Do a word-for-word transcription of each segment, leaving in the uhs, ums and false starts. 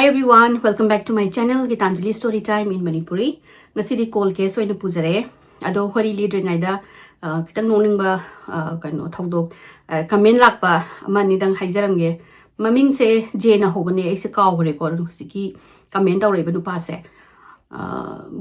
Everyone, welcome back to my channel, Gitanjali Story Time in Manipuri. ꯉꯁꯤꯗꯤ call case ꯑꯣꯏꯅ ꯄꯨꯖꯔꯛꯑꯦ꯫ ꯑꯗꯣ ꯋꯥꯔꯤ ꯂꯤꯗ꯭ꯔꯤꯉꯩꯗ, ꯑ, ꯈꯤꯇꯪ ꯅꯣꯛꯅꯤꯡꯕ, ꯑ, ꯀꯩꯅꯣ, ꯊꯧꯗꯣꯛ, ꯑ, ꯀꯃꯦꯟ ꯂꯥꯛꯄ ꯑꯃ ꯑꯅꯤꯗꯪ ꯍꯥꯏꯖꯔꯝꯒꯦ꯫ ꯃꯃꯤꯡꯁꯦ ꯖꯦꯅ ꯍꯧꯕꯅꯦ, ꯑꯩꯁꯦ ꯀꯥꯎꯈ꯭ꯔꯦꯀꯣ, ꯑꯗꯣ ꯍꯧꯖꯤꯛꯀꯤ ꯀꯃꯦꯟ ꯇꯧꯔꯛꯏꯕ ꯅꯨꯄꯥꯁꯦ꯫ ꯑ,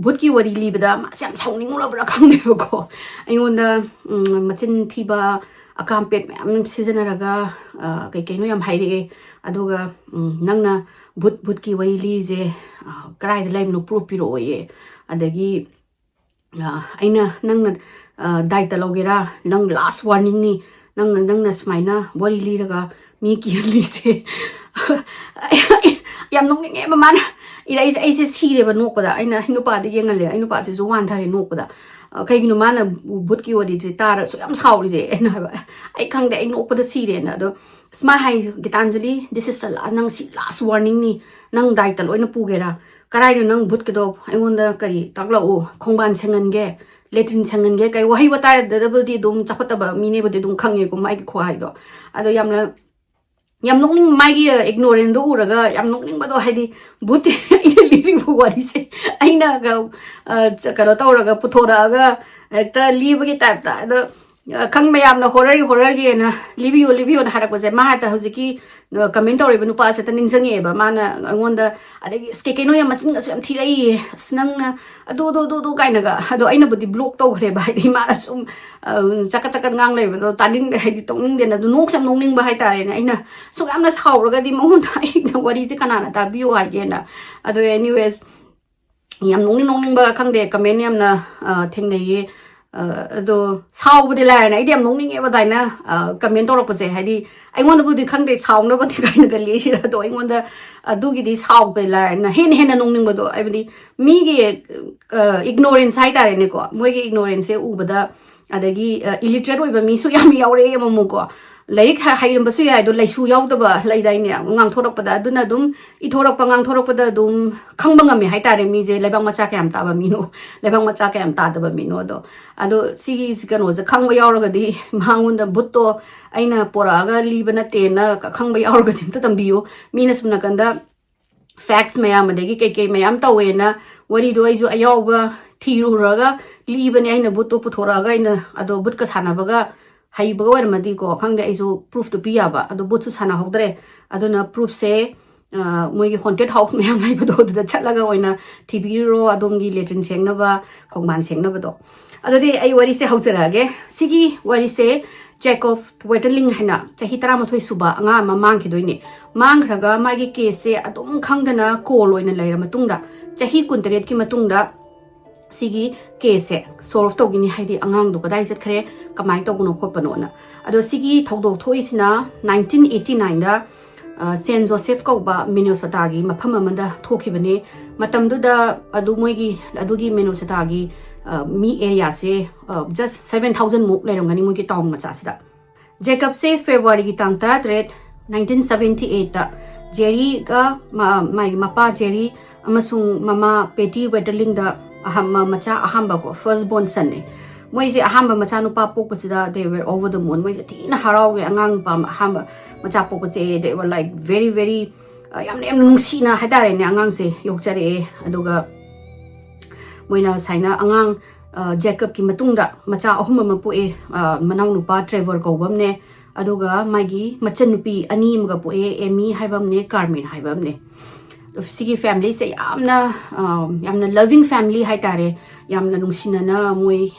ꯚꯨꯠꯀꯤ ꯋꯥꯔꯤ ꯂꯤꯕꯗ ꯃꯥꯁꯦ ꯌꯥꯝ ꯁꯥꯎꯅꯤꯡꯉꯨꯔꯕ꯭ꯔꯥ ꯈꯪꯗꯦꯕꯀꯣ꯫ ꯑꯩꯉꯣꯟꯗ, ꯎꯝ, ꯃꯆꯤꯟ ꯊꯤꯕ, ꯑꯀꯥꯝ ꯄꯦꯠ ꯃꯌꯥꯝ ꯁꯤꯖꯤꯟꯅꯔꯒ, ꯑ, ꯀꯩ ꯀꯩꯅꯣ ꯌꯥꯝ ꯍꯥꯏꯔꯛꯑꯦ꯫ ꯑꯗꯨꯒ, ꯎꯝ, ꯅꯪꯅ ꯚꯨꯠ, ꯚꯨꯠꯀꯤ ꯋꯥꯔꯤ ꯂꯤꯔꯤꯁꯦ, ꯑ, ꯀꯗꯥꯏꯗ ꯂꯩꯕꯅꯣ proof ꯄꯤꯔꯛꯑꯣꯌꯦ꯫ ꯑꯗꯒꯤ, ꯑ, ꯑꯩꯅ, "ꯅꯪꯅ, ꯑ, ꯗꯥꯏꯇ ꯂꯧꯒꯦꯔꯥ? ꯅꯪ last warningꯅꯤ꯫ ꯅꯪꯅ, ꯅꯪꯅ ꯁꯨꯃꯥꯏꯅ ꯋꯥꯔꯤ ꯂꯤꯔꯒ ꯃꯤ ꯀꯤꯍꯜꯂꯤꯁꯦ꯫" ꯌꯥꯝ ꯅꯣꯛꯅꯤꯡꯉꯦꯕ ꯃꯥꯅ ꯏꯔꯛꯏꯁꯦ꯫ ꯑꯩꯁꯦ ꯁꯤꯔꯦꯕ ꯅꯣꯛꯄꯗ꯫ ꯑꯩꯅ ꯅꯨꯄꯥꯗ ꯌꯦꯡꯍꯜꯂꯦ꯫ ꯑꯩ ꯅꯨꯄꯥꯁꯤꯁꯨ ꯋꯥꯟꯊꯔꯦ ꯅꯣꯛꯄꯗ꯫ ꯑ, "ꯀꯩꯒꯤꯅꯣ ꯃꯥꯅ ꯚꯨꯠꯀꯤ ꯋꯥꯔꯤꯁꯦ ꯇꯥꯔ ꯑꯁꯨꯛ ꯌꯥꯝ ꯁꯥꯎꯔꯤꯁꯦ?" ꯑꯩꯅ ꯍꯥꯏꯕ꯫ "ꯑꯩ ꯈꯪꯗꯦ, ꯑꯩ ꯅꯣꯛꯄꯗ ꯁꯤꯔꯦꯅ꯫" ꯑꯗꯣ ꯑꯁ, ꯃꯥ ꯍꯥꯏ, "Gitanjali, this is the last, ꯅꯪ ꯁꯤ last warningꯅꯤ, ꯅꯪ ꯗꯥꯏꯇ ꯂꯣꯏꯅ ꯄꯨꯒꯦꯔꯥ? ꯀꯔꯥꯏꯅꯣ ꯅꯪ ꯚꯨꯠꯀꯤꯗꯣ? ꯑꯩꯉꯣꯟꯗ ꯀꯔꯤ ꯇꯥꯛꯂꯛꯎ, ꯈꯣꯡꯕꯥꯟ ꯁꯦꯡꯍꯟꯒꯦ, ꯂꯦꯇ꯭ꯔꯤꯟ ꯁꯦꯡꯍꯟꯒꯦ, ꯀꯩ ꯋꯥꯍꯩ ꯋꯥꯇꯥꯗꯕꯨꯗꯤ ꯑꯗꯨꯝ ꯆꯥꯎꯈꯠꯇꯕ ꯃꯤꯅꯦꯕꯨꯗꯤ ꯑꯗꯨꯝ ꯈꯪꯉꯦꯀꯣ ꯃꯥꯒꯤ ꯈꯨꯍꯥꯏꯗꯣ꯫ ꯑꯗꯣ ꯌꯥꯝꯅ, ꯌꯥꯝ ꯅꯣꯛꯅꯤꯡ, ꯃꯥꯒꯤ ignoranceꯗꯣ ꯎꯔꯒ ꯌꯥꯝ ꯅꯣꯛꯅꯤꯡꯕꯗꯣ, ꯍꯥꯏꯗꯤ ꯚꯨꯠ ꯑꯩꯅ ꯂꯤꯔꯤꯕ ꯋꯥꯔꯤꯁꯦ ꯑꯩꯅꯒ, ꯑ, ꯆ-, ꯀꯩꯅꯣ ꯇꯧꯔꯒ ꯄꯨꯊꯣꯔꯛꯑꯒ ꯍꯦꯛꯇ ꯂꯤꯕꯒꯤ ꯇꯥꯏꯞꯇ꯫ ꯑꯗꯣ ꯑ, ꯈꯪ ꯃꯌꯥꯝꯅ horror, horrorꯒꯤꯅ ꯂꯤꯕꯤꯌꯨ, ꯂꯤꯕꯤꯌꯨꯅ ꯍꯥꯏꯔꯛꯄꯁꯦ, ꯃꯥ ꯍꯦꯛꯇ ꯍꯧꯖꯤꯛꯀꯤ, ꯑ, ꯀꯃꯦꯟ ꯇꯧꯔꯤꯕ ꯅꯨꯄꯥꯁꯦ ꯍꯦꯛꯇ ꯅꯤꯡꯁꯤꯡꯉꯛꯑꯦꯕ꯫ ꯃꯥꯅ ꯑꯩꯉꯣꯟꯗ, ꯑꯗꯒꯤ, "ꯑꯁ, ꯀꯩ ꯀꯩꯅꯣ ꯌꯥꯝ ꯃꯆꯤꯟꯒꯁꯨ ꯌꯥꯝ ꯊꯤꯔꯛꯏꯌꯦ, ꯑꯁ, ꯅꯪꯅ ꯑꯗꯨ, ꯑꯗꯨ, ꯑꯗꯨ, ꯑꯗꯨ" ꯀꯥꯏꯅꯒ꯫ ꯑꯗꯣ ꯑꯩꯅꯕꯨꯗꯤ block ꯇꯧꯈ꯭ꯔꯦꯕ, ꯍꯥꯏꯗꯤ ꯃꯥꯅ ꯁꯨꯝ, ꯑ, ꯆꯀꯠ ꯆꯀꯠ ꯉꯥꯡ ꯂꯩꯕꯗꯣ ꯇꯥꯅꯤꯡꯗꯦ, ꯍꯥꯏꯗꯤ ꯇꯣꯛꯅꯤꯡꯗꯦꯅ꯫ ꯑꯗꯣ ꯅꯣꯛꯁꯨ ꯌꯥꯝ ꯅꯣꯛꯅꯤꯡꯕ ꯍꯥꯏꯇꯥꯔꯦꯅꯦ꯫ ꯑꯩꯅ ꯁꯨꯛ ꯌꯥꯝꯅ ꯁꯥꯎꯔꯒꯗꯤ ꯃꯉꯣꯟꯗ ꯑꯩꯅ ꯋꯥꯔꯤꯁꯦ ꯀꯅꯥꯅ ꯇꯥꯕꯤꯌꯨ ꯍꯥꯏꯒꯦꯅ꯫ ꯑꯗꯣ anyways, ꯌꯥꯝ ꯅꯣꯛꯅꯤꯡ ꯅꯣꯛꯅꯤꯡꯕ, ꯈꯪꯗꯦ, ꯀꯃꯦꯟ ꯌꯥꯝꯅ, ꯑ, ꯊꯦꯡꯅꯩꯌꯦ꯫ ꯑ, ꯑꯗꯣ ꯁꯥꯎꯕꯗꯤ ꯂꯥꯏꯔꯅ, ꯑꯩꯗꯤ ꯌꯥꯝ ꯅꯣꯛꯅꯤꯡꯉꯦꯕ ꯑꯗꯨꯃꯥꯏꯅ, ꯑ, ꯀꯃꯦꯟ ꯇꯧꯔꯛꯄꯁꯦ꯫ ꯍꯥꯏꯗꯤ ꯑꯩꯉꯣꯟꯗꯕꯨꯗꯤ ꯈꯪꯗꯦ, ꯁꯥꯎꯅꯕꯅꯤ ꯀꯥꯏꯅꯒ ꯂꯤꯔꯤꯔ, ꯑꯗꯣ ꯑꯩꯉꯣꯟꯗ ꯑꯗꯨꯒꯤꯗꯤ ꯁꯥꯎꯕꯗꯤ ꯂꯥꯏꯔꯅ ꯍꯦꯟꯅ ꯍꯦꯟꯅ ꯅꯣꯛꯅꯤꯡꯕꯗꯣ, ꯍꯥꯏꯕꯗꯤ ꯃꯤꯒꯤ, ꯑ, ignorance ꯍꯥꯏꯇꯥꯔꯦꯅꯦꯀꯣ, ꯃꯣꯏꯒꯤ ignoranceꯁꯦ ꯎꯕꯗ, ꯑꯗꯒꯤ, ꯑ, illiterate ꯑꯣꯏꯕ ꯃꯤꯁꯨ ꯌꯥꯝ ꯌꯥꯎꯔꯛꯑꯦ ꯑꯃꯨꯛꯃꯨꯛꯀꯣ꯫ ꯂꯥꯏꯔꯤꯛ ꯍ-, ꯍꯩꯔꯝꯕꯁꯨ ꯌꯥꯏ, ꯑꯗꯣ ꯂꯩꯁꯨ ꯌꯥꯎꯗꯕ ꯂꯩꯗꯥꯏꯅꯦ, ꯉꯥꯡꯊꯣꯔꯛꯄꯗ꯫ ꯑꯗꯨꯅ ꯑꯗꯨꯝ ꯏꯊꯣꯔꯛꯄ ꯉꯥꯡꯊꯣꯔꯛꯄꯗ ꯑꯗꯨꯝ ꯈꯪꯕ ꯉꯝꯃꯦ ꯍꯥꯏꯇꯥꯔꯦ, ꯃꯤꯁꯦ ꯂꯩꯕꯥꯛ ꯃꯆꯥ ꯀꯌꯥꯝ ꯇꯥꯕ ꯃꯤꯅꯣ, ꯂꯩꯕꯥꯛ ꯃꯆꯥ ꯀꯌꯥꯝ ꯇꯥꯗꯕ ꯃꯤꯅꯣ꯫ ꯑꯗꯣ, ꯑꯗꯣ ꯁꯤꯒꯤ ꯀꯩꯅꯣꯁꯦ ꯈꯪꯕ ꯌꯥꯎꯔꯒꯗꯤ, ꯃꯉꯣꯟꯗ ꯚꯨꯠꯇꯣ ꯑꯩꯅ ꯄꯣꯔꯛꯑꯒ ꯂꯤꯕ ꯅꯠꯇꯦꯅ ꯈꯪꯕ ꯌꯥꯎꯔꯒꯗꯤ ꯑꯝꯇ ꯇꯝꯕꯤꯌꯨ꯫ ꯃꯤꯅ ꯁꯨꯝ ꯅꯥꯀꯟꯗ ꯐꯦꯛꯁ ꯃꯌꯥꯝ ꯑꯗꯒꯤ ꯀꯩꯀꯩ ꯃꯌꯥꯝ ꯇꯧꯋꯦꯅ ꯋꯥꯔꯤꯗꯣ ꯑꯩꯁꯨ ꯑꯌꯥꯎꯕ ꯊꯤꯔꯨꯔꯒ ꯂꯤꯕꯅꯦ꯫ ꯑꯩꯅ ꯕꯨꯠꯇꯣ ꯄꯨꯊꯣꯔꯛꯑꯒ ꯑꯩꯅ ꯑꯗꯣ ꯕꯨꯠꯀ ꯁꯥꯟꯅꯕꯒ ꯍꯩꯕꯒ ꯑꯣꯏꯔꯝꯃꯗꯤꯀꯣ ꯈꯪꯗꯦ, ꯑꯩꯁꯨ ꯄ꯭ꯔꯨꯐꯇꯨ ꯄꯤ ꯌꯥꯕ꯫ ꯑꯗꯣ ꯕꯨꯠꯁꯨ ꯁꯥꯟꯅꯍꯧꯗ꯭ꯔꯦ꯫ ꯑꯗꯨꯅ ꯄ꯭ꯔꯨꯐꯁꯦ ꯃꯣꯏꯒꯤ ꯍꯣꯟꯇꯦꯠ ꯍꯥꯎꯁ ꯃꯌꯥꯝ ꯂꯩꯕꯗꯣ ꯑꯗꯨꯗ ꯆꯠꯂꯒ ꯑꯣꯏꯅ ꯊꯤꯕꯤꯔꯨꯔꯣ, ꯑꯗꯣꯝꯒꯤ ꯂꯦꯇ꯭ꯔꯤꯟ ꯁꯦꯡꯅꯕ, ꯈꯣꯡꯕꯥꯟ ꯁꯦꯡꯅꯕꯗꯣ꯫ ꯑꯗꯨꯗꯤ ꯑꯩ ꯋꯥꯔꯤꯁꯦ ꯍꯧꯖꯔꯛꯑꯒꯦ꯫ ꯁꯤꯒꯤ ꯋꯥꯔꯤꯁꯦ ꯖꯦꯀꯣꯕ ꯋꯦꯇꯔꯂꯤꯡ ꯍꯥꯏꯅ ꯆꯍꯤ ꯇꯔꯥꯃꯥꯊꯣꯏ ꯁꯨꯕ ꯑꯉꯥꯡ ꯑꯃ ꯃꯥꯡꯈꯤꯗꯣꯏꯅꯦ꯫ ꯃꯥꯡꯈ꯭ꯔꯒ ꯃꯥꯒꯤ ꯀꯦꯁꯁꯦ ꯑꯗꯨꯝ ꯈꯪꯗꯅ ꯀꯣꯜ ꯑꯣꯏꯅ ꯂꯩꯔ ꯃꯇꯨꯡꯗ, ꯆꯍꯤ ꯀꯨꯟꯇꯔꯦꯠꯀꯤ ꯃꯇꯨꯡꯗ ꯁꯤꯒꯤ ꯀꯦꯁꯁꯦ ꯁꯣꯜꯚ ꯇꯧꯈꯤꯅꯤ, ꯍꯥꯏꯗꯤ ꯑꯉꯥꯡꯗꯣ ꯀꯗꯥꯏ ꯆꯠꯈ꯭ꯔꯦ, ꯀꯃꯥꯏꯅ ꯇꯧꯕꯅꯣ ꯈꯣꯠꯄꯅꯣꯅ꯫ ꯑꯗꯣ ꯁꯤꯒꯤ ꯊꯧꯗꯣꯛ ꯊꯣꯛꯏꯁꯤꯅ ꯅꯥꯏꯟꯇꯤꯟ ꯑꯩꯠꯇꯤ ꯅꯥꯏꯟꯗ ꯁꯦꯟ ꯖꯣꯁꯦꯐ ꯀꯧꯕ ꯃꯤꯅꯦꯁꯣꯇꯥꯒꯤ ꯃꯐꯝ ꯑꯃꯗ ꯊꯣꯛꯈꯤꯕꯅꯦ꯫ ꯃꯇꯝꯗꯨꯗ ꯑꯗꯨ ꯃꯣꯏꯒꯤ ꯑꯗꯨꯒꯤ ꯃꯤꯅꯦꯁꯣꯇꯥꯒꯤ ꯃꯤ ꯑꯦꯔꯤꯌꯥꯁꯦ ꯖꯁ ꯁꯚꯦꯟ ꯊꯥꯎꯖꯟꯃꯨꯛ ꯂꯩꯔꯝꯒꯅꯤ ꯃꯣꯏꯒꯤ ꯇꯥꯎꯟ ꯃꯆꯥꯁꯤꯗ꯫ ꯖꯦꯀꯕꯁꯦ ꯐꯦꯕ꯭ꯔꯨꯋꯥꯔꯤꯒꯤ ꯇꯥꯡ ꯇꯔꯥꯇꯔꯦꯠ, ꯅꯥꯏꯟꯇꯤꯟ ꯁꯚꯦꯟꯇꯤ ꯑꯩꯠꯇ ꯖꯦꯔꯤꯒ ꯃꯥ- ꯃꯥꯒꯤ ꯃꯄꯥ ꯖꯦꯔꯤ ꯑꯃꯁꯨꯡ ꯃꯃꯥ ꯄꯦꯇꯤ ꯋꯦꯇꯔꯂꯤꯡꯗ ꯑꯍꯝ- ꯃꯆꯥ ꯑꯍꯥꯟꯕꯀꯣ, ꯐꯥꯔꯁ ꯕꯣꯔꯟ ꯁꯟꯅꯦ꯫ ꯃꯣꯏꯁꯦ ꯑꯍꯥꯟꯕ ꯃꯆꯥꯅꯨꯄꯥ ꯄꯣꯛꯄꯁꯤꯗ they were over the moon꯫ ꯃꯣꯏꯁꯦ ꯊꯤꯅ ꯍꯔꯥꯎꯋꯦ꯫ ꯑꯉꯥꯡ ꯅꯨꯄꯥ ꯑꯃ ꯑꯍꯥꯟꯕ ꯃꯆꯥ ꯄꯣꯛꯄꯁꯦ they were like very very, ꯌꯥꯝꯅ ꯌꯥꯝꯅ ꯅꯨꯡꯁꯤꯅ ꯍꯥꯏꯇꯥꯔꯦꯅꯦ ꯑꯉꯥꯡꯁꯦ ꯌꯣꯛꯆꯔꯛꯑꯦ꯫ ꯑꯗꯨꯒ ꯃꯣꯏꯅ ꯁꯨꯃꯥꯏꯅ ꯑꯉꯥꯡ ꯖꯦꯀꯕꯀꯤ ꯃꯇꯨꯡꯗ ꯃꯆꯥ ꯑꯍꯨꯝ ꯑꯃ ꯄꯣꯛꯑꯦ꯫ ꯃꯅꯥꯎꯅꯨꯄꯥ ꯇ꯭ꯔꯦꯚꯔ ꯀꯧꯕ ꯑꯃꯅꯦ, ꯑꯗꯨꯒ ꯃꯥꯒꯤ ꯃꯆꯟꯅꯨꯄꯤ ꯑꯅꯤ ꯑꯃꯒ ꯄꯣꯛꯑꯦ, ꯑꯦꯃꯤ ꯍꯥꯏꯕ ꯑꯃꯅꯦ, ꯀꯥꯔꯃꯦꯟ ꯍꯥꯏꯕ ꯑꯃꯅꯦ꯫ ꯁꯤꯒꯤ ꯐꯦꯃꯤꯂꯤꯁꯦ ꯌꯥꯝꯅ ꯌꯥꯝꯅ ꯂꯚꯤꯡ ꯐꯦꯃꯤꯂꯤ ꯍꯥꯏꯇꯥꯔꯦ꯫ ꯌꯥꯝꯅ ꯅꯨꯡꯁꯤꯅꯅ ꯃꯣꯏ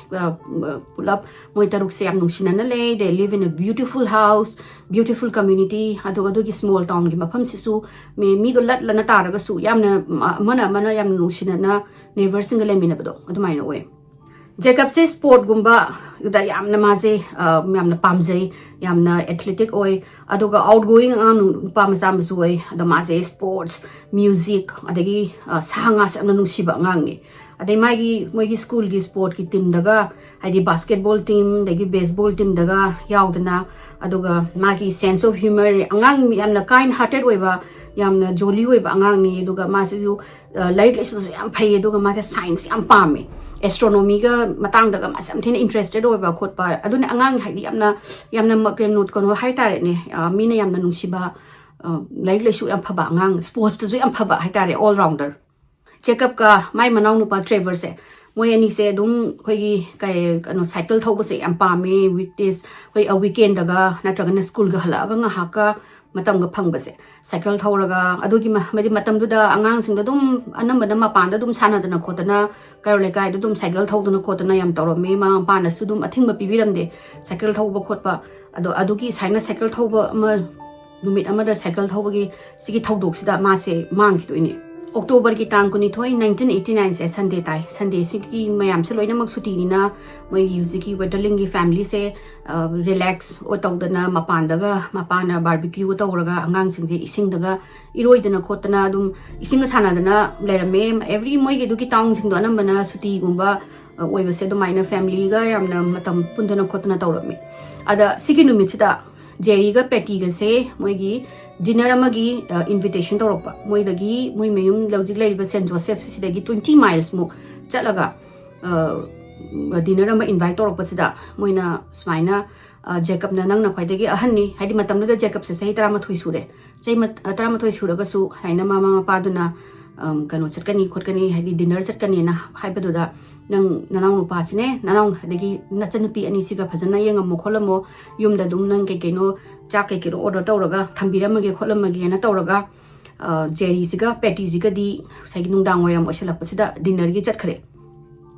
ꯄꯨꯂꯞ ꯃꯣꯏ ꯇꯔꯨꯛꯁꯦ ꯌꯥꯝ ꯅꯨꯡꯁꯤꯅꯅ ꯂꯩ꯫ They live in a beautiful house, beautiful community꯫ ꯑꯗꯨꯒ ꯑꯗꯨꯒꯤ ꯁ꯭ꯃꯣꯜ ꯇꯥꯎꯟꯒꯤ ꯃꯐꯝꯁꯤꯁꯨ ꯃꯤ- ꯃꯤꯗꯣ ꯂꯠꯂꯅ ꯇꯥꯔꯒꯁꯨ ꯌꯥꯝꯅ ꯑꯃꯅ ꯑꯃꯅ ꯌꯥꯝꯅ ꯅꯨꯡꯁꯤꯅꯅ ꯅꯦꯕꯔꯁꯤꯡꯒ ꯂꯩꯃꯤꯟꯅꯕꯗꯣ ꯑꯗꯨꯃꯥꯏꯅ ꯑꯣꯏ꯫ ꯖꯦꯀꯕꯁꯦ ꯁ꯭ꯄꯣꯔꯠꯒꯨꯝꯕꯗ ꯌꯥꯝꯅ ꯃꯥꯁꯦ ꯌꯥꯝꯅ ꯄꯥꯝꯖꯩ, ꯌꯥꯝꯅ ꯑꯦꯊ꯭ꯂꯦꯇꯤꯛ ꯑꯣꯏ꯫ ꯑꯗꯨꯒ ꯑꯥꯎꯠ ꯒꯣꯋꯤꯡ ꯑꯉꯥꯡ ꯅꯨꯄꯥ ꯃꯆꯥ ꯑꯃꯁꯨ ꯑꯣꯏ꯫ ꯑꯗꯣ ꯃꯥꯁꯦ ꯁ꯭ꯄꯣꯔꯠꯁ, ꯃ꯭ꯌꯨꯖꯤꯛ, ꯑꯗꯒꯤ ꯁꯥ ꯉꯥꯁꯦ ꯌꯥꯝꯅ ꯅꯨꯡꯁꯤꯕ ꯑꯉꯥꯡꯅꯤ꯫ ꯑꯗꯩ ꯃꯥꯒꯤ ꯃꯣꯏꯒꯤ ꯁ꯭ꯀꯨꯜꯒꯤ ꯁ꯭ꯄꯣꯔꯠꯀꯤ ꯇꯤꯝꯗꯒ, ꯍꯥꯏꯗꯤ ꯕꯥꯁꯀꯦꯠꯕꯣꯜ ꯇꯤꯝ ꯑꯗꯒꯤ ꯕꯦꯁꯕꯣꯜ ꯇꯤꯝꯗꯒ ꯌꯥꯎꯗꯅ, ꯑꯗꯨꯒ ꯃꯥꯒꯤ ꯁꯦꯟꯁ ꯑꯣꯐ ꯍ꯭ꯌꯨꯃꯔ, ꯑꯉꯥꯡ ꯌꯥꯝꯅ ꯀꯥꯏꯟ ꯍꯥꯔꯇꯦꯠ ꯑꯣꯏꯕ, ꯌꯥꯝꯅ ꯖꯣꯂꯤ ꯑꯣꯏꯕ ꯑꯉꯥꯡꯅꯤ꯫ ꯑꯗꯨꯒ ꯃꯥꯁꯤꯁꯨ ꯂꯥꯏꯔꯤꯛ ꯂꯥꯏꯁꯨꯁꯨ ꯌꯥꯝ ꯐꯩ꯫ ꯑꯗꯨꯒ ꯃꯥꯁꯦ ꯁꯥꯏꯟꯁ ꯌꯥꯝ ꯄꯥꯝꯃꯦ꯫ ꯑꯦꯁꯇ꯭ꯔꯣꯅꯣꯃꯤꯒ ꯃꯇꯥꯡꯗꯒ ꯃꯥꯁꯦ ꯌꯥꯝ ꯊꯤꯅ ꯏꯟꯇꯔꯦꯁꯇꯦꯠ ꯑꯣꯏꯕ ꯈꯣꯠꯄ꯫ ꯑꯗꯨꯅ ꯑꯉꯥꯡ ꯍꯥꯏꯗꯤ ꯌꯥꯝꯅ ꯌꯥꯝꯅ ꯀꯩꯅꯣ ꯀꯩꯅꯣ ꯍꯥꯏꯇꯥꯔꯦꯅꯦ, ꯃꯤꯅ ꯌꯥꯝꯅ ꯅꯨꯡꯁꯤꯕ ꯂꯥꯏꯔꯤꯛ ꯂꯥꯏꯁꯨ ꯌꯥꯝ ꯐꯕ ꯑꯉꯥꯡ, ꯁ꯭ꯄꯣꯔꯠꯁꯇꯁꯨ ꯌꯥꯝ ꯐꯕ ꯍꯥꯏꯇꯥꯔꯦ, ꯑꯣꯜ ꯔꯥꯎꯟꯗꯔ꯫ ꯖꯦꯀꯕꯀ ꯃꯥꯏ ꯃꯅꯥꯎꯅꯨꯄꯥ ꯇ꯭ꯔꯦꯚꯔꯁꯦ, ꯃꯣꯏ ꯑꯅꯤꯁꯦ ꯑꯗꯨꯝ ꯑꯩꯈꯣꯏꯒꯤ ꯀꯩ ꯀꯩꯅꯣ ꯁꯥꯏꯀꯜ ꯊꯧꯕꯁꯦ ꯌꯥꯝ ꯄꯥꯝꯃꯦ꯫ ꯋꯤꯛ ꯗꯦꯁ, ꯑꯩꯈꯣꯏ ꯋꯤꯀꯦꯟꯗꯒ ꯅꯠꯇ꯭ꯔꯒꯅ ꯁ꯭ꯀꯨꯜꯒ ꯍꯜꯂꯛꯑꯒ ꯉꯥꯏꯍꯥꯛꯀ ꯃꯇꯝꯒ ꯐꯪꯕꯁꯦ ꯁꯥꯏꯀꯜ ꯊꯧꯔꯒ, ꯑꯗꯨꯒꯤ ꯃ- ꯍꯥꯏꯗꯤ ꯃꯇꯝꯗꯨꯗ ꯑꯉꯥꯡꯁꯤꯡꯗꯣ ꯑꯗꯨꯝ ꯑꯅꯝꯕꯅ ꯃꯄꯥꯟꯗ ꯑꯗꯨꯝ ꯁꯥꯟꯅꯗꯅ ꯈꯣꯠꯇꯅ, ꯀꯩꯔꯣꯜ ꯂꯩꯀꯥꯏꯗ ꯑꯗꯨꯝ ꯁꯥꯏꯀꯜ ꯊꯧꯗꯅ ꯈꯣꯠꯇꯅ ꯌꯥꯝ ꯇꯧꯔꯝꯃꯦ꯫ ꯃꯃꯥ ꯃꯄꯥꯅꯁꯨ ꯑꯗꯨꯝ ꯑꯊꯤꯡꯕ ꯄꯤꯕꯤꯔꯝꯗꯦ ꯁꯥꯏꯀꯜ ꯊꯧꯕ ꯈꯣꯠꯄ꯫ ꯑꯗꯣ ꯑꯗꯨꯒꯤ ꯁꯨꯃꯥꯏꯅ ꯁꯥꯏꯀꯜ ꯊꯧꯕ ꯑꯃ, ꯅꯨꯃꯤꯠ ꯑꯃꯗ ꯁꯥꯏꯀꯜ ꯊꯧꯕꯒꯤ ꯁꯤꯒꯤ ꯊꯧꯗꯣꯛꯁꯤꯗ ꯃꯥꯁꯦ ꯃꯥꯡꯈꯤꯗꯣꯏꯅꯦ꯫ ꯑꯣꯛꯇꯣꯕꯔꯒꯤ ꯇꯥꯡ ꯀꯨꯟꯅꯤꯊꯣꯏ, nineteen eighty nine ꯁꯦ ꯁꯟꯗꯦ ꯇꯥꯏ꯫ ꯁꯟꯗꯦꯁꯤꯒꯤ ꯃꯌꯥꯝꯁꯦ ꯂꯣꯏꯅꯃꯛ ꯁꯨꯇꯤꯅꯤꯅ, ꯃꯣꯏꯒꯤ ꯍꯧꯖꯤꯛꯀꯤ ꯋꯦꯗꯔꯂꯤꯡꯒꯤ ꯐꯦꯃꯤꯂꯤꯁꯦ ꯔꯤꯂꯦꯛꯁ ꯇꯧꯗꯅ, ꯃꯄꯥꯟꯗꯒ ꯃꯄꯥꯅ ꯕꯥꯔꯕꯤꯀ꯭ꯌꯨ ꯇꯧꯔꯒ ꯑꯉꯥꯡꯁꯤꯡꯁꯦ ꯏꯁꯤꯡꯗꯒ ꯏꯔꯣꯏꯗꯅ ꯈꯣꯠꯇꯅ ꯑꯗꯨꯝ ꯏꯁꯤꯡꯒ ꯁꯥꯟꯅꯗꯅ ꯂꯩꯔꯝꯃꯦ꯫ ꯑꯦꯚ꯭ꯔꯤ ꯃꯣꯏꯒꯤ ꯑꯗꯨꯒꯤ ꯇꯥꯎꯟꯁꯤꯡꯗꯣ ꯑꯅꯝꯕꯅ ꯁꯨꯇꯤꯒꯨꯝꯕ ꯑꯣꯏꯕꯁꯦ ꯑꯗꯨꯃꯥꯏꯅ ꯐꯦꯃꯤꯂꯤꯒ ꯌꯥꯝꯅ ꯃꯇꯝ ꯄꯨꯟꯗꯅ ꯈꯣꯠꯇꯅ ꯇꯧꯔꯝꯃꯤ꯫ ꯑꯗ ꯁꯤꯒꯤ ꯅꯨꯃꯤꯠꯁꯤꯗ ꯖꯦꯔꯤꯒ ꯄꯦꯇꯤꯒꯁꯦ ꯃꯣꯏꯒꯤ ꯗꯤꯅꯔ ꯑꯃꯒꯤ ꯏꯟꯚꯤꯇꯦꯁꯟ ꯇꯧꯔꯛꯄ꯫ ꯃꯣꯏꯗꯒꯤ, ꯃꯣꯏ ꯃꯌꯨꯝ ꯍꯧꯖꯤꯛ ꯂꯩꯔꯤꯕ ꯁꯦꯟ ꯖꯣꯁꯦꯐ ꯁꯤꯗꯒꯤ twenty miles ꯃꯨꯛ ꯆꯠꯂꯒ ꯗꯤꯅꯔ ꯑꯃ ꯏꯟꯚꯥꯏꯠ ꯇꯧꯔꯛꯄꯁꯤꯗ, ꯃꯣꯏꯅ ꯁꯨꯃꯥꯏꯅ, "ꯖꯦꯀꯕꯅ, ꯅꯪꯅ ꯈ꯭ꯋꯥꯏꯗꯒꯤ ꯑꯍꯟꯅꯤ", ꯍꯥꯏꯗꯤ ꯃꯇꯝꯗꯨꯗ ꯖꯦꯀꯕꯁꯦ ꯆꯍꯤ ꯇꯔꯥꯃꯥꯊꯣꯏ ꯁꯨꯔꯦ꯫ ꯆꯍꯤ ꯃꯠ- ꯑ, ꯇꯔꯥꯃꯥꯊꯣꯏ ꯁꯨꯔꯒꯁꯨ ꯁꯨꯃꯥꯏꯅ ꯃꯃꯥ ꯃꯄꯥꯗꯨꯅ, ꯑꯝ, ꯀꯩꯅꯣ ꯆꯠꯀꯅꯤ ꯈꯣꯠꯀꯅꯤ, ꯍꯥꯏꯗꯤ ꯗꯤꯅꯔ ꯆꯠꯀꯅꯤꯅ ꯍꯥꯏꯕꯗꯨꯗ, "ꯅꯪ ꯅꯅꯥꯎ ꯅꯨꯄꯥꯁꯤꯅꯦ, ꯅꯅꯥꯎ ꯑꯗꯒꯤ ꯅꯆꯟꯅꯨꯄꯤ ꯑꯅꯤꯁꯤꯒ ꯐꯖꯅ ꯌꯦꯡꯉꯝꯃꯣ ꯈꯣꯠꯂꯝꯃꯣ, ꯌꯨꯝꯗ ꯑꯗꯨꯝ ꯅꯪ ꯀꯩ ꯀꯩꯅꯣ, ꯆꯥꯛ ꯀꯩ ꯀꯩꯅꯣ ꯑꯣꯔꯗꯔ ꯇꯧꯔꯒ ꯊꯝꯕꯤꯔꯝꯃꯒꯦ ꯈꯣꯠꯂꯝꯃꯒꯦꯅ" ꯇꯧꯔꯒ, ꯑ, ꯖꯦꯔꯤꯁꯤꯒ ꯄꯦꯇꯤꯁꯤꯒꯗꯤ ꯉꯁꯥꯏꯒꯤ ꯅꯨꯡꯗꯥꯡ ꯋꯥꯏꯔꯝ ꯑꯣꯏꯁꯜꯂꯛꯄꯁꯤꯗ ꯗꯤꯅꯔꯒꯤ ꯆꯠꯈ꯭ꯔꯦ꯫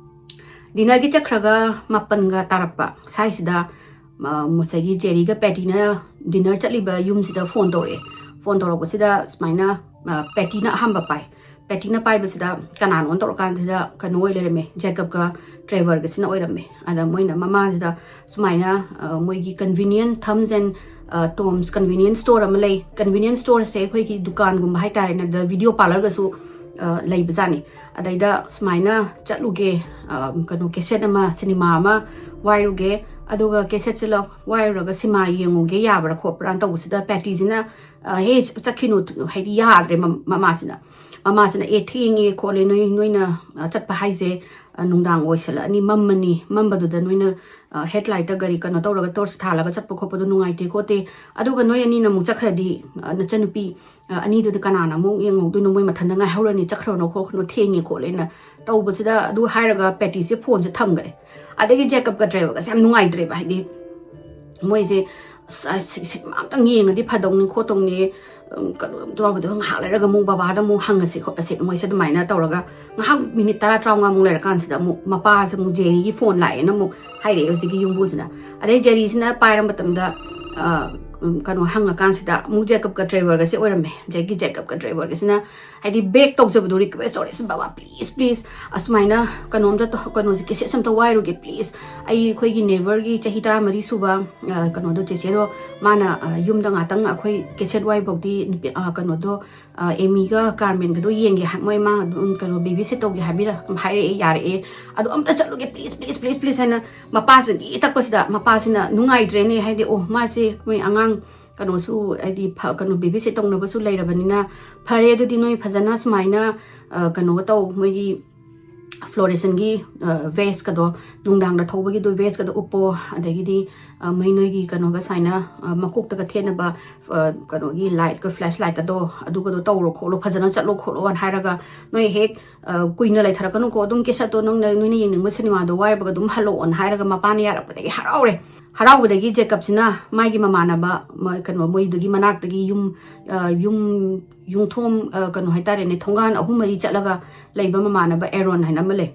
ꯗꯤꯅꯔꯒꯤ ꯆꯠꯈ꯭ꯔꯒ ꯃꯥꯄꯟꯒ ꯇꯥꯔꯛꯄ ꯁ꯭ꯋꯥꯏꯁꯤꯗ, ꯑ, ꯉꯁꯥꯏꯒꯤ ꯖꯦꯔꯤꯒ ꯄꯦꯇꯤꯅ ꯗꯤꯅꯔ ꯆꯠꯂꯤꯕ ꯌꯨꯝꯁꯤꯗ ꯐꯣꯟ ꯇꯧꯔꯛꯑꯦ꯫ ꯐꯣꯟ ꯇꯧꯔꯛꯄꯁꯤꯗ ꯁꯨꯃꯥꯏꯅ, ꯑ, ꯄꯦꯇꯤꯅ ꯑꯍꯥꯟꯕ ꯄꯥꯏ꯫ ꯄꯦꯇꯤꯅ ꯄꯥꯏꯕꯁꯤꯗ ꯀꯅꯥꯅꯣꯅ ꯇꯧꯔꯀꯥꯟꯁꯤꯗ ꯀꯩꯅꯣ ꯑꯣꯏ ꯂꯩꯔꯝꯃꯦ, ꯖꯦꯀꯕꯀ ꯇ꯭ꯔꯦꯚꯔꯒꯁꯤꯅ ꯑꯣꯏꯔꯝꯃꯦ꯫ ꯑꯗ ꯃꯣꯏꯅ ꯃꯃꯥꯁꯤꯗ ꯁꯨꯃꯥꯏꯅ, ꯑ, ꯃꯣꯏꯒꯤ ꯀꯟꯚꯤꯅꯤꯌꯟ ꯊꯝꯁ ꯑꯦꯟ, ꯑ, ꯇꯣꯝꯁ ꯀꯟꯚꯤꯅꯤꯌꯟꯁ ꯁ꯭ꯇꯣꯔ ꯑꯃ ꯂꯩ꯫ ꯀꯟꯚꯤꯅꯤꯌꯟꯁ ꯁ꯭ꯇꯣꯔꯁꯦ ꯑꯩꯈꯣꯏꯒꯤ ꯗꯨꯀꯥꯟꯒꯨꯝꯕ ꯍꯥꯏꯇꯥꯔꯦꯅꯦ, ꯑꯗ ꯚꯤꯗꯤꯑꯣ ꯄꯥꯔꯂꯔꯒꯁꯨ, ꯑ, ꯂꯩꯕꯖꯥꯠꯅꯤ꯫ ꯑꯗꯩꯗ ꯁꯨꯃꯥꯏꯅ ꯆꯠꯂꯨꯒꯦ, ꯑ, ꯀꯩꯅꯣ, ꯀꯦꯁꯦꯠ ꯑꯃ, ꯁꯤꯅꯦꯃꯥ ꯑꯃ ꯋꯥꯏꯔꯨꯒꯦ, ꯑꯗꯨꯒ ꯀꯦꯁꯦꯠꯁꯦ ꯂꯧ-, ꯋꯥꯏꯔꯨꯔꯒ ꯁꯤꯃꯥ ꯌꯦꯡꯉꯨꯒꯦ, ꯌꯥꯕ꯭ꯔꯥ ꯈꯣꯠꯄ꯭ꯔꯥꯅ ꯇꯧꯕꯁꯤꯗ ꯄꯦꯇꯤꯁꯤꯅ, "ꯑ, ꯍꯦ, ꯆꯠꯈꯤꯅꯨ", ꯍꯥꯏꯗꯤ ꯌꯥꯗ꯭ꯔꯦ ꯃ-, ꯃꯃꯥꯁꯤꯅ꯫ ꯃꯃꯥꯁꯤꯅ, "ꯑꯦ, ꯊꯦꯡꯉꯦ ꯈꯣꯠꯂꯦ, ꯅꯣꯏ ꯅꯣꯏꯅ ꯑ, ꯆꯠꯄ ꯍꯥꯏꯁꯦ, ꯑ, ꯅꯨꯡꯗꯥꯡ ꯑꯣꯏꯁꯜꯂꯛꯑꯅꯤ, ꯃꯝꯃꯅꯤ, ꯃꯝꯕꯗꯨꯗ ꯅꯣꯏꯅ ꯍꯦꯠꯂꯥꯏꯠꯇ ꯒꯥꯔꯤ ꯀꯩꯅꯣ ꯇꯧꯔꯒ ꯇꯣꯔꯆ ꯊꯥꯜꯂꯒ ꯆꯠꯄ ꯈꯣꯠꯄꯗꯣ ꯅꯨꯡꯉꯥꯏꯇꯦ ꯈꯣꯠꯇꯦ, ꯑꯗꯨꯒ ꯅꯣꯏ ꯑꯅꯤꯅ ꯑꯃꯨꯛ ꯆꯠꯈ꯭ꯔꯗꯤ, ꯑ, ꯅꯆꯟꯅꯨꯄꯤ ꯑ, ꯑꯅꯤꯗꯨꯗꯤ ꯀꯅꯥꯅ ꯑꯃꯨꯛ ꯌꯦꯡꯍꯧꯗꯣꯏꯅꯣ? ꯃꯣꯏ ꯃꯊꯟꯇ ꯉꯥꯏꯍꯧꯔꯅꯤ, ꯆꯠꯈ꯭ꯔꯅꯣ ꯈꯣꯠꯈ꯭ꯔꯅꯣ, ꯊꯦꯡꯉꯦ ꯈꯣꯠꯂꯦꯅ ꯇꯧꯕꯁꯤꯗ, ꯑꯗꯨ ꯍꯥꯏꯔꯒ ꯄꯦꯇꯤꯁꯦ ꯐꯣꯟꯁꯦ ꯊꯝꯈ꯭ꯔꯦ꯫ ꯑꯗꯒꯤ ꯖꯦꯀꯞꯀ ꯗ꯭ꯔꯥꯏꯚꯔꯒꯁꯦ ꯌꯥꯝ ꯅꯨꯡꯉꯥꯏꯇ꯭ꯔꯦꯕ, ꯍꯥꯏꯗꯤ ꯃꯣꯏꯁꯦ, "ꯑꯁ, ꯁꯤ, ꯁꯤ ꯑꯝꯇꯪ ꯌꯦꯡꯉꯗꯤ ꯐꯗꯧꯅꯤ ꯈꯣꯠꯇꯧꯅꯤ, ꯎꯝ, ꯀꯩꯅꯣ ꯇꯧꯔꯕꯗ ꯉꯥꯏꯍꯥꯛ ꯂꯩꯔꯒ ꯑꯃꯨꯛ ꯕꯕꯥꯗ ꯑꯃꯨꯛ ꯍꯪꯉꯁꯤ ꯈꯣꯠꯂꯁꯤ", ꯃꯣꯏꯁꯦ ꯑꯗꯨꯃꯥꯏꯅ ꯇꯧꯔꯒ ꯉꯥꯏꯍꯥꯛ ꯃꯤꯅꯤꯠ ꯇꯔꯥ ꯇꯔꯥꯃꯉꯥꯃꯨꯛ ꯂꯩꯔꯀꯥꯟꯁꯤꯗ ꯑꯃꯨꯛ ꯃꯄꯥꯁꯦ ꯑꯃꯨꯛ ꯖꯦꯔꯤꯒꯤ ꯐꯣꯟ ꯂꯥꯛꯑꯦꯅ ꯑꯃꯨꯛ ꯍꯥꯏꯔꯛꯑꯦ ꯍꯧꯖꯤꯛꯀꯤ ꯌꯨꯝꯕꯨꯁꯤꯅ꯫ ꯑꯗꯩ ꯖꯦꯔꯤꯁꯤꯅ ꯄꯥꯏꯔ ꯃꯇꯝꯗ, ꯑ, ꯎꯝ, ꯀꯩꯅꯣ ꯍꯪꯉꯀꯥꯟꯁꯤꯗ ꯑꯃꯨꯛ ꯖꯦꯀꯞꯀ ꯗ꯭ꯔꯥꯏꯚꯔꯒꯁꯦ ꯑꯣꯏꯔꯝꯃꯦ꯫ ꯖꯦꯛꯀꯤ ꯖꯦꯀꯞꯀ ꯗ꯭ꯔꯥꯏꯚꯔꯒꯁꯤꯅ ꯍꯥꯏꯗꯤ ꯕꯦꯛ ꯇꯧꯖꯕꯗꯣ, ꯔꯤꯀ꯭ꯋꯦꯁ ꯇꯧꯔꯦ, "ꯑꯁ, ꯕꯕꯥ, ꯄ꯭ꯂꯤꯁ, ꯄ꯭ꯂꯤꯁ, ꯑꯁꯨꯃꯥꯏꯅ ꯀꯩꯅꯣꯝꯇ ꯇꯧ-, ꯀꯩꯅꯣꯁꯦ, ꯀꯦꯁꯦꯠꯁꯦ ꯑꯝꯇ ꯋꯥꯏꯔꯨꯒꯦ, ꯄ꯭ꯂꯤꯁ꯫ ꯑꯩ ꯑꯩꯈꯣꯏꯒꯤ ꯅꯦꯕꯔꯒꯤ ꯆꯍꯤ ꯇꯔꯥꯃꯔꯤ ꯁꯨꯕ, ꯑ, ꯀꯩꯅꯣꯗꯣ, ꯆꯦꯆꯦꯗꯣ, ꯃꯥꯅ, ꯑ, ꯌꯨꯝꯗ ꯉꯥꯛꯇꯪ ꯑꯩꯈꯣꯏ ꯀꯦꯁꯦꯠ ꯋꯥꯏꯐꯥꯎꯗꯤ ꯅꯨꯄꯤ, ꯑ, ꯀꯩꯅꯣꯗꯣ, ꯑ, ꯑꯦꯃꯤꯒ ꯀꯥꯔꯃꯦꯟꯒꯗꯣ ꯌꯦꯡꯒꯦ ꯍꯥꯏ-, ꯃꯣꯏ ꯃꯥ ꯑꯗꯨꯝ ꯀꯩꯅꯣ ꯕꯦꯕꯤ ꯁꯤꯠ ꯇꯧꯒꯦ ꯍꯥꯏꯕꯤꯔ-, ꯍꯥꯏꯔꯛꯑꯦ, ꯌꯥꯔꯛꯑꯦ꯫ ꯑꯗꯣ ꯑꯝꯇ ꯆꯠꯂꯨꯒꯦ, ꯄ꯭ꯂꯤꯁ, ꯄ꯭ꯂꯤꯁ, ꯄ꯭ꯂꯤꯁ, ꯄ꯭ꯂꯤꯁ" ꯍꯥꯏꯅ ꯃꯄꯥꯁꯤꯒꯤ ꯇꯛꯄꯁꯤꯗ ꯃꯄꯥꯁꯤꯅ ꯅꯨꯡꯉꯥꯏꯇ꯭ꯔꯦꯅꯦ, ꯍꯥꯏꯗꯤ, ꯑꯣ, ꯃꯥꯁꯦ ꯃꯣꯏ ꯑꯉꯥꯡ ꯀꯩꯅꯣꯁꯨ, ꯍꯥꯏꯗꯤ, ꯐ-, ꯀꯩꯅꯣ, ꯕꯦꯕꯤ ꯁꯤꯠ ꯇꯧꯅꯕꯁꯨ ꯂꯩꯔꯕꯅꯤꯅ, "ꯐꯔꯦ, ꯑꯗꯨꯗꯤ ꯅꯣꯏ ꯐꯖꯅ ꯁꯨꯃꯥꯏꯅ, ꯑ, ꯀꯩꯅꯣꯒ ꯇꯧ, ꯃꯣꯏꯒꯤ ꯐ꯭ꯂꯣꯔꯦꯁꯟꯒꯤ, ꯑ, ꯚꯦꯁꯀꯗꯣ, ꯅꯨꯡꯗꯥꯡꯗ ꯊꯧꯕꯒꯤꯗꯣ, ꯚꯦꯁꯀꯗꯣ ꯎꯞꯄꯣ, ꯑꯗꯒꯤꯗꯤ, ꯑ, ꯃꯣꯏ ꯅꯣꯏꯒꯤ ꯀꯩꯅꯣꯒ ꯁꯨꯃꯥꯏꯅ, ꯑ, ꯃꯀꯣꯛꯇꯒ ꯊꯦꯠꯅꯕ, ꯑ, ꯀꯩꯅꯣꯒꯤ ꯂꯥꯏꯠꯀ, ꯐ꯭ꯂꯦꯁ ꯂꯥꯏꯠꯀꯗꯣ, ꯑꯗꯨꯒꯗꯣ ꯇꯧꯔꯣ ꯈꯣꯠꯂꯣ, ꯐꯖꯅ ꯆꯠꯂꯣ ꯈꯣꯠꯂꯣꯅ" ꯍꯥꯏꯔꯒ, "ꯅꯣꯏ ꯍꯦꯛ, ꯑ, ꯀꯨꯏꯅ ꯂꯩꯊꯔꯛꯀꯅꯨꯀꯣ, ꯑꯗꯨꯝ ꯀꯦꯁꯦꯠꯇꯣ ꯅꯪꯅ, ꯅꯣꯏꯅ ꯌꯦꯡꯅꯤꯡꯕ ꯁꯤꯅꯦꯃꯥꯗꯣ ꯋꯥꯏꯕꯒ ꯑꯗꯨꯝ ꯍꯜꯂꯛꯑꯣꯅ" ꯍꯥꯏꯔꯒ ꯃꯄꯥꯅ ꯌꯥꯔꯛꯄꯗꯒꯤ ꯍꯔꯥꯎꯔꯦ꯫ ꯍꯔꯥꯎꯕꯗꯒꯤ ꯖꯦꯀꯞꯁꯤꯅ ꯃꯥꯒꯤ ꯃꯃꯥꯟꯅꯕ, ꯃ-, ꯀꯩꯅꯣ, ꯃꯣꯏꯗꯨꯒꯤ ꯃꯅꯥꯛꯇꯒꯤ ꯌꯨꯝ, ꯑ, ꯌꯨꯝ, ꯌꯨꯝꯊꯣꯡ, ꯑ, ꯀꯩꯅꯣ ꯍꯥꯏꯇꯥꯔꯦꯅꯦ, ꯊꯣꯡꯒꯥꯟ ꯑꯍꯨꯝ ꯃꯔꯤ ꯆꯠꯂꯒ ꯂꯩꯕ ꯃꯃꯥꯟꯅꯕ ꯑꯦꯔꯣꯟ ꯍꯥꯏꯅ ꯑꯃ ꯂꯩ꯫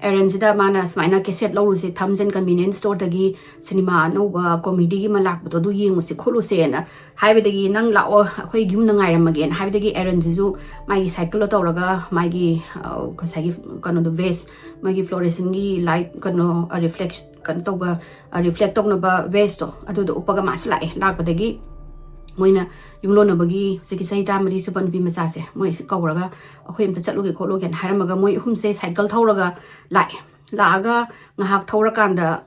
ꯑꯦꯔꯣꯟꯁꯤꯗ ꯃꯥꯅ ꯁꯨꯃꯥꯏꯅ ꯀꯦꯁꯦꯠ ꯂꯧꯔꯨꯁꯦ, ꯊꯝꯁ ꯑꯦꯟ ꯀꯟꯚꯤꯅꯤꯌꯟꯁ ꯁ꯭ꯇꯣꯔꯗꯒꯤ ꯁꯤꯅꯦꯃꯥ ꯑꯅꯧꯕ ꯀꯣꯃꯦꯗꯤꯒꯤ ꯑꯃ ꯂꯥꯛꯄꯗꯣ, ꯑꯗꯨ ꯌꯦꯡꯉꯨꯁꯤ ꯈꯣꯠꯂꯨꯁꯦꯅ ꯍꯥꯏꯕꯗꯒꯤ, "ꯅꯪ ꯂꯥꯛꯑꯣ, ꯑꯩꯈꯣꯏ ꯌꯨꯝꯗ ꯉꯥꯏꯔꯝꯃꯒꯦꯅ" ꯍꯥꯏꯕꯗꯒꯤ, ꯑꯦꯔꯟꯁꯤꯁꯨ ꯃꯥꯒꯤ ꯁꯥꯏꯀꯜꯗꯣ ꯇꯧꯔꯒ, ꯃꯥꯒꯤ, ꯑ, ꯉꯁꯥꯏꯒꯤ ꯀꯩꯅꯣꯗꯣ, ꯚꯦꯁ, ꯃꯥꯒꯤ ꯐ꯭ꯂꯣꯔꯦꯁꯟꯒꯤ ꯂꯥꯏꯠ, ꯀꯩꯅꯣ, ꯑ, ꯔꯤꯐ꯭ꯂꯦꯛꯁ-, ꯀꯩꯅꯣ ꯇꯧꯕ, ꯑ, ꯔꯤꯐ꯭ꯂꯦꯛ ꯇꯧꯅꯕ ꯚꯦꯁꯇꯣ, ꯑꯗꯨꯗꯣ ꯎꯞꯄꯒ ꯃꯥꯁꯨ ꯂꯥꯛꯑꯦ꯫ ꯂꯥꯛꯄꯗꯒꯤ ꯃꯣꯏꯅ ꯌꯨꯝꯂꯣꯟꯅꯕꯒꯤ ꯍꯧꯖꯤꯛꯀꯤ ꯆꯍꯤ ꯇꯔꯥꯃꯔꯤ ꯁꯨꯕ ꯅꯨꯄꯤ ꯃꯆꯥꯁꯦ, ꯃꯣꯏꯁꯦ ꯀꯧꯔꯒ, "ꯑꯩꯈꯣꯏ ꯑꯝꯇ ꯆꯠꯂꯨꯒꯦ ꯈꯣꯠꯂꯨꯒꯦꯅ" ꯍꯥꯏꯔꯝꯃꯒ, ꯃꯣꯏ ꯑꯍꯨꯝꯁꯦ ꯁꯥꯏꯀꯜ ꯊꯧꯔꯒ ꯂꯥꯛꯑꯦ꯫ ꯂꯥꯛꯑꯒ ꯉꯥꯏꯍꯥꯛ ꯊꯧꯔꯀꯥꯟꯗ,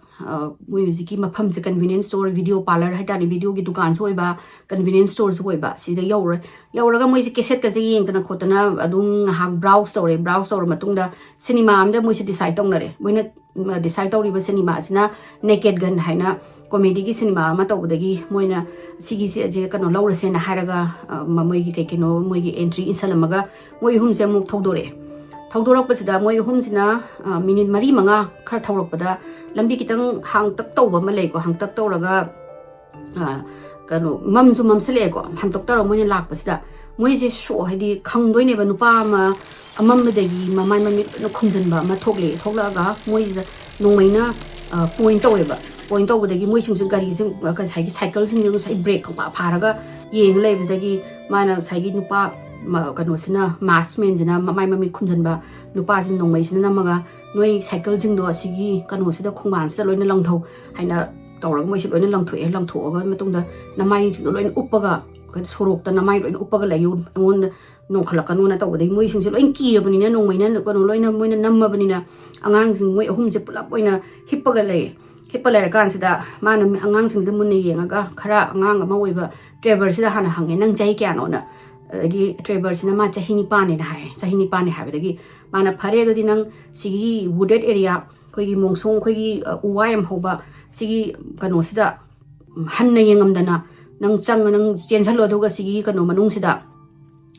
ꯃꯣꯏ ꯍꯧꯖꯤꯛꯀꯤ ꯃꯐꯝꯁꯦ convenience store, video parlour ꯍꯥꯏꯇꯥꯔꯦ, videoꯒꯤ ꯗꯨꯀꯥꯟꯁꯨ ꯑꯣꯏꯕ, convenience storeꯁꯨ ꯑꯣꯏꯕ, ꯁꯤꯗ ꯌꯧꯔꯦ꯫ ꯌꯧꯔꯒ ꯃꯣꯏꯁꯦ cassetteꯀꯁꯦ ꯌꯦꯡꯗꯅ ꯈꯣꯠꯇꯅ ꯑꯗꯨꯝ ꯉꯥꯏꯍꯥꯛ browse ꯇꯧꯔꯦ꯫ Browse ꯇꯧꯔ ꯃꯇꯨꯡꯗ cinema ꯑꯃꯗ ꯃꯣꯏꯁꯦ decide ꯇꯧꯅꯔꯦ꯫ ꯃꯣꯏꯅ decide ꯇꯧꯔꯤꯕ cinema ꯑꯁꯤꯅ Naked Gun ꯍꯥꯏꯅ comedyꯒꯤ cinema ꯑꯃ ꯇꯧꯕꯗꯒꯤ ꯃꯣꯏꯅ ꯁꯤꯒꯤꯁꯦ ꯑꯁꯦ ꯀꯩꯅꯣ ꯂꯧꯔꯁꯦꯅ ꯍꯥꯏꯔꯒ, ꯃꯣꯏꯒꯤ ꯀꯩ ꯀꯩꯅꯣ ꯃꯣꯏꯒꯤ entry ꯏꯟꯁꯜꯂꯝꯃꯒ ꯃꯣꯏ ꯑꯍꯨꯝꯁꯦ ꯑꯃꯨꯛ ꯊꯧꯗꯣꯔꯛꯑꯦ꯫ ꯊꯧꯗꯣꯔꯛꯄꯁꯤꯗ ꯃꯣꯏ ꯑꯍꯨꯝꯁꯤꯅ minute ꯃꯔꯤ ꯃꯉꯥ ꯈꯔ ꯊꯧꯔꯛꯄꯗ ꯂꯝꯕꯤ ꯈꯤꯇꯪ ꯍꯥꯡꯇꯛ ꯇꯧꯕ ꯑꯃ ꯂꯩꯀꯣ꯫ ꯍꯥꯡꯇꯛ ꯇꯧꯔꯒ ꯀꯩꯅꯣ ꯃꯝꯁꯨ ꯃꯝꯁꯤꯜꯂꯛꯑꯦꯀꯣ꯫ ꯍꯥꯡꯇꯛ ꯇꯧꯔꯒ ꯃꯣꯏꯅ ꯂꯥꯛꯄꯁꯤꯗ ꯃꯣꯏꯁꯦ ꯁꯣ ꯍꯥꯏꯗꯤ ꯈꯪꯗꯣꯏꯅꯦꯕ, ꯅꯨꯄꯥ ꯑꯃ ꯑꯃꯝꯕꯗꯒꯤ ꯃꯃꯥꯏ ꯃꯃꯤꯠ ꯂꯣꯏꯅ ꯈꯨꯝꯖꯤꯟꯕ ꯑꯃ ꯊꯣꯛꯂꯛꯑꯦ꯫ ꯊꯣꯛꯂꯛꯑꯒ ꯃꯣꯏꯁꯤꯗ ꯅꯣꯡꯃꯩꯅ point ꯇꯧꯋꯦꯕ꯫ Point ꯇꯧꯕꯗꯒꯤ ꯃꯣꯏꯁꯤꯡꯁꯦ ꯒꯥꯔꯤꯁꯦ ꯉꯁꯥꯏꯒꯤ cycleꯁꯤꯡꯁꯦ ꯉꯁꯥꯏ brake ꯈꯪꯐꯥ ꯐꯥꯔꯒ ꯌꯦꯡꯉ ꯂꯩꯕꯗꯒꯤ ꯃꯥꯅ ꯉꯁꯥꯏꯒꯤ ꯅꯨꯄꯥ ꯀꯩꯅꯣꯁꯤꯅ, masked manꯁꯤꯅ ꯃꯃꯥꯏ ꯃꯃꯤꯠ ꯈꯨꯝꯖꯤꯟꯕ ꯅꯨꯄꯥꯁꯤꯅ ꯅꯣꯡꯃꯩꯁꯤꯅ ꯅꯝꯃꯒ ꯅꯣꯏ cycleꯁꯤꯡꯗꯣ ꯑꯁꯤꯒꯤ ꯀꯩꯅꯣꯁꯤꯗ ꯈꯣꯡꯕꯥꯟꯁꯤꯗ ꯂꯣꯏꯅ ꯂꯪꯊꯧ ꯍꯥꯏꯅ ꯇꯧꯔꯒ ꯃꯣꯏꯁꯦ ꯂꯣꯏꯅ ꯂꯪꯊꯣꯛꯑꯦ꯫ ꯂꯪꯊꯣꯛꯑꯒ ꯃꯇꯨꯡꯗ ꯅꯃꯥꯏꯁꯤꯡꯗꯣ ꯂꯣꯏꯅ ꯎꯞꯄꯒ ꯁꯣꯔꯣꯛꯇ ꯅꯃꯥꯏ ꯂꯣꯏꯅ ꯎꯞꯄꯒ ꯂꯩꯌꯨ, ꯑꯩꯉꯣꯟꯗ ꯅꯣꯡꯈꯠꯂꯛꯀꯅꯣꯅ ꯇꯧꯕꯗꯒꯤ ꯃꯣꯏꯁꯤꯡꯁꯦ ꯂꯣꯏ ꯀꯤꯔꯕꯅꯤꯅ, ꯅꯣꯡꯃꯩꯅ ꯀꯩꯅꯣ ꯂꯣꯏꯅ ꯃꯣꯏꯅ ꯅꯝꯃꯕꯅꯤꯅ ꯑꯉꯥꯡꯁꯤꯡ ꯃꯣꯏ ꯑꯍꯨꯝꯁꯦ ꯄꯨꯂꯞ ꯑꯣꯏꯅ ꯍꯤꯞꯄꯒ ꯂꯩ꯫ ꯍꯤꯞꯄ ꯂꯩꯔꯀꯥꯟꯁꯤꯗ ꯃꯥꯅ ꯑꯉꯥꯡꯁꯤꯡꯁꯤꯗ ꯃꯨꯟꯅ ꯌꯦꯡꯉꯒ ꯈꯔ ꯑꯉꯥꯡ ꯑꯃ ꯑꯣꯏꯕ Trevorꯁꯤꯗ ꯍꯥꯟꯅ ꯍꯪꯉꯦ, "ꯅꯪ ꯆꯍꯤ ꯀꯌꯥꯅꯣꯅ?" ꯑꯗꯒꯤ Trevorꯁꯤꯅ ꯃꯥ ꯆꯍꯤ ꯅꯤꯄꯥꯟꯅꯦꯅ ꯍꯥꯏꯔꯦ꯫ ꯆꯍꯤ ꯅꯤꯄꯥꯟꯅꯦ ꯍꯥꯏꯕꯗꯒꯤ ꯃꯥꯅ, "ꯐꯔꯦ, ꯑꯗꯨꯗꯤ ꯅꯪ ꯁꯤꯒꯤ wooded area, ꯑꯩꯈꯣꯏꯒꯤ ꯃꯣꯡꯁꯣꯡ, ꯑꯩꯈꯣꯏꯒꯤ ꯎ ꯋꯥ ꯌꯥꯝ ꯍꯧꯕ ꯁꯤꯒꯤ ꯀꯩꯅꯣꯁꯤꯗ ꯍꯟꯅ ꯌꯦꯡꯉꯝꯗꯅ ꯅꯪ ꯆꯪꯉ ꯅꯪ ꯆꯦꯟꯁꯜꯂꯣ, ꯑꯗꯨꯒ ꯁꯤꯒꯤ ꯀꯩꯅꯣ ꯃꯅꯨꯡꯁꯤꯗ,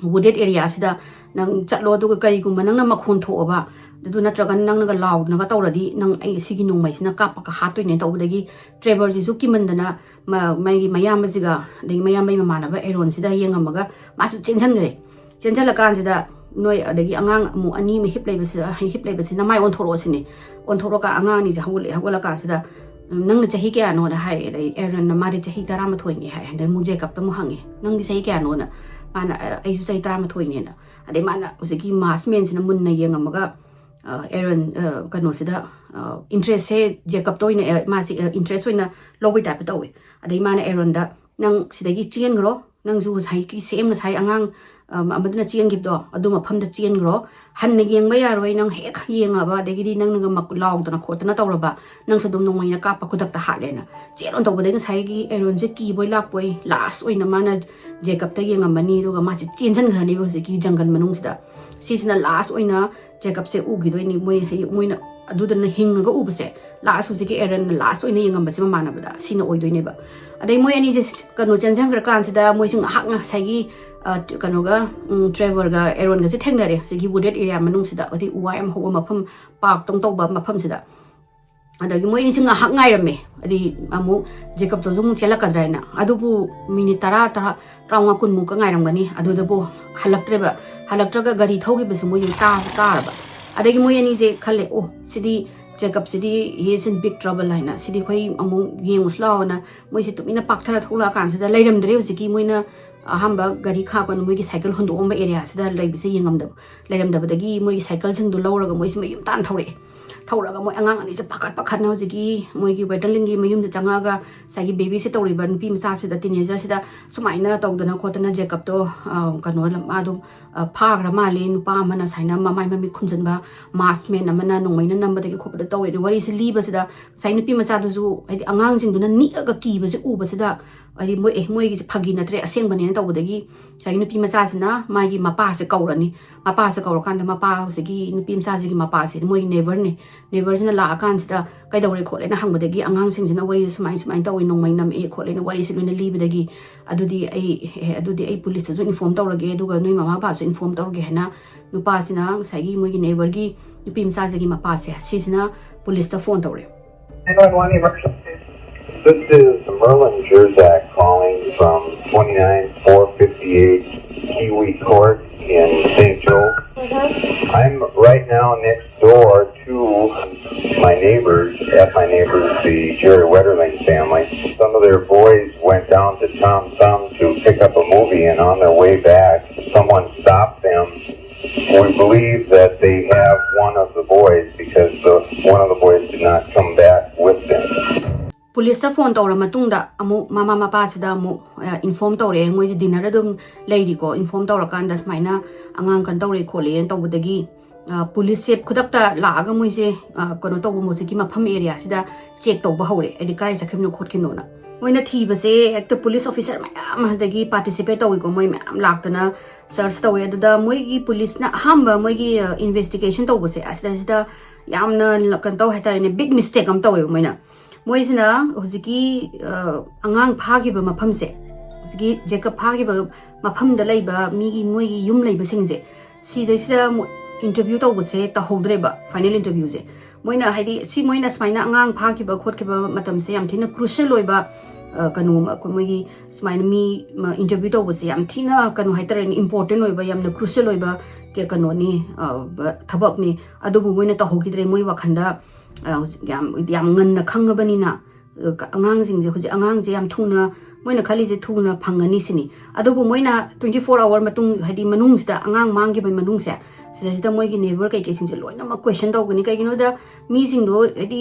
wooded areaꯁꯤꯗ ꯅꯪ ꯆꯠꯂꯣ, ꯑꯗꯨꯒ ꯀꯔꯤꯒꯨꯝꯕ ꯅꯪꯅ ꯃꯈꯣꯟ ꯊꯣꯛꯑꯕ, ꯑꯗꯨ ꯅꯠꯇ꯭ꯔꯒꯅ ꯅꯪꯅꯒ ꯂꯥꯎꯗꯅꯒ ꯇꯧꯔꯗꯤ ꯅꯪ ꯑꯩ ꯁꯤꯒꯤ ꯅꯣꯡꯃꯩꯁꯤꯅ ꯀꯥꯞꯄꯒ ꯍꯥꯠꯇꯣꯏꯅꯦ" ꯇꯧꯕꯗꯒꯤ Trevorꯁꯤꯁꯨ ꯀꯤꯃꯟꯗꯅ ꯃꯥꯒꯤ ꯃꯌꯥꯝꯕꯁꯤꯒ ꯑꯗꯒꯤ ꯃꯌꯥꯝꯕꯒꯤ ꯃꯃꯥꯟꯅꯕ Aaronꯁꯤꯗ ꯌꯦꯡꯉꯝꯃꯒ ꯃꯥꯁꯨ ꯆꯦꯟꯁꯤꯟꯈ꯭ꯔꯦ꯫ ꯆꯦꯟꯁꯤꯜꯂꯀꯥꯟꯁꯤꯗ ꯅꯣꯏ ꯑꯗꯒꯤ ꯑꯉꯥꯡ ꯑꯃꯨꯛ ꯑꯅꯤ ꯑꯃ ꯍꯤꯞ ꯂꯩꯕꯁꯤꯗ, ꯍꯤꯞ ꯂꯩꯕꯁꯤꯅ ꯃꯥꯏ ꯑꯣꯟꯊꯣꯔꯛꯑꯣ ꯁꯤꯅꯤ꯫ ꯑꯣꯟꯊꯣꯔꯛꯑꯒ ꯑꯉꯥꯡ ꯑꯅꯤꯁꯦ ꯍꯧꯒꯠꯂꯛꯑꯦ꯫ ꯍꯧꯒꯠꯂꯀꯥꯟꯁꯤꯗ, "ꯅꯪꯅ ꯆꯍꯤ ꯀꯌꯥꯅꯣꯅ?" ꯍꯥꯏ꯫ ꯑꯗꯩ Aaronꯅ ꯃꯥꯗꯤ ꯆꯍꯤ ꯇꯔꯥꯃꯥꯊꯣꯏꯅꯤ ꯍꯥꯏ꯫ ꯑꯗꯩ ꯑꯃꯨꯛ Jacobꯇ ꯑꯃꯨꯛ ꯍꯪꯉꯦ, "ꯅꯪꯗꯤ ꯆꯍꯤ ꯀꯌꯥꯅꯣꯅ?" ꯃꯥꯅ, "ꯑꯩꯁꯨ ꯆꯍꯤ ꯇꯔꯥꯃꯥꯊꯣꯏꯅꯦꯅ"꯫ ꯑꯗꯩ ꯃꯥꯅ ꯍꯧꯖꯤꯛꯀꯤ masked manꯁꯤꯅ ꯃꯨꯟꯅ ꯌꯦꯡꯉꯝꯃꯒ, Aaron, ꯀꯩꯅꯣꯁꯤꯗ, interestꯁꯦ Jacobꯇ ꯑꯣꯏꯅ, ꯃꯥꯁꯤ interest ꯑꯣꯏꯅ ꯂꯧꯕꯩ typeꯇ ꯇꯧꯋꯦ꯫ ꯑꯗꯩ ꯃꯥꯅ Aaronꯗ, "ꯅꯪ ꯁꯤꯗꯒꯤ ꯆꯦꯟꯈ꯭ꯔꯣ, ꯅꯪꯁꯨ ꯉꯁꯥꯏꯒꯤ same ꯉꯁꯥꯏ ꯑꯉꯥꯡ ꯑꯃꯗꯨꯅ ꯆꯦꯟꯈꯤꯕꯗꯣ ꯑꯗꯨ ꯃꯐꯝꯗ ꯆꯦꯟꯈ꯭ꯔꯣ꯫ ꯍꯟꯅ ꯌꯦꯡꯕ ꯌꯥꯔꯣꯏ, ꯅꯪ ꯍꯦꯛ ꯌꯦꯡꯉꯕ ꯑꯗꯒꯤꯗꯤ ꯅꯪꯅꯒ ꯂꯥꯎꯗꯅ ꯈꯣꯠꯇꯅ ꯇꯧꯔꯕ, ꯅꯪꯁꯨ ꯑꯗꯨꯝ ꯅꯣꯡꯃꯩꯅ ꯀꯥꯞꯄ ꯈꯨꯗꯛꯇ ꯍꯥꯠꯂꯦꯅ꯫ ꯆꯦꯜꯂꯣꯅ ꯇꯧꯕꯗꯒꯤ ꯉꯁꯥꯏꯒꯤ ꯑꯦꯔꯣꯟꯁꯦ ꯀꯤꯕꯣꯏ ꯂꯥꯛꯄꯣꯏ ꯂꯥꯁ ꯑꯣꯏꯅ ꯃꯥꯅ ꯖꯦꯀꯞꯇ ꯌꯦꯡꯉꯝꯃꯅꯤ, ꯑꯗꯨꯒ ꯃꯥꯁꯦ ꯆꯦꯟꯁꯤꯟꯈ꯭ꯔꯅꯦꯕ ꯍꯧꯖꯤꯛꯀꯤ ꯖꯪꯒꯜ ꯃꯅꯨꯡꯁꯤꯗ꯫ ꯁꯤꯁꯤꯅ ꯂꯥꯁ ꯑꯣꯏꯅ ꯖꯦꯀꯞꯁꯦ ꯎꯈꯤꯗꯣꯏꯅꯤ꯫ ꯃꯣꯏ ꯍꯌꯦꯡ ꯃꯣꯏꯅ ꯑꯗꯨꯗꯅ ꯍꯤꯡꯉꯒ ꯎꯕꯁꯦ, ꯂꯥꯁ ꯍꯧꯖꯤꯛꯀꯤ ꯑꯦꯔꯟꯅ ꯂꯥꯁ ꯑꯣꯏꯅ ꯌꯦꯡꯉꯝꯕꯁꯦ ꯃꯃꯥꯟꯅꯕꯗ ꯁꯤꯅ ꯑꯣꯏꯗꯣꯏꯅꯦꯕ꯫ ꯑꯗꯩ ꯃꯣꯏ ꯑꯅꯤꯁꯦ ꯀꯩꯅꯣ ꯆꯦꯟꯁꯤꯟꯈ꯭ꯔꯀꯥꯟꯁꯤꯗ ꯃꯣꯏꯁꯦ ꯉꯥꯏꯍꯥꯛ ꯉꯁꯥꯏꯒꯤ ꯀꯩꯅꯣꯒ ꯇ꯭ꯔꯦꯚꯔꯒ ꯑꯦꯔꯣꯟꯒꯁꯦ ꯊꯦꯡꯅꯔꯦ ꯍꯧꯖꯤꯛꯀꯤ ꯋꯨꯗꯦꯠ ꯑꯦꯔꯤꯌꯥ ꯃꯅꯨꯡꯁꯤꯗ, ꯍꯥꯏꯗꯤ ꯎ ꯋꯥ ꯌꯥꯝ ꯍꯧꯕ ꯃꯐꯝ, ꯄꯥꯔꯛꯇꯧ ꯇꯧꯕ ꯃꯐꯝꯁꯤꯗ꯫ ꯑꯗꯒꯤ ꯃꯣꯏ ꯑꯅꯤꯁꯤ ꯉꯥꯏꯍꯥꯛ ꯉꯥꯏꯔꯝꯃꯦ꯫ ꯍꯥꯏꯗꯤ ꯑꯃꯨꯛ ꯖꯦꯀꯞꯇꯁꯨ ꯑꯃꯨꯛ ꯆꯦꯜꯂꯛꯀꯗ꯭ꯔꯥ ꯍꯥꯏꯅ꯫ ꯑꯗꯨꯕꯨ ꯃꯤꯅꯤꯠ ꯇꯔꯥ, ꯇꯔꯥ, ꯇꯔꯥꯃꯉꯥ, ꯀꯨꯟꯃꯨꯛꯀ ꯉꯥꯏꯔꯝꯒꯅꯤ꯫ ꯑꯗꯨꯗꯕꯨ ꯍꯜꯂꯛꯇ꯭ꯔꯦꯕ꯫ ꯍꯜꯂꯛꯇ꯭ꯔꯒ ꯒꯥꯔꯤ ꯊꯧꯈꯤꯕꯁꯦ ꯃꯣꯏ ꯇꯥ-, ꯇꯥꯔꯕ꯫ ꯑꯗꯒꯤ ꯃꯣꯏ ꯑꯅꯤꯁꯦ ꯈꯜꯂꯦ, "ꯑꯣ, ꯁꯤꯗꯤ ꯖꯦꯀꯞꯁꯤꯗꯤ he is in big trouble" ꯍꯥꯏꯅ, "ꯁꯤꯗꯤ ꯑꯩꯈꯣꯏ ꯑꯃꯨꯛ ꯌꯦꯡꯉꯨꯁꯤ ꯂꯥꯛꯑꯣꯅ" ꯃꯣꯏꯁꯦ ꯇꯨꯃꯤꯟꯅ ꯄꯥꯛꯊꯔ ꯊꯣꯛꯂꯛꯑꯀꯥꯟꯁꯤꯗ ꯂꯩꯔꯝꯗ꯭ꯔꯦ ꯍꯧꯖꯤꯛꯀꯤ ꯃꯣꯏꯅ ꯑꯍꯥꯟꯕ ꯒꯥꯔꯤ ꯈꯥꯛꯄꯅ ꯃꯣꯏꯒꯤ ꯁꯥꯏꯀꯜ ꯍꯨꯟꯗꯣꯛꯑꯝꯕ ꯑꯦꯔꯤꯌꯥꯁꯤꯗ ꯂꯩꯕꯁꯦ ꯌꯦꯡꯉꯝꯗꯕ, ꯂꯩꯔꯝꯗꯕꯗꯒꯤ ꯃꯣꯏꯒꯤ ꯁꯥꯏꯀꯜꯁꯤꯡꯗꯣ ꯂꯧꯔꯒ ꯃꯣꯏꯁꯦ ꯃꯌꯨꯝ ꯇꯥꯟꯅ ꯊꯧꯔꯛꯑꯦ꯫ ꯊꯧꯔꯒ ꯃꯣꯏ ꯑꯉꯥꯡ ꯑꯅꯤꯁꯦ ꯄꯥꯈꯠ ꯄꯥꯈꯠꯅ ꯍꯧꯖꯤꯛꯀꯤ ꯃꯣꯏꯒꯤ ꯋꯦꯇꯔꯂꯤꯡꯒꯤ ꯃꯌꯨꯝꯗ ꯆꯪꯉꯛꯑꯒ ꯉꯁꯥꯏꯒꯤ ꯕꯦꯕꯤꯁꯦ ꯇꯧꯔꯤꯕ ꯅꯨꯄꯤ ꯃꯆꯥꯁꯤꯗ, ꯇꯤꯅꯦꯖꯔꯁꯤꯗ ꯁꯨꯃꯥꯏꯅ ꯇꯧꯗꯅ ꯈꯣꯠꯇꯅ ꯖꯦꯀꯞꯇꯣ, ꯑ, ꯀꯩꯅꯣ, ꯃꯥꯗꯣ, ꯑ, ꯐꯥꯈ꯭ꯔ ꯃꯥꯜꯂꯦ, ꯅꯨꯄꯥ ꯑꯃꯅ ꯁꯨꯃꯥꯏꯅ ꯃꯃꯥꯏ ꯃꯃꯤꯠ ꯈꯨꯝꯖꯤꯟꯕ ꯃꯥꯁꯃꯦꯟ ꯑꯃꯅ ꯅꯣꯡꯃꯩꯅ ꯅꯝꯕꯗꯒꯤ ꯈꯣꯠꯄꯗ ꯇꯧꯋꯦ꯫ ꯑꯗꯨ ꯋꯥꯔꯤꯁꯦ ꯂꯤꯕꯁꯤꯗ ꯉꯁꯥꯏ ꯅꯨꯄꯤ ꯃꯆꯥꯗꯨꯁꯨ, ꯍꯥꯏꯗꯤ, ꯑꯉꯥꯡꯁꯤꯡꯗꯨꯅ ꯅꯤꯛꯑꯒ ꯀꯤꯕꯁꯦ ꯎꯕꯁꯤꯗ, ꯍꯥꯏꯗꯤ, ꯃꯣꯏ, "ꯑꯦ, ꯃꯣꯏꯒꯤꯁꯦ ꯐꯥꯒꯤ ꯅꯠꯇ꯭ꯔꯦ, ꯑꯁꯦꯡꯕꯅꯦꯅ" ꯇꯧꯕꯗꯒꯤ ꯉꯁꯥꯏꯒꯤ ꯅꯨꯄꯤ ꯃꯆꯥꯁꯤꯅ ꯃꯥꯒꯤ ꯃꯄꯥꯁꯦ ꯀꯧꯔꯅꯤ꯫ ꯃꯄꯥꯁꯦ ꯀꯧꯔꯀꯥꯟꯗ ꯃꯄꯥ, ꯍꯧꯖꯤꯛꯀꯤ ꯅꯨꯄꯤ ꯃꯆꯥꯁꯤꯒꯤ ꯃꯄꯥꯁꯦ ꯃꯣꯏꯒꯤ ꯅꯦꯕꯔꯅꯦ꯫ ꯅꯦꯕꯔꯁꯤꯅ ꯂꯥꯛꯑꯀꯥꯟꯁꯤꯗ "ꯀꯩꯗꯧꯔꯦ ꯈꯣꯠꯂꯦꯅ" ꯍꯪꯕꯗꯒꯤ ꯑꯉꯥꯡꯁꯤꯡꯁꯤꯅ ꯋꯥꯔꯤꯁꯦ ꯁꯨꯃꯥꯏ ꯁꯨꯃꯥꯏꯅ ꯇꯧꯋꯤ, ꯅꯣꯡꯃꯩ ꯅꯝꯃꯛꯑꯦ ꯈꯣꯠꯂꯦꯅ ꯋꯥꯔꯤꯁꯦ ꯂꯣꯏꯅ ꯂꯤꯕꯗꯒꯤ, "ꯑꯗꯨꯗꯤ ꯑꯩ, ꯑꯦ, ꯑꯗꯨꯗꯤ ꯑꯩ ꯄꯨꯂꯤꯁꯇꯁꯨ ꯏꯟꯐꯣꯔꯝ ꯇꯧꯔꯒꯦ, ꯑꯗꯨꯒ ꯅꯣꯏ ꯃꯃꯥ ꯃꯄꯥꯁꯨ ꯏꯟꯐꯣꯔꯝ ꯇꯧꯔꯒꯦ" ꯍꯥꯏꯅ ꯅꯨꯄꯥꯁꯤꯅ ꯉꯁꯥꯏꯒꯤ ꯃꯣꯏꯒꯤ ꯅꯦꯕꯔꯒꯤ ꯅꯨꯄꯤ ꯃꯆꯥꯁꯤꯒꯤ ꯃꯄꯥꯁꯦ ꯁꯤꯁꯤꯅ ꯄꯨꯂꯤꯁꯇ ꯐꯣꯟ ꯇꯧꯔꯦ꯫ Nine one one emergency. This is Merlin Jersak calling from twenty-nine four fifty-eight Kiwi Court in Saint Joe. I'm right now next door to my neighbors, at my neighbors, the Jerry Wetterling family. Some of their boys went down to Tom Thumb to pick up a movie, and on their way back, someone stopped them. We believe that they have one of the boys because the, one of the boys did not come back with them. ꯄꯨꯂꯤꯁꯇ phone ꯇꯧꯔ ꯃꯇꯨꯡꯗ ꯑꯃꯨꯛ ꯃꯃꯥ ꯃꯄꯥꯁꯤꯗ ꯑꯃꯨꯛ inform ꯇꯧꯔꯛꯑꯦ, ꯃꯣꯏꯁꯦ dinner ꯑꯗꯨꯝ ꯂꯩꯔꯤꯀꯣ, inform ꯇꯧꯔꯀꯥꯟꯗ ꯁꯨꯃꯥꯏꯅ ꯑꯉꯥꯡ ꯀꯩꯅꯣ ꯇꯧꯔꯦ ꯈꯣꯠꯂꯦꯅ ꯇꯧꯕꯗꯒꯤ ꯄꯨꯂꯤꯁꯁꯦ ꯈꯨꯗꯛꯇ ꯂꯥꯛꯑꯒ ꯃꯣꯏꯁꯦ ꯀꯩꯅꯣ ꯇꯧꯕ, ꯍꯧꯖꯤꯛꯀꯤ ꯃꯐꯝ ꯑꯦꯔꯤꯌꯥꯁꯤꯗ ꯆꯦꯛ ꯇꯧꯕ ꯍꯧꯔꯦ, ꯍꯥꯏꯗꯤ ꯀꯥꯏ ꯆꯠꯈꯤꯕꯅꯣ ꯈꯣꯠꯈꯤꯕꯅꯣꯅ꯫ ꯃꯣꯏꯅ ꯊꯤꯕꯁꯦ ꯍꯦꯛꯇ ꯄꯨꯂꯤꯁ ꯑꯣꯐꯤꯁꯔ ꯃꯌꯥꯝ ꯑꯗꯒꯤ ꯄꯥꯔꯇꯤꯁꯤꯄꯦꯠ ꯇꯧꯋꯤꯀꯣ, ꯃꯣꯏ ꯃꯌꯥꯝ ꯂꯥꯛꯇꯅ ꯁꯔꯆ ꯇꯧꯋꯦ꯫ ꯑꯗꯨꯗ ꯃꯣꯏꯒꯤ ꯄꯨꯂꯤꯁꯅ ꯑꯍꯥꯟꯕ ꯃꯣꯏꯒꯤ ꯏꯟꯚꯦꯁꯇꯤꯒꯦꯁꯟ ꯇꯧꯕꯁꯦ ꯑꯁꯤꯗꯩꯁꯤꯗ ꯌꯥꯝꯅ ꯀꯩꯅꯣ ꯇꯧ ꯍꯥꯏꯇꯥꯔꯦꯅꯦ, ꯕꯤꯛ ꯃꯤꯁꯇꯦꯛ ꯑꯃ ꯇꯧꯋꯦꯕ ꯃꯣꯏꯅ꯫ ꯃꯣꯏꯁꯤꯅ ꯍꯧꯖꯤꯛꯀꯤ ꯑꯉꯥꯡ ꯐꯥꯈꯤꯕ ꯃꯐꯝꯁꯦ, ꯍꯧꯖꯤꯛꯀꯤ ꯖꯦꯀꯞ ꯐꯥꯈꯤꯕ ꯃꯐꯝꯗ ꯂꯩꯕ ꯃꯤꯒꯤ, ꯃꯣꯏꯒꯤ ꯌꯨꯝ ꯂꯩꯕꯁꯤꯡꯁꯦ, ꯁꯤꯗꯩꯁꯤꯗ ꯏꯟꯇꯔꯚ꯭ꯌꯨ ꯇꯧꯕꯁꯦ ꯇꯧꯍꯧꯗ꯭ꯔꯦꯕ, ꯐꯥꯏꯅꯦꯜ ꯏꯟꯇꯔꯚ꯭ꯌꯨꯁꯦ꯫ ꯃꯣꯏꯅ ꯍꯥꯏꯗꯤ ꯁꯤ ꯃꯣꯏꯅ ꯁꯨꯃꯥꯏꯅ ꯑꯉꯥꯡ ꯐꯥꯈꯤꯕ ꯈꯣꯠꯈꯤꯕ ꯃꯇꯝꯁꯦ ꯌꯥꯝ ꯊꯤꯅ ꯀ꯭ꯔꯨꯁꯤꯌꯦꯜ ꯑꯣꯏꯕ ꯀꯩꯅꯣ, ꯃꯣꯏꯒꯤ ꯁꯨꯃꯥꯏꯅ ꯃꯤ ꯏꯟꯇꯔꯚ꯭ꯌꯨ ꯇꯧꯕꯁꯦ ꯌꯥꯝ ꯊꯤꯅ ꯀꯩꯅꯣ ꯍꯥꯏꯇꯥꯔꯦꯅꯦ, ꯏꯝꯄꯣꯔꯇꯦꯟ ꯑꯣꯏꯕ, ꯌꯥꯝꯅ ꯀ꯭ꯔꯨꯁꯤꯌꯦꯜ ꯑꯣꯏꯕ ꯀꯩꯅꯣꯅꯤ, ꯊꯕꯛꯅꯤ꯫ ꯑꯗꯨꯕꯨ ꯃꯣꯏꯅ ꯇꯧꯍꯧꯈꯤꯗ꯭ꯔꯦ꯫ ꯃꯣꯏ ꯋꯥꯈꯜꯗ ꯍꯧꯖꯤꯛ ꯌꯥꯝ ꯌꯥꯝ ꯉꯟꯅ ꯈꯪꯉꯕꯅꯤꯅ ꯑꯉꯥꯡꯁꯤꯡꯁꯦ, ꯍꯧꯖꯤꯛ ꯑꯉꯥꯡꯁꯦ ꯌꯥꯝ ꯊꯨꯅ, ꯃꯣꯏꯅ ꯈꯜꯂꯤꯁꯦ ꯊꯨꯅ ꯐꯪꯒꯅꯤ ꯁꯤꯅꯤ꯫ ꯑꯗꯨꯕꯨ ꯃꯣꯏꯅ ꯇ꯭ꯋꯦꯟꯇꯤ ꯐꯣꯔ ꯑꯋꯥꯔ ꯃꯇꯨꯡ, ꯍꯥꯏꯗꯤ ꯃꯅꯨꯡꯁꯤꯗ, ꯑꯉꯥꯡ ꯃꯥꯡꯈꯤꯕꯒꯤ ꯃꯅꯨꯡꯁꯦ, ꯁꯤꯗꯩꯁꯤꯗ ꯃꯣꯏꯒꯤ ꯅꯦꯕꯔ ꯀꯩꯀꯩꯁꯤꯡꯁꯦ ꯂꯣꯏꯅꯃꯛ ꯀ꯭ꯋꯦꯁꯟ ꯇꯧꯒꯅꯤ꯫ ꯀꯩꯒꯤꯅꯣꯗ ꯃꯤꯁꯤꯡꯗꯣ ꯍꯥꯏꯗꯤ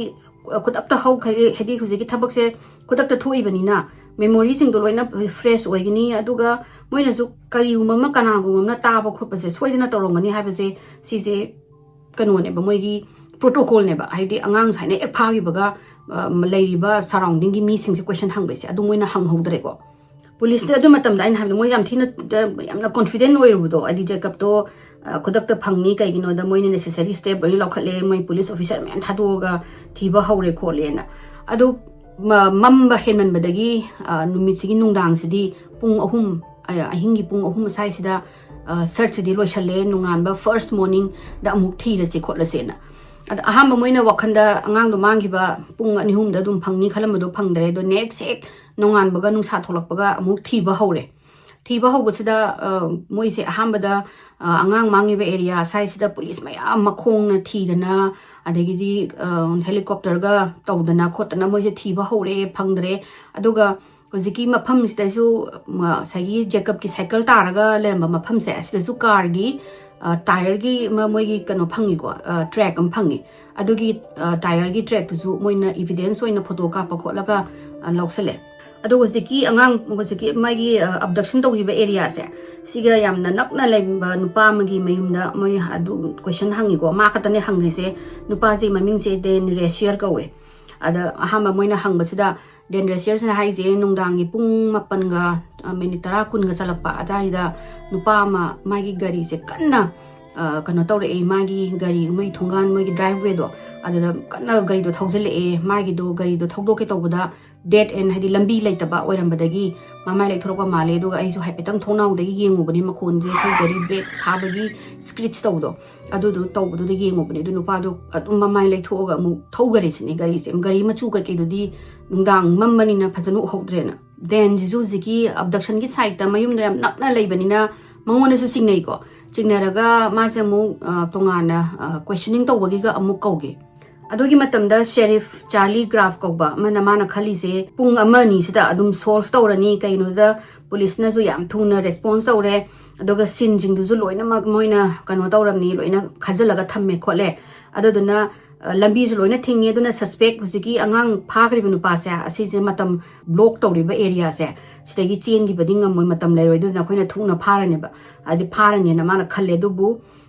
ꯈꯨꯗꯛꯇ ꯍꯧ-, ꯍꯥꯏꯗꯤ ꯍꯧꯖꯤꯛꯀꯤ ꯊꯕꯛꯁꯦ ꯈꯨꯗꯛꯇ ꯊꯣꯛꯏꯕꯅꯤꯅ ꯃꯦꯃꯣꯔꯤꯁꯤꯡꯗꯣ ꯂꯣꯏꯅ ꯐ꯭ꯔꯦꯁ ꯑꯣꯏꯒꯅꯤ꯫ ꯑꯗꯨꯒ ꯃꯣꯏꯅꯁꯨ ꯀꯔꯤꯒꯨꯝꯕ ꯑꯃ, ꯀꯅꯥꯒꯨꯝꯕ ꯑꯃꯅ ꯇꯥꯕ ꯈꯣꯠꯄꯁꯦ ꯁꯣꯏꯗꯅ ꯇꯧꯔꯝꯒꯅꯤ ꯍꯥꯏꯕꯁꯦ, ꯁꯤꯁꯦ ꯀꯩꯅꯣꯅꯦꯕ, ꯃꯣꯏꯒꯤ ꯄ꯭ꯔꯣꯇꯣꯀꯣꯜꯅꯦꯕ꯫ ꯍꯥꯏꯗꯤ ꯑꯉꯥꯡ ꯁꯨꯃꯥꯏꯅ ꯍꯦꯛ ꯐꯥꯈꯤꯕꯒ ꯂꯩꯔꯤꯕ ꯁꯔꯥꯎꯟꯗꯤꯡꯒꯤ ꯃꯤꯁꯤꯡꯁꯦ ꯀ꯭ꯋꯦꯁꯟ ꯍꯪꯕꯁꯦ, ꯑꯗꯨ ꯃꯣꯏꯅ ꯍꯪꯍꯧꯗ꯭ꯔꯦꯀꯣ꯫ ꯄꯨꯂꯤꯁꯇ ꯑꯗꯨ ꯃꯇꯝꯗ ꯑꯩꯅ ꯍꯥꯏꯕꯗ ꯃꯣꯏ ꯌꯥꯝ ꯊꯤꯅ, ꯌꯥꯝꯅ ꯀꯣꯟꯐꯤꯗꯦꯟ ꯑꯣꯏꯔꯨꯕꯗꯣ, ꯍꯥꯏꯗꯤ ꯖꯦꯀꯞꯇꯣ ꯈꯨꯗꯛꯇ ꯐꯪꯅꯤ, ꯀꯩꯒꯤꯅꯣꯗ ꯃꯣꯏꯅ ꯅꯦꯁꯦꯁꯔꯤ ꯁ꯭ꯇꯦꯞ ꯂꯣꯏꯅ ꯂꯧꯈꯠꯂꯦ, ꯃꯣꯏ ꯄꯨꯂꯤꯁ ꯑꯣꯐꯤꯁꯔ ꯃꯌꯥꯝ ꯊꯥꯗꯣꯛꯑꯒ ꯊꯤꯕ ꯍꯧꯔꯦ ꯈꯣꯠꯂꯦꯅ꯫ ꯑꯗꯨ ꯃꯝꯕ ꯍꯦꯟꯃꯟꯕꯗꯒꯤ ꯅꯨꯃꯤꯠꯁꯤꯒꯤ ꯅꯨꯡꯗꯥꯡꯁꯤꯗꯤ ꯄꯨꯡ ꯑꯍꯨꯝ, ꯑꯍꯤꯡꯒꯤ ꯄꯨꯡ ꯑꯍꯨꯝ ꯁ꯭ꯋꯥꯏꯁꯤꯗ ꯁꯔꯆꯁꯤꯗꯤ ꯂꯣꯏꯁꯜꯂꯦ, ꯅꯣꯡꯉꯥꯟꯕ ꯐꯥꯔꯁ ꯃꯣꯔꯅꯤꯡꯗ ꯑꯃꯨꯛ ꯊꯤꯔꯁꯤ ꯈꯣꯠꯂꯁꯦꯅ꯫ ꯑꯗ ꯑꯍꯥꯟꯕ ꯃꯣꯏꯅ ꯋꯥꯈꯟꯗ ꯑꯉꯥꯡꯗꯣ ꯃꯥꯡꯈꯤꯕ ꯄꯨꯡ ꯑꯅꯤ ꯑꯍꯨꯝꯗ ꯑꯗꯨꯝ ꯐꯪꯅꯤ ꯈꯜꯂꯝꯕꯗꯣ ꯐꯪꯗ꯭ꯔꯦ꯫ ꯑꯗꯣ ꯅꯦꯛꯁ ꯍꯦꯛ ꯅꯣꯡꯉꯥꯟꯕꯒ, ꯅꯨꯡꯁꯥ ꯊꯣꯛꯂꯛꯄꯒ ꯑꯃꯨꯛ ꯊꯤꯕ ꯍꯧꯔꯦ꯫ ꯊꯤꯕ ꯍꯧꯕꯁꯤꯗ ꯃꯣꯏꯁꯦ ꯑꯍꯥꯟꯕꯗ ꯑꯉꯥꯡ ꯃꯥꯡꯉꯤꯕ ꯑꯦꯔꯤꯌꯥ ꯁ꯭ꯋꯥꯏꯁꯤꯗ ꯄꯨꯂꯤꯁ ꯃꯌꯥꯝ ꯃꯈꯣꯡꯅ ꯊꯤꯗꯅ, ꯑꯗꯒꯤꯗꯤ ꯍꯦꯂꯤꯀꯣꯞꯇꯔꯒ ꯇꯧꯗꯅ ꯈꯣꯠꯇꯅ ꯃꯣꯏꯁꯦ ꯊꯤꯕ ꯍꯧꯔꯦ, ꯐꯪꯗ꯭ꯔꯦ꯫ ꯑꯗꯨꯒ ꯍꯧꯖꯤꯛꯀꯤ ꯃꯐꯝꯁꯤꯗꯁꯨ ꯉꯁꯥꯏꯒꯤ ꯖꯦꯀꯞꯀꯤ ꯁꯥꯏꯀꯜ ꯇꯥꯔꯒ ꯂꯩꯔꯝꯕ ꯃꯐꯝꯁꯦ, ꯑꯁꯤꯗꯁꯨ ꯀꯥꯔꯒꯤ ꯇꯥꯏꯌꯔꯒꯤ ꯑꯃ ꯃꯣꯏꯒꯤ ꯀꯩꯅꯣ ꯐꯪꯉꯤꯀꯣ, ꯇ꯭ꯔꯦꯛ ꯑꯃ ꯐꯪꯉꯤ꯫ ꯑꯗꯨꯒꯤ ꯇꯥꯏꯌꯔꯒꯤ ꯇ꯭ꯔꯦꯛꯇꯨꯁꯨ ꯃꯣꯏꯅ ꯏꯚꯤꯗꯦꯟꯁ ꯑꯣꯏꯅ ꯐꯣꯇꯣ ꯀꯥꯞꯄ ꯈꯣꯠꯂꯒ ꯑ, ꯂꯧꯁꯜꯂꯦ꯫ ꯑꯗꯣ ꯍꯧꯖꯤꯛꯀꯤ ꯑꯉꯥꯡ, ꯍꯧꯖꯤꯛꯀꯤ ꯃꯥꯒꯤ ꯑꯕꯗꯛꯁꯟ ꯇꯧꯈꯤꯕ ꯑꯦꯔꯤꯌꯥꯁꯦ, ꯁꯤꯒ ꯌꯥꯝꯅ ꯅꯛꯅ ꯂꯩꯕ ꯅꯨꯄꯥ ꯑꯃꯒꯤ ꯃꯌꯨꯝꯗ ꯃꯣꯏ ꯑꯗꯨ ꯀꯣꯏꯁꯟ ꯍꯪꯉꯤꯀꯣ꯫ ꯃꯥ ꯈꯛꯇꯅꯦ ꯍꯪꯉꯤꯁꯦ꯫ ꯅꯨꯄꯥꯁꯤꯒꯤ ꯃꯃꯤꯡꯁꯦ ꯗꯦꯟ ꯔꯦꯁꯤꯌꯔ ꯀꯧꯋꯦ꯫ ꯑꯗ ꯑꯍꯥꯟꯕ ꯃꯣꯏꯅ ꯍꯪꯕꯁꯤꯗ, ꯗꯦꯟ ꯔꯦꯁꯤꯌꯔꯁꯤꯅ ꯍꯥꯏꯁꯦ, ꯅꯨꯡꯗꯥꯡꯒꯤ ꯄꯨꯡ ꯃꯥꯄꯟꯒ, ꯑ, ꯃꯤꯅꯤꯠ ꯇꯔꯥ, ꯀꯨꯟꯒ ꯆꯠꯂꯛꯄ ꯑꯗꯨꯋꯥꯏꯗ ꯅꯨꯄꯥ ꯑꯃ ꯃꯥꯒꯤ ꯒꯥꯔꯤꯁꯦ ꯀꯟꯅ, ꯑ, ꯀꯩꯅꯣ ꯇꯧꯔꯛꯑꯦ, ꯃꯥꯒꯤ ꯒꯥꯔꯤ ꯃꯣꯏ ꯊꯣꯡꯒꯥꯟ, ꯃꯣꯏꯒꯤ ꯗ꯭ꯔꯥꯏꯚꯋꯦꯗꯣ, ꯑꯗꯨꯗ ꯀꯟꯅ ꯒꯥꯔꯤꯗꯣ ꯊꯧꯖꯤꯜꯂꯛꯑꯦ꯫ ꯃꯥꯒꯤꯗꯣ, ꯒꯥꯔꯤꯗꯣ ꯊꯧꯗꯣꯛꯀꯦ ꯇꯧꯕꯗ ꯗꯦꯗ ꯑꯦꯟ, ꯍꯥꯏꯗꯤ ꯂꯝꯕꯤ ꯂꯩꯇꯕ ꯑꯣꯏꯔꯝꯕꯗꯒꯤ ꯃꯃꯥꯏ ꯂꯩꯊꯣꯔꯛꯄ ꯃꯥꯜꯂꯦ꯫ ꯑꯗꯨꯒ ꯑꯩꯁꯨ ꯍꯥꯏꯐꯦꯠꯇꯪ ꯊꯣꯡꯅꯥꯎꯗꯒꯤ ꯌꯦꯡꯉꯨꯕꯅꯦ, ꯃꯈꯣꯟꯁꯦ ꯑꯩꯈꯣꯏ ꯒꯥꯔꯤ ꯕ꯭ꯔꯦꯛ ꯐꯥꯕꯒꯤ ꯁ꯭ꯀ꯭ꯔꯤꯠꯁ ꯇꯧꯕꯗꯣ, ꯑꯗꯨꯗꯣ ꯇꯧꯕꯗꯨꯗ ꯌꯦꯡꯉꯨꯕꯅꯦ꯫ ꯑꯗꯨ ꯅꯨꯄꯥꯗꯣ ꯑꯗꯨꯝ ꯃꯃꯥꯏ ꯂꯩꯊꯣꯛꯑꯒ ꯑꯃꯨꯛ ꯊꯧꯈꯔꯦ ꯁꯤꯅꯤ ꯒꯥꯔꯤꯁꯦ꯫ ꯒꯥꯔꯤ ꯃꯆꯨ ꯀꯩꯀꯩꯗꯨꯗꯤ ꯅꯨꯡꯗꯥꯡ ꯃꯝꯕꯅꯤꯅ ꯐꯖꯅ ꯎꯍꯧꯗ꯭ꯔꯦꯅ꯫ ꯗꯦꯟꯁꯤꯁꯨ ꯍꯧꯖꯤꯛꯀꯤ ꯑꯕꯗꯛꯁꯟꯒꯤ ꯁꯥꯏꯠꯇ ꯃꯌꯨꯝꯗꯣ ꯌꯥꯝ ꯅꯛꯅ ꯂꯩꯕꯅꯤꯅ ꯃꯉꯣꯟꯗꯁꯨ ꯆꯤꯡꯅꯩꯀꯣ꯫ ꯆꯤꯡꯅꯔꯒ ꯃꯥꯁꯦ ꯑꯃꯨꯛ, ꯑ, ꯇꯣꯉꯥꯟꯅ, ꯑ, ꯀꯣꯏꯁꯟꯅꯤꯡ ꯇꯧꯕꯒꯤꯒ ꯑꯃꯨꯛ ꯀꯧꯒꯦ꯫ ꯑꯗꯨꯒꯤ ꯃꯇꯝꯗ ꯁꯦꯔꯤꯐ ꯆꯥꯔꯂꯤ ꯒ꯭ꯔꯥꯐ ꯀꯧꯕ ꯑꯃꯅ ꯃꯥꯅ ꯈꯜꯂꯤꯁꯦ, ꯄꯨꯡ ꯑꯃ ꯑꯅꯤꯁꯤꯗ ꯑꯗꯨꯝ ꯁꯣꯜꯚ ꯇꯧꯔꯅꯤ, ꯀꯩꯅꯣꯗ ꯄꯨꯂꯤꯁꯅꯁꯨ ꯌꯥꯝ ꯊꯨꯅ ꯔꯦꯁꯄꯣꯟꯁ ꯇꯧꯔꯦ, ꯑꯗꯨꯒ ꯁꯤꯟꯁꯤꯡꯗꯨꯁꯨ ꯂꯣꯏꯅꯃꯛ ꯃꯣꯏꯅ ꯀꯩꯅꯣ ꯇꯧꯔꯝꯅꯤ, ꯂꯣꯏꯅ ꯈꯥꯖꯤꯜꯂꯒ ꯊꯝꯃꯦ ꯈꯣꯠꯂꯦ꯫ ꯑꯗꯨꯗꯨꯅ, ꯑ, ꯂꯝꯕꯤꯁꯨ ꯂꯣꯏꯅ ꯊꯤꯡꯉꯦ꯫ ꯑꯗꯨꯅ ꯁꯁꯄꯦꯛ, ꯍꯧꯖꯤꯛꯀꯤ ꯑꯉꯥꯡ ꯐꯥꯈ꯭ꯔꯤꯕ ꯅꯨꯄꯥꯁꯦ, ꯑꯁꯤꯁꯦ ꯃꯇꯝ ꯕ꯭ꯂꯣꯛ ꯇꯧꯔꯤꯕ ꯑꯦꯔꯤꯌꯥꯁꯦ, ꯁꯤꯗꯒꯤ ꯆꯦꯟꯈꯤꯕꯗꯤ ꯉꯝꯃꯣꯏ, ꯃꯇꯝ ꯂꯩꯔꯣꯏ꯫ ꯑꯗꯨꯅ ꯑꯩꯈꯣꯏꯅ ꯊꯨꯅ ꯐꯥꯔꯅꯦꯕ, ꯍꯥꯏꯗꯤ ꯐꯥꯔꯅꯦꯅ ꯃꯥꯅ ꯈꯜꯂꯦ꯫ ꯑꯗꯨꯕꯨ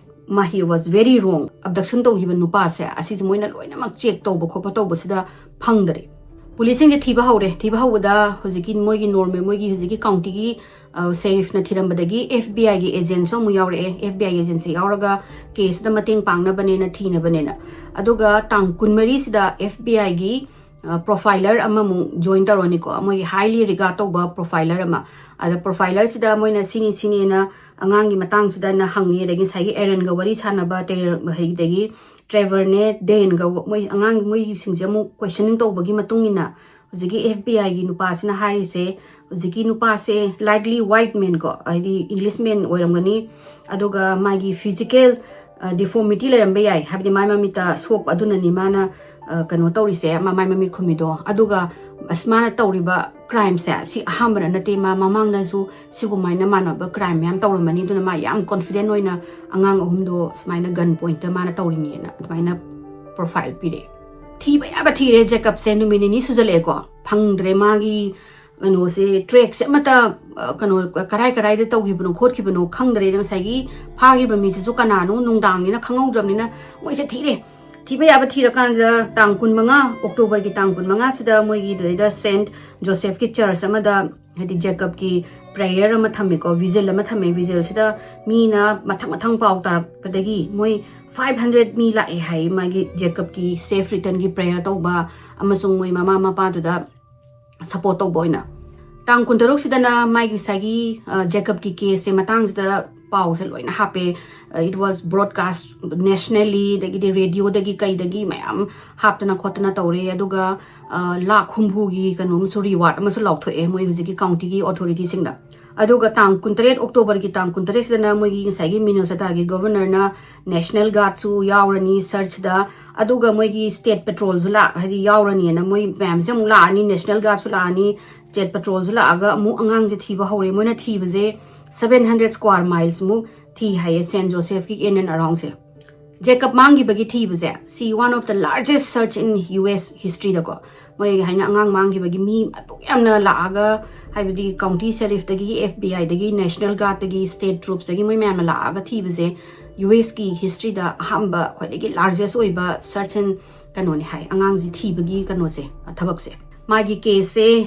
ꯃꯥ, he was very wrong꯫ ꯑꯕꯗꯛꯁꯟ ꯇꯧꯈꯤꯕ ꯅꯨꯄꯥꯁꯦ, ꯑꯁꯤꯁꯦ ꯃꯣꯏꯅ ꯂꯣꯏꯅꯃꯛ ꯆꯦꯛ ꯇꯧꯕ ꯈꯣꯠꯄ ꯇꯧꯕꯁꯤꯗ ꯐꯪꯗꯔꯦ꯫ ꯄꯨꯂꯤꯁꯁꯤꯡꯁꯦ ꯊꯤꯕ ꯍꯧꯔꯦ꯫ ꯊꯤꯕ ꯍꯧꯕꯗ ꯍꯧꯖꯤꯛꯀꯤ ꯃꯣꯏꯒꯤ ꯅꯣꯔꯃꯦꯜ, ꯃꯣꯏꯒꯤ ꯍꯧꯖꯤꯛꯀꯤ ꯀꯥꯎꯟꯇꯤꯒꯤ, ꯑ, ꯁꯦꯔꯤꯐꯅ ꯊꯤꯔꯝꯕꯗꯒꯤ ꯑꯦꯐ ꯕꯤ ꯑꯥꯏꯒꯤ ꯑꯦꯖꯦꯟꯁꯨ ꯑꯃꯨꯛ ꯌꯥꯎꯔꯛꯑꯦ꯫ ꯑꯦꯐ ꯕꯤ ꯑꯥꯏꯒꯤ ꯑꯦꯖꯦꯟꯁꯤ ꯌꯥꯎꯔꯒ ꯀꯦꯁꯇ ꯃꯇꯦꯡ ꯄꯥꯡꯅꯕꯅꯦꯅ ꯊꯤꯅꯕꯅꯦꯅ꯫ ꯑꯗꯨꯒ ꯇꯥꯡ ꯀꯨꯟꯃꯔꯤꯁꯤꯗ ꯑꯦꯐ ꯕꯤ ꯑꯥꯏꯒꯤ, ꯑ, ꯄ꯭ꯔꯣꯐꯥꯏꯂꯔ ꯑꯃꯃꯨꯛ ꯖꯣꯏꯟ ꯇꯧꯔꯅꯤꯀꯣ, ꯃꯣꯏꯒꯤ ꯍꯥꯏꯂꯤ ꯔꯤꯒꯥꯔꯗ ꯇꯧꯕ ꯄ꯭ꯔꯣꯐꯥꯏꯂꯔ ꯑꯃ꯫ ꯑꯗ ꯄ꯭ꯔꯣꯐꯥꯏꯂꯔꯁꯤꯗ ꯃꯣꯏꯅ ꯁꯤꯅꯤ ꯁꯤꯅꯤꯅ ꯑꯉꯥꯡꯒꯤ ꯃꯇꯥꯡꯁꯤꯗ ꯑꯩꯅ ꯍꯪꯉꯤ, ꯑꯗꯒꯤ ꯉꯁꯥꯏꯒꯤ ꯑꯦꯔꯟꯒ ꯋꯥꯔꯤ ꯁꯥꯟꯅꯕ ꯇꯦꯔ-, ꯑꯗꯒꯤ ꯇ꯭ꯔꯦꯚꯔꯅꯦ, ꯗꯦꯟꯒ ꯃꯣꯏ ꯑꯉꯥꯡ, ꯃꯣꯏꯁꯤꯡꯁꯦ ꯑꯃꯨꯛ ꯀꯣꯏꯁꯟꯅꯤꯡ ꯇꯧꯕꯒꯤ ꯃꯇꯨꯡ ꯏꯟꯅ ꯍꯧꯖꯤꯛꯀꯤ ꯑꯦꯐ ꯕꯤ ꯑꯥꯏꯒꯤ ꯅꯨꯄꯥꯁꯤꯅ ꯍꯥꯏꯔꯤꯁꯦ, ꯍꯧꯖꯤꯛꯀꯤ ꯅꯨꯄꯥꯁꯦ likely white man ꯀꯣ, ꯍꯥꯏꯗꯤ English man ꯑꯣꯏꯔꯝꯒꯅꯤ, ꯑꯗꯨꯒ ꯃꯥꯒꯤ ꯐꯤꯖꯤꯀꯦꯜ, ꯑ, ꯗꯤꯐꯣꯔꯃꯤꯇꯤ ꯂꯩꯔꯝꯕ ꯌꯥꯏ, ꯍꯥꯏꯕꯗꯤ ꯃꯥꯏ ꯃꯃꯤꯠꯇ ꯁꯣꯛꯄ, ꯑꯗꯨꯅꯅꯤ ꯃꯥꯅ, ꯑ, ꯀꯩꯅꯣ ꯇꯧꯔꯤꯁꯦ, ꯃꯥ ꯃꯥꯏ ꯃꯃꯤꯠ ꯈꯨꯝꯃꯤꯗꯣ꯫ ꯑꯗꯨꯒ ꯑꯁ, ꯃꯥꯅ ꯇꯧꯔꯤꯕ ꯀ꯭ꯔꯥꯏꯝꯁꯦ ꯁꯤ ꯑꯍꯥꯟꯕꯅ ꯅꯠꯇꯦ, ꯃꯥ ꯃꯃꯥꯡꯗꯁꯨ ꯁꯤꯒꯨꯝꯃꯥꯏꯅ ꯃꯥꯟꯅꯕ ꯀ꯭ꯔꯥꯏꯝ ꯃꯌꯥꯝ ꯇꯧꯔꯝꯃꯅꯤ꯫ ꯑꯗꯨꯅ ꯃꯥ ꯌꯥꯝ ꯀꯣꯟꯐꯤꯗꯦꯟ ꯑꯣꯏꯅ ꯑꯉꯥꯡ ꯑꯍꯨꯝꯗꯣ ꯁꯨꯃꯥꯏꯅ ꯒꯟ ꯄꯣꯏꯟꯠꯇ ꯃꯥꯅ ꯇꯧꯔꯤꯅꯦꯅ ꯑꯗꯨꯃꯥꯏꯅ ꯄ꯭ꯔꯣꯐꯥꯏꯜ ꯄꯤꯔꯛꯑꯦ꯫ ꯊꯤꯕ ꯌꯥꯕ ꯊꯤꯔꯦ ꯖꯦꯀꯞꯁꯦ, ꯅꯨꯃꯤꯠ ꯅꯤꯅꯤ ꯁꯨꯖꯜꯂꯛꯑꯦꯀꯣ, ꯐꯪꯗ꯭ꯔꯦ꯫ ꯃꯥꯒꯤ ꯀꯩꯅꯣꯁꯦ, ꯇ꯭ꯔꯦꯛꯁꯦ ꯑꯃꯠꯇ, ꯑ, ꯀꯩꯅꯣ, ꯀꯔꯥꯏ ꯀꯔꯥꯏꯗ ꯇꯧꯈꯤꯕꯅꯣ ꯈꯣꯠꯈꯤꯕꯅꯣ ꯈꯪꯗ꯭ꯔꯦ꯫ ꯑꯗ ꯉꯁꯥꯏꯒꯤ ꯐꯥꯈꯤꯕ ꯃꯤꯁꯤꯁꯨ ꯀꯅꯥꯅꯣ, ꯅꯨꯡꯗꯥꯡꯅꯤꯅ ꯈꯪꯍꯧꯗ꯭ꯔꯕꯅꯤꯅ ꯃꯣꯏꯁꯦ ꯊꯤꯔꯦ꯫ ꯊꯤꯕ ꯌꯥꯕ ꯊꯤꯔꯀꯥꯟꯁꯤꯗ ꯇꯥꯡ ꯀꯨꯟꯃꯉꯥ, ꯑꯣꯛꯇꯣꯕꯔꯒꯤ ꯇꯥꯡ ꯀꯨꯟꯃꯉꯥꯁꯤꯗ ꯃꯣꯏꯒꯤ ꯑꯗꯨꯗꯩꯗ ꯁꯦꯟꯠ ꯖꯣꯁꯦꯐꯀꯤ ꯆꯔꯆ ꯑꯃꯗ, ꯍꯥꯏꯗꯤ ꯖꯦꯀꯞꯀꯤ ꯄ꯭ꯔꯦꯌꯔ ꯑꯃ ꯊꯝꯃꯦꯀꯣ, ꯚꯤꯖꯤꯜ ꯑꯃ ꯊꯝꯃꯦ꯫ ꯚꯤꯖꯤꯜꯁꯤꯗ ꯃꯤꯅ ꯃꯊꯪ ꯃꯊꯪ ꯄꯥꯎ ꯇꯥꯔꯛꯄꯗꯒꯤ ꯃꯣꯏ ꯐꯥꯏꯚ ꯍꯟꯗ꯭ꯔꯦꯠ ꯃꯤ ꯂꯥꯛꯑꯦ ꯍꯥꯏ, ꯃꯥꯒꯤ ꯖꯦꯀꯞꯀꯤ ꯁꯦꯐ ꯔꯤꯇꯔꯟꯒꯤ ꯄ꯭ꯔꯦꯌꯔ ꯇꯧꯕ ꯑꯃꯁꯨꯡ ꯃꯣꯏ ꯃꯃꯥ ꯃꯄꯥꯗꯨꯗ ꯁꯄꯣꯔꯠ ꯇꯧꯕ ꯑꯣꯏꯅ꯫ ꯇꯥꯡ ꯀꯨꯟꯇꯔꯨꯛꯁꯤꯗꯅ ꯃꯥꯒꯤ ꯉꯁꯥꯏꯒꯤ, ꯑ, ꯖꯦꯀꯞꯀꯤ ꯀꯦꯁꯁꯦ ꯃꯇꯥꯡꯁꯤꯗ ꯄꯥꯎꯁꯦ ꯂꯣꯏꯅ ꯍꯥꯞꯄꯦ꯫ It was broadcast nationally, ꯑꯗꯒꯤꯗꯤ ꯔꯦꯗꯤꯑꯣꯗꯒꯤ ꯀꯩꯗꯒꯤ ꯃꯌꯥꯝ ꯍꯥꯞꯇꯅ ꯈꯣꯠꯇꯅ ꯇꯧꯔꯦ꯫ ꯑꯗꯨꯒ, ꯑ, ꯂꯥꯛ ꯍꯨꯝꯐꯨꯒꯤ ꯀꯩꯅꯣ ꯑꯃꯁꯨ, ꯔꯤꯋꯥꯔꯗ ꯑꯃꯁꯨ ꯂꯥꯎꯊꯣꯛꯑꯦ ꯃꯣꯏ ꯍꯧꯖꯤꯛꯀꯤ ꯀꯥꯎꯟꯇꯤꯒꯤ ꯑꯣꯊꯣꯔꯤꯇꯤꯁꯤꯡꯗ꯫ ꯑꯗꯨꯒ ꯇꯥꯡ ꯀꯨꯟꯇꯔꯦꯠ, ꯑꯣꯛꯇꯣꯕꯔꯒꯤ ꯇꯥꯡ ꯀꯨꯟꯇꯔꯦꯠꯁꯤꯗꯅ ꯃꯣꯏꯒꯤ ꯉꯁꯥꯏꯒꯤ ꯃꯤꯅꯦꯁꯣꯇꯥꯒꯤ ꯒꯣꯚꯔꯅꯔꯅ ꯅꯦꯁꯅꯦꯜ ꯒꯥꯔꯗꯁꯨ ꯌꯥꯎꯔꯅꯤ ꯁꯔꯆꯇ꯫ ꯑꯗꯨꯒ ꯃꯣꯏꯒꯤ ꯁ꯭ꯇꯦꯠ ꯄꯦꯇ꯭ꯔꯣꯜꯁꯨ ꯂꯥꯛ-, ꯍꯥꯏꯗꯤ ꯌꯥꯎꯔꯅꯤꯅ ꯃꯣꯏ ꯃꯌꯥꯝꯁꯦ ꯑꯃꯨꯛ ꯂꯥꯛꯑꯅꯤ, ꯅꯦꯁꯅꯦꯜ ꯒꯥꯔꯗꯁꯨ ꯂꯥꯛꯑꯅꯤ, ꯁ꯭ꯇꯦꯠ ꯄꯦꯇ꯭ꯔꯣꯜꯁꯨ ꯂꯥꯛꯑꯒ ꯑꯃꯨꯛ ꯑꯉꯥꯡꯁꯦ ꯊꯤꯕ ꯍꯧꯔꯦ꯫ ꯃꯣꯏꯅ ꯊꯤꯕꯁꯦ ꯁꯚꯦꯟ ꯍꯟꯗ꯭ꯔꯦꯠ ꯁ꯭ꯀ꯭ꯋꯥꯔ ꯃꯥꯏꯜꯁꯃꯨꯛ ꯊꯤ ꯍꯥꯏꯌꯦ, ꯁꯦꯟ ꯖꯣꯁꯦꯐꯀꯤ in and around ꯁꯦ꯫ ꯖꯦꯀꯞ ꯃꯥꯡꯈꯤꯕꯒꯤ ꯊꯤꯕꯁꯦ, ꯁꯤ one of the largest search in U S history ꯗꯀꯣ꯫ ꯃꯣꯏ ꯍꯥꯏꯅ ꯑꯉꯥꯡ ꯃꯥꯡꯈꯤꯕꯒꯤ ꯃꯤ ꯑꯗꯨꯛ ꯌꯥꯝꯅ ꯂꯥꯛꯑꯒ, ꯍꯥꯏꯕꯗꯤ ꯀꯥꯎꯟꯇꯤ ꯁꯦꯔꯤꯐꯇꯒꯤ, F B I ꯗꯒꯤ, ꯅꯦꯁꯅꯦꯜ ꯒꯥꯔꯗꯇꯒꯤ, ꯁ꯭ꯇꯦꯠ ꯇ꯭ꯔꯨꯞꯁꯇꯒꯤ ꯃꯣꯏ ꯃꯌꯥꯝꯅ ꯂꯥꯛꯑꯒ ꯊꯤꯕꯁꯦ, U S ꯀꯤ ꯍꯤꯁꯇ꯭ꯔꯤꯗ ꯑꯍꯥꯟꯕ ꯈ꯭ꯋꯥꯏꯗꯒꯤ ꯂꯥꯔꯖꯦꯁ ꯑꯣꯏꯕ ꯁꯔꯆ ꯑꯦꯟ ꯀꯩꯅꯣꯅꯦ ꯍꯥꯏ, ꯑꯉꯥꯡꯁꯤ ꯊꯤꯕꯒꯤ ꯀꯩꯅꯣꯁꯦ, ꯊꯕꯛꯁꯦ꯫ ꯃꯥꯒꯤ ꯀꯦꯁꯁꯦ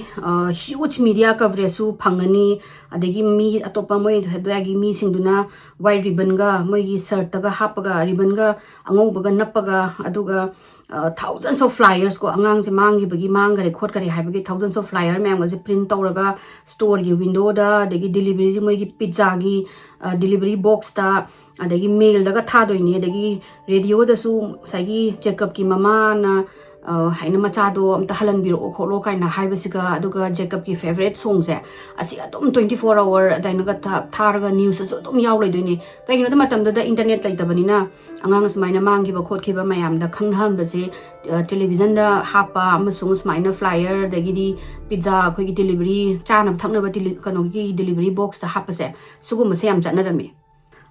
ꯍ꯭ꯌꯨꯖ ꯃꯤꯗꯤꯌꯥ ꯀꯚꯔꯦꯖꯁꯨ ꯐꯪꯒꯅꯤ, ꯑꯗꯒꯤ ꯃꯤ ꯑꯇꯣꯞꯄ ꯃꯣꯏ ꯑꯗꯨꯋꯥꯏꯒꯤ ꯃꯤꯁꯤꯡꯗꯨꯅ ꯋꯥꯏꯠ ꯔꯤꯕꯟꯒ ꯃꯣꯏꯒꯤ ꯁꯔꯠꯇꯒ ꯍꯥꯞꯄꯒ, ꯔꯤꯕꯟꯒ ꯑꯉꯧꯕꯒ ꯅꯞꯄꯒ, ꯑꯗꯨꯒ thousands of flyers ꯀꯣ, ꯑꯉꯥꯡꯁꯦ ꯃꯥꯡꯈꯤꯕꯒꯤ, ꯃꯥꯡꯈꯔꯦ ꯈꯣꯠꯈꯔꯦ ꯍꯥꯏꯕꯒꯤ thousands of flyer ꯃꯌꯥꯝꯒꯁꯦ ꯄ꯭ꯔꯤꯟꯠ ꯇꯧꯔꯒ ꯁ꯭ꯇꯣꯔꯒꯤ ꯋꯤꯟꯗꯣꯗ, ꯑꯗꯒꯤ ꯗꯤꯂꯤꯚꯔꯤꯁꯦ ꯃꯣꯏꯒꯤ ꯄꯤꯖꯥꯒꯤ ꯗꯤꯂꯤꯚꯔꯤ ꯕꯣꯛꯁꯇ, ꯑꯗꯒꯤ ꯃꯦꯜꯗꯒ ꯊꯥꯗꯣꯏꯅꯦ, ꯑꯗꯒꯤ ꯔꯦꯗꯤꯑꯣꯗꯁꯨ ꯉꯁꯥꯏꯒꯤ ꯖꯦꯀꯞꯀꯤ ꯃꯃꯥꯅ ꯍꯥꯏꯅ ꯃꯆꯥꯗꯣ ꯑꯝꯇ ꯍꯜꯍꯟꯕꯤꯔꯛꯑꯣ ꯈꯣꯠꯂꯣ ꯀꯥꯏꯅ ꯍꯥꯏꯕꯁꯤꯒ, ꯑꯗꯨꯒ ꯖꯦꯀꯞꯀꯤ ꯐꯦꯕꯔꯦꯠ ꯁꯣꯡꯁꯦ ꯑꯁꯤ ꯑꯗꯨꯝ twenty four hour ꯑꯗꯨꯃꯥꯏꯅꯒ ꯊꯥꯔꯒ ꯅ꯭ꯌꯨꯁꯇꯁꯨ ꯑꯗꯨꯝ ꯌꯥꯎ ꯂꯩꯗꯣꯏꯅꯦ꯫ ꯀꯩꯒꯤꯅꯣꯗ ꯃꯇꯝꯗꯨꯗ ꯏꯟꯇꯔꯅꯦꯠ ꯂꯩꯇꯕꯅꯤꯅ ꯑꯉꯥꯡ ꯑꯁꯨꯃꯥꯏꯅ ꯃꯥꯡꯈꯤꯕ ꯈꯣꯠꯈꯤꯕ ꯃꯌꯥꯝꯗ ꯈꯪꯅꯍꯟꯕꯁꯦ ꯇꯦꯂꯤꯚꯤꯖꯟꯗ ꯍꯥꯞꯄ ꯑꯃꯁꯨꯡ ꯁꯨꯃꯥꯏꯅ ꯐ꯭ꯂꯥꯏꯌꯔ, ꯑꯗꯒꯤꯗꯤ ꯄꯤꯖꯥ, ꯑꯩꯈꯣꯏꯒꯤ ꯗꯦꯂꯤꯚꯔꯤ, ꯆꯥꯅꯕ ꯊꯛꯅꯕ ꯀꯩꯅꯣꯒꯤ ꯗꯦꯂꯤꯚꯔꯤ ꯕꯣꯛꯁꯇ ꯍꯥꯞꯄꯁꯦ, ꯁꯤꯒꯨꯝꯕꯁꯦ ꯌꯥꯝ ꯆꯠꯅꯔꯝꯃꯤ꯫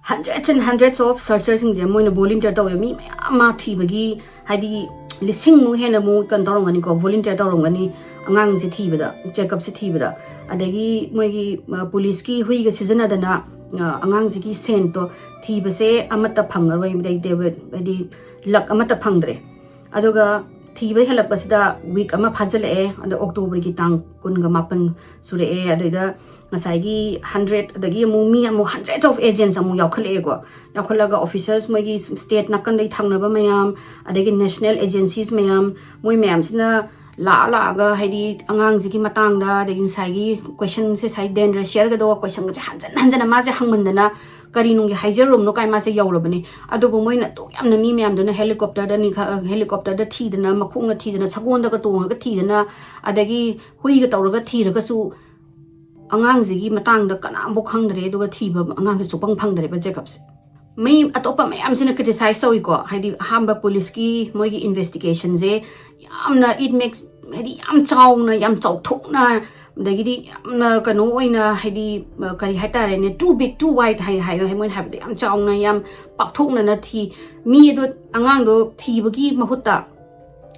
Hundreds and hundreds of searcherꯁꯤꯡꯁꯦ ꯃꯣꯏꯅ ꯚꯣꯂꯨꯟꯇꯤꯌꯔ ꯇꯧꯋꯦ꯫ ꯃꯤ ꯃꯌꯥꯝ ꯑꯃ ꯊꯤꯕꯒꯤ, ꯍꯥꯏꯗꯤ, ꯂꯤꯁꯤꯡꯃꯨꯛ ꯍꯦꯟꯅ ꯑꯃꯨꯛ ꯀꯩꯅꯣ ꯇꯧꯔꯝꯒꯅꯤꯀꯣ, ꯚꯣꯂꯨꯟꯇꯤꯌꯔ ꯇꯧꯔꯝꯒꯅꯤ ꯑꯉꯥꯡꯁꯦ ꯊꯤꯕꯗ, ꯖꯦꯀꯞꯁꯦ ꯊꯤꯕꯗ꯫ ꯑꯗꯒꯤ ꯃꯣꯏꯒꯤ ꯄꯨꯂꯤꯁꯀꯤ ꯍꯨꯏꯒ ꯁꯤꯖꯤꯟꯅꯗꯅ ꯑꯉꯥꯡꯁꯤꯒꯤ ꯁꯦꯟꯠꯇꯣ ꯊꯤꯕꯁꯦ ꯑꯃꯠꯇ ꯐꯪꯉꯔꯣꯏ꯫ They will, ꯍꯥꯏꯗꯤ, ꯂꯛ ꯑꯃꯠꯇ ꯐꯪꯗ꯭ꯔꯦ꯫ ꯑꯗꯨꯒ ꯊꯤꯕ ꯍꯦꯜꯂꯛꯄꯁꯤꯗ ꯋꯤꯛ ꯑꯃ ꯐꯥꯖꯤꯜꯂꯛꯑꯦ꯫ ꯑꯗꯣ ꯑꯣꯛꯇꯣꯕꯔꯒꯤ ꯇꯥꯡ ꯀꯨꯟꯒ ꯃꯥꯄꯟ ꯁꯨꯔꯛꯑꯦ꯫ ꯑꯗꯨꯗ ꯉꯁꯥꯏꯒꯤ ꯍꯟꯗ꯭ꯔꯦꯠ, ꯑꯗꯒꯤ ꯑꯃꯨꯛ ꯃꯤ ꯑꯃꯨꯛ ꯍꯟꯗ꯭ꯔꯦꯠ ꯑꯣꯐ ꯑꯦꯖꯦꯟꯁ ꯑꯃꯨꯛ ꯌꯥꯎꯈꯠꯂꯛꯑꯦꯀꯣ꯫ ꯌꯥꯎꯈꯠꯂꯒ ꯑꯣꯐꯤꯁꯔꯁ, ꯃꯣꯏꯒꯤ ꯁ꯭ꯇꯦꯠ ꯅꯥꯀꯟꯗꯒꯤ ꯊꯪꯅꯕ ꯃꯌꯥꯝ, ꯑꯗꯒꯤ ꯅꯦꯁꯅꯦꯜ ꯑꯦꯖꯦꯟꯁꯤꯁ ꯃꯌꯥꯝ, ꯃꯣꯏ ꯃꯌꯥꯝꯁꯤꯅ ꯂꯥꯛꯑ ꯂꯥꯛꯑꯒ, ꯍꯥꯏꯗꯤ, ꯑꯉꯥꯡꯁꯤꯒꯤ ꯃꯇꯥꯡꯗ, ꯑꯗꯒꯤ ꯉꯁꯥꯏꯒꯤ ꯀꯣꯏꯁꯟꯁꯦ, ꯉꯁꯥꯏ ꯗꯦꯟꯗ꯭ꯔ ꯁꯤꯌꯔꯒꯗꯣ ꯀꯣꯏꯁꯟꯒꯁꯦ ꯍꯟꯖꯟ ꯍꯟꯖꯟꯅ ꯃꯥꯁꯦ ꯍꯪꯃꯟꯗꯅ, ꯀꯔꯤꯅꯨꯡꯒꯤ ꯍꯥꯏꯖꯔꯨꯝꯅꯣ ꯀꯥꯏ ꯃꯥꯁꯦ ꯌꯧꯔꯕꯅꯤ꯫ ꯑꯗꯨꯕꯨ ꯃꯣꯏꯅ ꯑꯗꯨꯛ ꯌꯥꯝꯅ ꯃꯤ ꯃꯌꯥꯝꯗꯨꯅ ꯍꯦꯂꯤꯀꯣꯞꯇꯔꯗꯅꯤ ꯈ-, ꯍꯦꯂꯤꯀꯣꯞꯇꯔꯗ ꯊꯤꯗꯅ, ꯃꯈꯣꯡꯅ ꯊꯤꯗꯅ, ꯁꯒꯣꯜꯗꯒ ꯇꯣꯡꯉꯒ ꯊꯤꯗꯅ, ꯑꯗꯒꯤ ꯍꯨꯏꯒ ꯇꯧꯔꯒ ꯊꯤꯔꯒꯁꯨ ꯑꯉꯥꯡꯁꯤꯒꯤ ꯃꯇꯥꯡꯗ ꯀꯅꯥꯝꯐꯥꯎ ꯈꯪꯗ꯭ꯔꯦ꯫ ꯑꯗꯨꯒ ꯊꯤꯕ ꯑꯉꯥꯡꯁꯦ ꯁꯨꯛꯐꯪ ꯐꯪꯗ꯭ꯔꯦꯕ ꯖꯦꯀꯞꯁꯦ꯫ ꯃꯤ ꯑꯇꯣꯞꯄ ꯃꯌꯥꯝꯁꯤꯅ ꯀ꯭ꯔꯤꯇꯤꯁꯥꯏꯖ ꯇꯧꯏꯀꯣ, ꯍꯥꯏꯗꯤ ꯑꯍꯥꯟꯕ ꯄꯨꯂꯤꯁꯀꯤ ꯃꯣꯏꯒꯤ ꯏꯟꯚꯦꯁꯇꯤꯒꯦꯁꯟꯁꯦ ꯌꯥꯝꯅ, it makes, ꯍꯥꯏꯗꯤ ꯌꯥꯝ ꯆꯥꯎꯅ, ꯌꯥꯝ ꯆꯥꯎꯊꯣꯛꯅ, ꯑꯗꯒꯤꯗꯤ ꯌꯥꯝꯅ ꯀꯩꯅꯣ ꯑꯣꯏꯅ, ꯍꯥꯏꯗꯤ, ꯑ, ꯀꯔꯤ ꯍꯥꯏꯇꯥꯔꯦꯅꯦ, too big, too wide ꯍꯥꯏ, ꯍꯥꯏ, ꯃꯣꯏꯅ ꯍꯥꯏꯕꯗꯣ ꯌꯥꯝ ꯆꯥꯎꯅ, ꯌꯥꯝ ꯄꯥꯛꯊꯣꯛꯅꯅ ꯊꯤ꯫ ꯃꯤ ꯑꯗꯣ, ꯑꯉꯥꯡꯗꯣ ꯊꯤꯕꯒꯤ ꯃꯍꯨꯠꯇ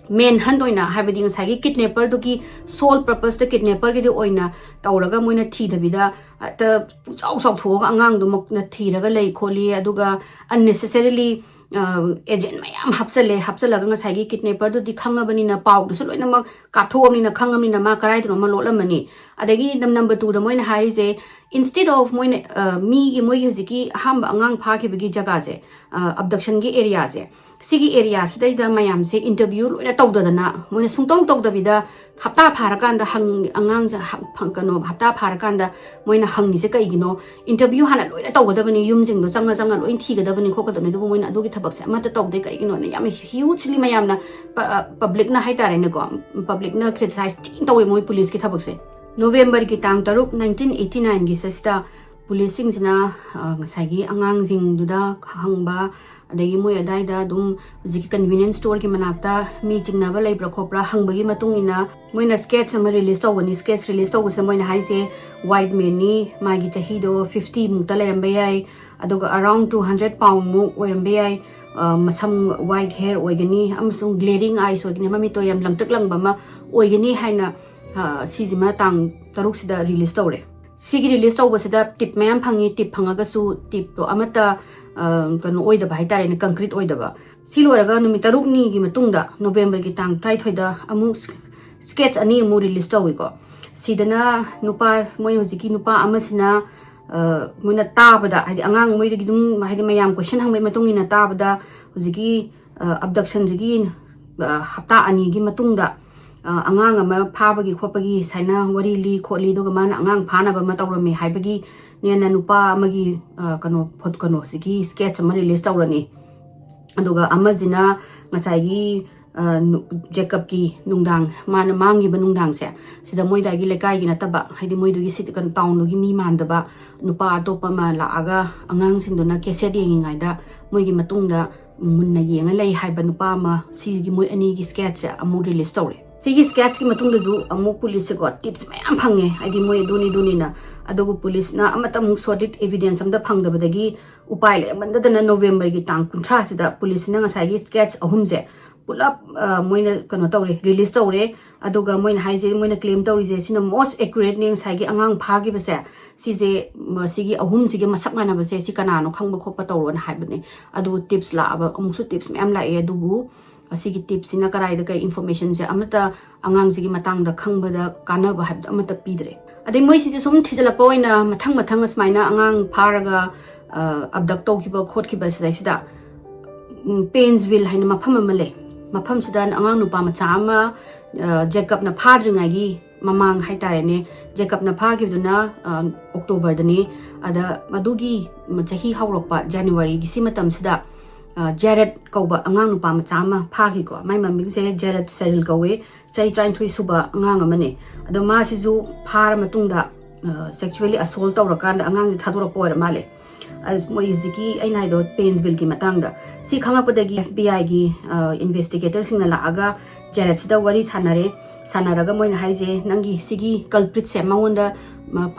ꯃꯦꯟ ꯍꯟꯠ ꯑꯣꯏꯅ, ꯍꯥꯏꯕꯗꯤ ꯉꯁꯥꯏꯒꯤ ꯀꯤꯗꯅꯦꯄꯔꯗꯨꯒꯤ ꯁꯣꯜ ꯄꯔꯄꯁꯇ ꯀꯤꯗꯅꯦꯄꯔꯒꯤꯗꯤ ꯑꯣꯏꯅ ꯇꯧꯔꯒ ꯃꯣꯏꯅ ꯊꯤꯗꯕꯤꯗ ꯍꯦꯛꯇ ꯄꯨꯡꯆꯥꯎ ꯆꯥꯎꯊꯣꯛꯑꯒ ꯑꯉꯥꯡꯗꯨꯃꯛꯅ ꯊꯤꯔꯒ ꯂꯩ ꯈꯣꯠꯂꯤ, ꯑꯗꯨꯒ unnecessarily, ꯑ, ꯑꯦꯖꯦꯟ ꯃꯌꯥꯝ ꯍꯥꯞꯆꯜꯂꯦ꯫ ꯍꯥꯞꯆꯜꯂꯒ ꯉꯁꯥꯏꯒꯤ ꯀꯤꯗꯅꯦꯄꯔꯗꯨꯗꯤ ꯈꯪꯉꯕꯅꯤꯅ, ꯄꯥꯎꯗꯨꯁꯨ ꯂꯣꯏꯅꯃꯛ ꯀꯥꯞꯊꯣꯛꯑꯕꯅꯤꯅ, ꯈꯪꯉꯕꯅꯤꯅ ꯃꯥ ꯀꯔꯥꯏꯗꯅꯣ ꯑꯃ ꯂꯣꯠꯂꯝꯃꯅꯤ꯫ ꯑꯗꯒꯤ number two ꯗ ꯃꯣꯏꯅ ꯍꯥꯏꯔꯤꯁꯦ, instead of ꯃꯣꯏꯅ ꯑ, ꯃꯤꯒꯤ ꯃꯣꯏꯒꯤ ꯍꯧꯖꯤꯛꯀꯤ ꯑꯍꯥꯟꯕ ꯑꯉꯥꯡ ꯐꯥꯈꯤꯕꯒꯤ ꯖꯒꯥꯁꯦ, ꯑ, abduction ꯒꯤ area ꯁꯦ, ꯁꯤꯒꯤ area ꯁꯤꯗꯩꯗ ꯃꯌꯥꯝꯁꯦ interview ꯂꯣꯏꯅ ꯇꯧꯗꯗꯅ, ꯃꯣꯏꯅ ꯁꯨꯡꯇꯧ ꯇꯧꯗꯕꯤꯗ ꯍꯞꯇꯥ ꯐꯥꯔꯀꯥꯟꯗ ꯍꯪ ꯑꯉꯥꯡꯁꯦ ꯍ- ꯐꯪ- ꯀꯩꯅꯣ ꯍꯞꯇꯥ ꯐꯥꯔꯀꯥꯟꯗ ꯃꯣꯏꯅ ꯍꯪꯉꯤꯁꯦ ꯀꯩꯒꯤꯅꯣ? Interview ꯍꯥꯟꯅ ꯂꯣꯏꯅ ꯇꯧꯒꯗꯕꯅꯤ, ꯌꯨꯝꯁꯤꯡꯗꯣ ꯆꯪꯉ ꯆꯪꯉ ꯂꯣꯏ ꯊꯤꯒꯗꯕꯅꯤ ꯈꯣꯠꯀꯗꯕꯅꯤ, ꯑꯗꯨꯕꯨ ꯃꯣꯏꯅ ꯑꯗꯨꯒꯤ ꯊꯕꯛꯁꯦ ꯑꯃꯠꯇ ꯇꯧꯗꯦ꯫ ꯀꯩꯒꯤꯅꯣꯅ ꯌꯥꯝ hugely ꯃꯌꯥꯝꯅ ꯄ- ꯑ, public ꯅ ꯍꯥꯏꯇꯥꯔꯦꯅꯦꯀꯣ, public ꯅ criticize ꯊꯤꯅ ꯇꯧꯋꯦ ꯃꯣꯏ ꯄꯨꯂꯤꯁꯀꯤ ꯊꯕꯛꯁꯦ꯫ ꯅꯣꯕꯦꯝꯕꯔꯒꯤ ꯇꯥꯡ ꯇꯔꯨꯛ, nineteen eighty nine ꯒꯤ ꯁꯤꯗ ꯄꯨꯂꯤꯁꯁꯤꯡꯁꯤꯅ ꯑ, ꯉꯁꯥꯏꯒꯤ ꯑꯉꯥꯡꯁꯤꯡꯗꯨꯗ ꯍꯪꯕ, ꯑꯗꯒꯤ ꯃꯣꯏ ꯑꯗꯥꯏꯗ ꯑꯗꯨꯝ ꯍꯧꯖꯤꯛꯀꯤ convenience store ꯒꯤ ꯃꯅꯥꯛꯇ ꯃꯤ ꯆꯤꯡꯅꯕ ꯂꯩꯕ꯭ꯔꯥ ꯈꯣꯠꯄ꯭ꯔꯥ ꯍꯪꯕꯒꯤ ꯃꯇꯨꯡ ꯏꯟꯅ ꯃꯣꯏꯅ sketch ꯑꯃ release ꯇꯧꯒꯅꯤ꯫ Sketch release ꯇꯧꯕꯁꯤꯗ ꯃꯣꯏꯅ ꯍꯥꯏꯁꯦ, white man ꯅꯤ, ꯃꯥꯒꯤ ꯆꯍꯤꯗꯣ fifty ꯃꯨꯛꯇ ꯂꯩꯔꯝꯕ ꯌꯥꯏ, ꯑꯗꯨꯒ around two hundred pound ꯃꯨꯛ ꯑꯣꯏꯔꯝꯕ ꯌꯥꯏ, ꯑ, ꯃꯁꯝ white hair ꯑꯣꯏꯒꯅꯤ ꯑꯃꯁꯨꯡ glaring eyes ꯑꯣꯏꯒꯅꯤ, ꯃꯃꯤꯠꯇꯣ ꯌꯥꯝ ꯂꯪꯇ꯭ꯔꯤꯛ ꯂꯪꯕ ꯑꯃ ꯑꯣꯏꯒꯅꯤ ꯍꯥꯏꯅ, ꯑ, ꯁꯤꯁꯤꯃ ꯇꯥꯡ ꯇꯔꯨꯛꯁꯤꯗ release ꯇꯧꯔꯦ꯫ ꯁꯤꯒꯤ release ꯇꯧꯕꯁꯤꯗ tip ꯃꯌꯥꯝ ꯐꯪꯉꯤ꯫ Tip ꯐꯪꯉꯒꯁꯨ tip ꯇꯣ ꯑꯃꯠꯇ, ꯑ, ꯀꯩꯅꯣ ꯑꯣꯏꯗꯕ ꯍꯥꯏꯇꯥꯔꯦꯅꯦ, concrete ꯑꯣꯏꯗꯕ꯫ ꯁꯤ ꯂꯣꯏꯔꯒ ꯅꯨꯃꯤꯠ ꯇꯔꯨꯛꯅꯤꯒꯤ ꯃꯇꯨꯡꯗ, ꯅꯣꯕꯦꯝꯕꯔꯒꯤ ꯇꯥꯡ ꯇꯔꯥꯅꯤꯊꯣꯏꯗ ꯑꯃꯨꯛ sketch ꯑꯅꯤ ꯑꯃꯨꯛ release ꯇꯧꯏꯀꯣ꯫ ꯁꯤꯗꯅ ꯅꯨꯄꯥ, ꯃꯣꯏ ꯍꯧꯖꯤꯛꯀꯤ ꯅꯨꯄꯥ ꯑꯃꯁꯤꯅ, ꯑ, ꯃꯣꯏꯅ ꯇꯥꯕꯗ, ꯍꯥꯏꯗꯤ ꯑꯉꯥꯡ ꯃꯣꯏꯗꯒꯤ ꯑꯗꯨꯝ, ꯍꯥꯏꯗꯤ ꯃꯌꯥꯝ question ꯍꯪꯕꯒꯤ ꯃꯇꯨꯡ ꯏꯟꯅ ꯇꯥꯕꯗ, ꯍꯧꯖꯤꯛꯀꯤ, ꯑ, abduction ꯁꯤꯒꯤ, ꯑ, ꯍꯞꯇꯥ ꯑꯅꯤꯒꯤ ꯃꯇꯨꯡꯗ, ꯑ, ꯑꯉꯥꯡ ꯑꯃ ꯐꯥꯕꯒꯤ ꯈꯣꯠꯄꯒꯤ ꯁꯨꯃꯥꯏꯅ ꯋꯥꯔꯤ ꯂꯤ ꯈꯣꯠꯂꯤ, ꯑꯗꯨꯒ ꯃꯥꯅ ꯑꯉꯥꯡ ꯐꯥꯅꯕ ꯑꯃ ꯇꯧꯔꯝꯃꯤ ꯍꯥꯏꯕꯒꯤ ꯅꯦꯅ ꯅꯨꯄꯥ ꯑꯃꯒꯤ, ꯑ, ꯀꯩꯅꯣ, ꯐꯣꯠ-, ꯀꯩꯅꯣꯁꯤꯒꯤ sketch ꯑꯃ release ꯇꯧꯔꯅꯤ꯫ ꯑꯗꯨꯒ ꯑꯃꯁꯤꯅ ꯉꯁꯥꯏꯒꯤ, ꯑ, ꯅꯨ-, ꯖꯦꯀꯞꯀꯤ ꯅꯨꯡꯗꯥꯡ, ꯃꯥꯅ ꯃꯥꯡꯈꯤꯕ ꯅꯨꯡꯗꯥꯡꯁꯦ, ꯁꯤꯗ ꯃꯣꯏꯗꯥꯏꯒꯤ ꯂꯩꯀꯥꯏꯒꯤ ꯅꯠꯇꯕ, ꯍꯥꯏꯗꯤ ꯃꯣꯏꯗꯨꯒꯤ ꯁꯤꯇꯤ ꯀꯩꯅꯣ, ꯇꯥꯎꯟꯗꯨꯒꯤ ꯃꯤ ꯃꯥꯟꯗꯕ ꯅꯨꯄꯥ ꯑꯇꯣꯞꯄ ꯑꯃ ꯂꯥꯛꯑꯒ ꯑꯉꯥꯡꯁꯤꯡꯗꯨꯅ cassette ꯌꯦꯡꯉꯤꯉꯩꯗ ꯃꯣꯏꯒꯤ ꯃꯇꯨꯡꯗ ꯃꯨꯟꯅ ꯌꯦꯡꯉ ꯂꯩ ꯍꯥꯏꯕ ꯅꯨꯄꯥ ꯑꯃ, ꯁꯤꯒꯤ ꯃꯣꯏ ꯑꯅꯤꯒꯤ sketch ꯁꯦ ꯑꯃꯨꯛ release ꯇꯧꯔꯦ꯫ ꯁꯤꯒꯤ sketch ꯀꯤ ꯃꯇꯨꯡꯗꯁꯨ ꯑꯃꯨꯛ ꯄꯨꯂꯤꯁꯁꯦꯀꯣ tips ꯃꯌꯥꯝ ꯐꯪꯉꯦ, ꯍꯥꯏꯗꯤ ꯃꯣꯏ ꯑꯗꯨꯅꯤ ꯑꯗꯨꯅꯤꯅ꯫ ꯑꯗꯨꯕꯨ ꯄꯨꯂꯤꯁꯅ ꯑꯃꯠꯇ ꯑꯃꯨꯛ solid evidence ꯑꯝꯇ ꯐꯪꯗꯕꯗꯒꯤ ꯎꯄꯥꯏ ꯂꯩꯔꯝꯃꯟꯗꯗꯅ ꯅꯣꯕꯦꯝꯕꯔꯒꯤ ꯇꯥꯡ ꯀꯨꯟꯊ꯭ꯔꯥꯁꯤꯗ ꯄꯨꯂꯤꯁꯁꯤꯅ ꯉꯁꯥꯏꯒꯤ sketch ꯑꯍꯨꯝꯁꯦ ꯄꯨꯂꯞ, ꯑ, ꯃꯣꯏꯅ ꯀꯩꯅꯣ ꯇꯧꯔꯦ, release ꯇꯧꯔꯦ꯫ ꯑꯗꯨꯒ ꯃꯣꯏꯅ ꯍꯥꯏꯁꯦ, ꯃꯣꯏꯅ claim ꯇꯧꯔꯤꯁꯦ, ꯁꯤꯅ most accurate ꯅꯦ, ꯉꯁꯥꯏꯒꯤ ꯑꯉꯥꯡ ꯐꯥꯈꯤꯕꯁꯦ, ꯁꯤꯁꯦ, ꯃ-, ꯁꯤꯒꯤ ꯑꯍꯨꯝꯁꯤꯒꯤ ꯃꯁꯛ ꯃꯥꯟꯅꯕꯁꯦ ꯁꯤ ꯀꯅꯥꯅꯣ ꯈꯪꯕ ꯈꯣꯠꯄ ꯇꯧꯔꯣꯅ ꯍꯥꯏꯕꯅꯦ꯫ ꯑꯗꯨꯕꯨ tips ꯂꯥꯛꯑꯕ, ꯑꯃꯨꯛꯁꯨ tips ꯃꯌꯥꯝ ꯂꯥꯛꯑꯦ꯫ ꯑꯗꯨꯕꯨ ꯁꯤꯒꯤ ꯇꯤꯞꯁꯤꯅ ꯀꯗꯥꯏꯗ ꯀꯩ ꯏꯟꯐꯣꯔꯃꯦꯁꯟꯁꯦ ꯑꯃꯠꯇ ꯑꯉꯥꯡꯁꯤꯒꯤ ꯃꯇꯥꯡꯗ ꯈꯪꯕꯗ ꯀꯥꯟꯅꯕ ꯍꯥꯏꯕꯗꯣ ꯑꯃꯠꯇ ꯄꯤꯗ꯭ꯔꯦ꯫ ꯑꯗꯩ ꯃꯣꯏꯁꯤꯁꯦ ꯁꯨꯝ ꯊꯤꯖꯤꯜꯂꯛꯄ ꯑꯣꯏꯅ ꯃꯊꯪ ꯃꯊꯪ ꯑꯁꯨꯃꯥꯏꯅ ꯑꯉꯥꯡ ꯐꯥꯔꯒ ꯑꯕꯗꯛ ꯇꯧꯈꯤꯕ ꯈꯣꯠꯈꯤꯕ ꯁꯤꯗꯩꯁꯤꯗ ꯄꯦꯟꯁꯚꯤꯜ ꯍꯥꯏꯅ ꯃꯐꯝ ꯑꯃ ꯂꯩ꯫ ꯃꯐꯝꯁꯤꯗ ꯑꯉꯥꯡ ꯅꯨꯄꯥ ꯃꯆꯥ ꯑꯃ ꯖꯦꯀꯞꯅ ꯐꯥꯗ꯭ꯔꯤꯉꯩꯒꯤ ꯃꯃꯥꯡ ꯍꯥꯏꯇꯥꯔꯦꯅꯦ, ꯖꯦꯀꯞꯅ ꯐꯥꯈꯤꯕꯗꯨꯅ ꯑꯣꯛꯇꯣꯕꯔꯗꯅꯤ꯫ ꯑꯗ ꯃꯗꯨꯒꯤ ꯆꯍꯤ ꯍꯧꯔꯛꯄ ꯖꯅꯋꯥꯔꯤꯒꯤ ꯁꯤ ꯃꯇꯝꯁꯤꯗ ꯖꯦꯔꯦꯠ ꯀꯧꯕ ꯑꯉꯥꯡ ꯅꯨꯄꯥ ꯃꯆꯥ ꯑꯃ ꯐꯥꯈꯤꯀꯣ꯫ ꯃꯥꯏ ꯃꯃꯤꯡꯁꯦ ꯖꯦꯔꯦꯠ ꯁꯦꯔꯤꯜ ꯀꯧꯋꯦ꯫ ꯆꯍꯤ ꯇꯔꯥꯅꯤꯊꯣꯏ ꯁꯨꯕ ꯑꯉꯥꯡ ꯑꯃꯅꯦ꯫ ꯑꯗꯣ ꯃꯥꯁꯤꯁꯨ ꯐꯥꯔ ꯃꯇꯨꯡꯗ ꯁꯦꯛꯁꯨꯋꯦꯂꯤ ꯑꯁꯣꯜ ꯇꯧꯔꯀꯥꯟꯗ ꯑꯉꯥꯡꯁꯦ ꯊꯥꯗꯣꯔꯛꯄ ꯑꯣꯏꯔ ꯃꯥꯜꯂꯦ꯫ ꯃꯣꯏ ꯍꯧꯖꯤꯛꯀꯤ ꯑꯩꯅ ꯍꯥꯏꯗꯣ ꯄꯦꯟꯁꯚꯤꯜꯒꯤ ꯃꯇꯥꯡꯗ ꯁꯤ ꯈꯪꯉꯛꯄꯗꯒꯤ ꯑꯦꯐ ꯕꯤ ꯑꯥꯏꯒꯤ ꯏꯟꯚꯦꯁꯇꯤꯒꯦꯇꯔꯁꯤꯡꯅ ꯂꯥꯛꯑꯒ ꯖꯦꯔꯦꯠꯁꯤꯗ ꯋꯥꯔꯤ ꯁꯥꯟꯅꯔꯦ꯫ ꯁꯥꯟꯅꯔꯒ ꯃꯣꯏꯅ ꯍꯥꯏꯁꯦ, "ꯅꯪꯒꯤ ꯁꯤꯒꯤ ꯀꯜꯄ꯭ꯔꯤꯠꯁꯦ, ꯃꯉꯣꯟꯗ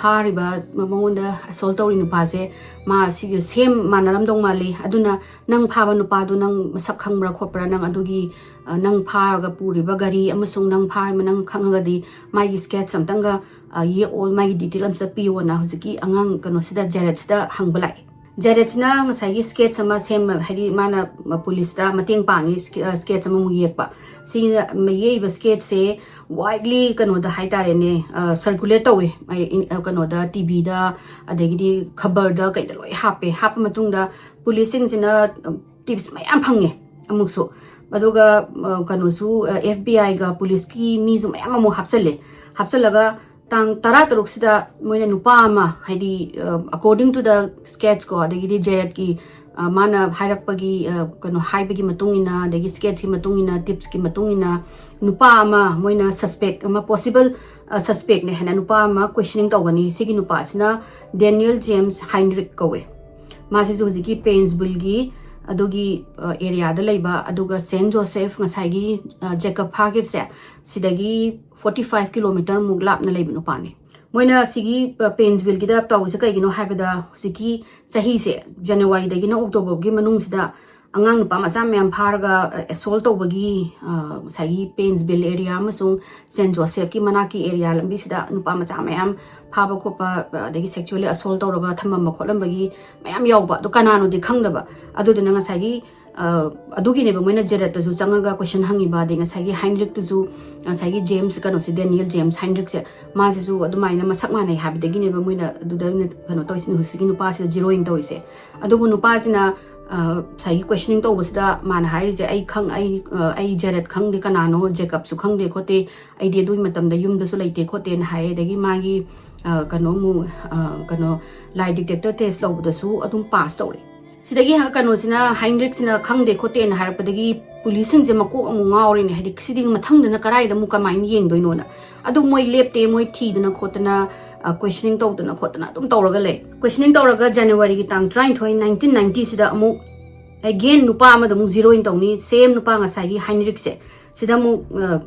ꯐꯥꯔꯤꯕ, ꯃꯉꯣꯟꯗ ꯑꯁꯣꯜ ꯇꯧꯔꯤ ꯅꯨꯄꯥꯁꯦ, ꯃꯥ ꯁꯤꯒ ꯁꯦꯝ ꯃꯥꯟꯅꯔꯝꯗꯧ ꯃꯥꯜꯂꯤ꯫ ꯑꯗꯨꯅ ꯅꯪ ꯐꯥꯕ ꯅꯨꯄꯥꯗꯣ ꯅꯪ ꯃꯁꯛ ꯈꯪꯕ꯭ꯔꯥ ꯈꯣꯠꯄ꯭ꯔꯥ? ꯅꯪ ꯑꯗꯨꯒꯤ ꯅꯪ ꯐꯥꯔꯒ ꯄꯨꯔꯤꯕ ꯒꯥꯔꯤ ꯑꯃꯁꯨꯡ ꯅꯪ ꯐꯥꯔꯤꯕ ꯅꯪ ꯈꯪꯉꯒꯗꯤ ꯃꯥꯒꯤ ꯁ꯭ꯀꯦꯠꯁ ꯑꯝꯇꯪꯒ ꯌꯦꯛꯑꯣ, ꯃꯥꯒꯤ ꯗꯤꯇꯦꯜ ꯑꯝꯇ ꯄꯤꯌꯣꯅ" ꯍꯧꯖꯤꯛꯀꯤ ꯑꯉꯥꯡ ꯀꯩꯅꯣꯁꯤꯗ, ꯖꯦꯔꯦꯠꯁꯤꯗ ꯍꯪꯕ ꯂꯥꯛꯑꯦ꯫ ꯖꯦꯔꯦꯠꯁꯤꯅ ꯉꯁꯥꯏꯒꯤ ꯁ꯭ꯀꯦꯠꯁ ꯑꯃ ꯁꯦꯝꯕ, ꯍꯥꯏꯗꯤ ꯃꯥꯅ ꯄꯨꯂꯤꯁꯇ ꯃꯇꯦꯡ ꯄꯥꯡꯉꯤ, ꯁ꯭ꯀꯦꯠꯁ ꯑꯃꯃꯨꯛ ꯌꯦꯛꯄ꯫ ꯁꯤꯅ ꯌꯦꯛꯏꯕ ꯁ꯭ꯀꯦꯠꯁꯦ ꯋꯥꯏꯗꯂꯤ ꯀꯩꯅꯣꯗ ꯍꯥꯏꯇꯥꯔꯦꯅꯦ, ꯁꯔꯀꯨꯂꯦꯠ ꯇꯧꯋꯦ꯫ ꯀꯩꯅꯣꯗ, ꯇꯤ ꯚꯤꯗ, ꯑꯗꯒꯤꯗꯤ ꯈꯕꯔꯗ, ꯀꯩꯗ ꯂꯣꯏ ꯍꯥꯞꯄꯦ꯫ ꯍꯥꯞꯄ ꯃꯇꯨꯡꯗ ꯄꯨꯂꯤꯁꯁꯤꯡꯁꯤꯅ ꯇꯤꯞꯁ ꯃꯌꯥꯝ ꯐꯪꯉꯦ ꯑꯃꯨꯛꯁꯨ꯫ ꯑꯗꯨꯒ ꯀꯩꯅꯣꯁꯨ, ꯑꯦꯐ ꯕꯤ ꯑꯥꯏꯒ ꯄꯨꯂꯤꯁꯀꯤ ꯃꯤꯁꯨ ꯃꯌꯥꯝ ꯑꯃꯨꯛ ꯍꯥꯞꯆꯜꯂꯦ꯫ ꯍꯥꯞꯆꯜꯂꯒ ꯇꯥꯡ ꯇꯔꯥ ꯇꯔꯨꯛꯁꯤꯗ ꯃꯣꯏꯅ ꯅꯨꯄꯥ ꯑꯃ, ꯍꯥꯏꯗꯤ, according to the sketch ꯀꯣ, ꯑꯗꯒꯤꯗꯤ ꯖꯦꯔꯦꯠꯀꯤ ꯃꯥꯅ ꯍꯥꯏꯔꯛꯄꯒꯤ, ꯀꯩꯅꯣ, ꯍꯥꯏꯕꯒꯤ ꯃꯇꯨꯡ ꯏꯟꯅ, ꯑꯗꯒꯤ ꯁ꯭ꯀꯦꯠꯁꯀꯤ ꯃꯇꯨꯡ ꯏꯟꯅ, ꯇꯤꯞꯁꯀꯤ ꯃꯇꯨꯡ ꯏꯟꯅ, ꯅꯨꯄꯥ ꯑꯃ, ꯃꯣꯏꯅ ꯁꯁꯄꯦꯛ ꯑꯃ, ꯄꯣꯁꯤꯕꯜ ꯁꯁꯄꯦꯛꯅꯦ ꯍꯥꯏꯅ ꯅꯨꯄꯥ ꯑꯃ ꯀꯣꯏꯁꯅꯤꯡ ꯇꯧꯒꯅꯤ꯫ ꯁꯤꯒꯤ ꯅꯨꯄꯥꯁꯤꯅ ꯗꯦꯅꯤꯌꯦꯜ ꯖꯦꯝꯁ ꯍꯥꯏꯟꯔꯤꯛ ꯀꯧꯋꯦ꯫ ꯃꯥꯁꯤꯁꯨ ꯍꯧꯖꯤꯛꯀꯤ ꯄꯦꯟꯁꯚꯤꯜꯒꯤ ꯑꯗꯨꯒꯤ ꯑꯦꯔꯤꯌꯥꯗ ꯂꯩꯕ, ꯑꯗꯨꯒ ꯁꯦꯟ ꯖꯣꯁꯦꯐ, ꯉꯁꯥꯏꯒꯤ ꯖꯦꯀꯞ ꯐꯥꯈꯤꯕꯁꯦ, ꯁꯤꯗꯒꯤ ꯐꯣꯔꯇꯤ ꯐꯥꯏꯚ ꯀꯤꯂꯣꯃꯤꯇꯔ ꯃꯨꯛ ꯂꯥꯞꯅ ꯂꯩꯕ ꯅꯨꯄꯥꯅꯤ꯫ ꯃꯣꯏꯅ ꯁꯤꯒꯤ ꯄꯦꯟꯁꯚꯤꯜꯒꯤꯗ ꯇꯧꯔꯤꯁꯦ ꯀꯩꯒꯤꯅꯣ ꯍꯥꯏꯕꯗ, ꯍꯧꯖꯤꯛꯀꯤ ꯆꯍꯤꯁꯦ, ꯖꯅꯋꯥꯔꯤꯗꯒꯤꯅ ꯑꯣꯛꯇꯣꯕꯔꯒꯤ ꯃꯅꯨꯡꯁꯤꯗ ꯑꯉꯥꯡ ꯅꯨꯄꯥ ꯃꯆꯥ ꯃꯌꯥꯝ ꯐꯥꯔꯒ ꯑꯦꯁꯣꯜ ꯇꯧꯕꯒꯤ, ꯉꯁꯥꯏꯒꯤ ꯄꯦꯟꯁꯚꯤꯜ ꯑꯦꯔꯤꯌꯥ ꯑꯃꯁꯨꯡ ꯁꯦꯟ ꯖꯣꯁꯦꯐꯀꯤ ꯃꯅꯥꯛꯀꯤ ꯑꯦꯔꯤꯌꯥ ꯂꯝꯕꯤꯁꯤꯗ ꯅꯨꯄꯥ ꯃꯆꯥ ꯃꯌꯥꯝ ꯐꯥꯕ ꯈꯣꯠꯄ, ꯑꯗꯒꯤ ꯁꯦꯛꯁꯨꯋꯦꯜꯂꯤ ꯑꯁꯣꯜ ꯇꯧꯔꯒ ꯊꯝꯃꯝꯕ ꯈꯣꯠꯂꯝꯕꯒꯤ ꯃꯌꯥꯝ ꯌꯥꯎꯕ꯫ ꯑꯗꯣ ꯀꯅꯥꯅꯣꯗꯤ ꯈꯪꯗꯕ꯫ ꯑꯗꯨꯗꯨꯅ ꯉꯁꯥꯏꯒꯤ ꯑ, ꯑꯗꯨꯒꯤꯅꯦꯕ ꯃꯣꯏꯅ ꯖꯦꯔꯦꯠꯇꯁꯨ ꯆꯪꯉꯒ ꯀꯣꯏꯁꯟ ꯍꯪꯉꯤꯕ, ꯑꯗꯩ ꯉꯁꯥꯏꯒꯤ ꯍꯥꯏꯟꯔꯤꯛꯇꯨꯁꯨ, ꯉꯁꯥꯏꯒꯤ ꯖꯦꯝꯁ, ꯀꯩꯅꯣꯁꯦ, ꯗꯦꯅꯤꯌꯦꯜ ꯖꯦꯝꯁ ꯍꯥꯏꯟꯔꯤꯛꯁꯦ, ꯃꯥꯁꯤꯁꯨ ꯑꯗꯨꯃꯥꯏꯅ ꯃꯁꯛ ꯃꯥꯟꯅꯩ ꯍꯥꯏꯕꯗꯒꯤꯅꯦꯕ ꯃꯣꯏꯅ ꯑꯗꯨꯗ ꯑꯣꯏꯅ ꯀꯩꯅꯣ ꯇꯧꯔꯤꯁꯤꯅ, ꯍꯧꯖꯤꯛꯀꯤ ꯅꯨꯄꯥꯁꯤꯗ ꯖꯤꯔꯣ ꯏꯟ ꯇꯧꯔꯤꯁꯦ꯫ ꯑꯗꯨꯕꯨ ꯅꯨꯄꯥꯁꯤꯅ, ꯑ, ꯉꯁꯥꯏꯒꯤ ꯀꯣꯏꯁꯟꯅꯤꯡ ꯇꯧꯕꯁꯤꯗ ꯃꯥꯅ ꯍꯥꯏꯔꯤꯁꯦ, "ꯑꯩ ꯈꯪ-, ꯑꯩ, ꯑ, ꯑꯩ ꯖꯦꯔꯦꯠ ꯈꯪꯗꯦ, ꯀꯅꯥꯅꯣ, ꯖꯦꯀꯞꯁꯨ ꯈꯪꯗꯦ ꯈꯣꯠꯇꯦ, ꯑꯩꯗꯤ ꯑꯗꯨꯒꯤ ꯃꯇꯝꯗ ꯌꯨꯝꯗꯁꯨ ꯂꯩꯇꯦ ꯈꯣꯠꯇꯦꯅ" ꯍꯥꯏꯌꯦ꯫ ꯑꯗꯒꯤ ꯃꯥꯒꯤ, ꯑ, ꯀꯩꯅꯣ ꯑꯃꯨꯛ, ꯑ, ꯀꯩꯅꯣ, lie detector test ꯂꯧꯕꯗꯁꯨ ꯑꯗꯨꯝ ꯄꯥꯁ ꯇꯧꯔꯦ꯫ ꯁꯤꯗꯒꯤ ꯍ-, ꯀꯩꯅꯣꯁꯤꯅ, ꯍꯥꯏꯟꯔꯤꯛꯁꯤꯅ ꯈꯪꯗꯦ ꯈꯣꯠꯇꯦꯅ ꯍꯥꯏꯔꯛꯄꯗꯒꯤ ꯄꯨꯂꯤꯁꯁꯤꯡꯁꯦ ꯃꯀꯣꯛ ꯑꯃꯨꯛ ꯉꯥꯎꯔꯦꯅꯦ, ꯍꯥꯏꯗꯤ ꯁꯤꯗꯤ ꯃꯊꯪꯗꯅ ꯀꯗꯥꯏꯗ ꯑꯃꯨꯛ ꯀꯃꯥꯏꯅ ꯌꯦꯡꯗꯣꯏꯅꯣꯅ꯫ ꯑꯗꯨ ꯃꯣꯏ ꯂꯦꯞꯇꯦ, ꯃꯣꯏ ꯊꯤꯗꯅ ꯈꯣꯠꯇꯅ, ꯑ, questioning ꯇꯧꯗꯅ ꯈꯣꯠꯇꯅ ꯑꯗꯨꯝ ꯇꯧꯔꯒ ꯂꯩ꯫ Questioning ꯇꯧꯔꯒ ꯖꯅꯋꯥꯔꯤꯒꯤ ꯇꯥꯡ ꯇꯔꯥꯅꯤꯊꯣꯏ, nineteen ninety ꯁꯤꯗ ꯑꯃꯨꯛ again ꯅꯨꯄꯥ ꯑꯃꯗ ꯑꯃꯨꯛ ꯖꯤꯔꯣ ꯏꯟ ꯇꯧꯅꯤ, ꯁꯦꯝ ꯅꯨꯄꯥ ꯉꯁꯥꯏꯒꯤ ꯍꯥꯏꯟꯔꯤꯛꯁꯦ, ꯁꯤꯗ ꯑꯃꯨꯛ, ꯑ,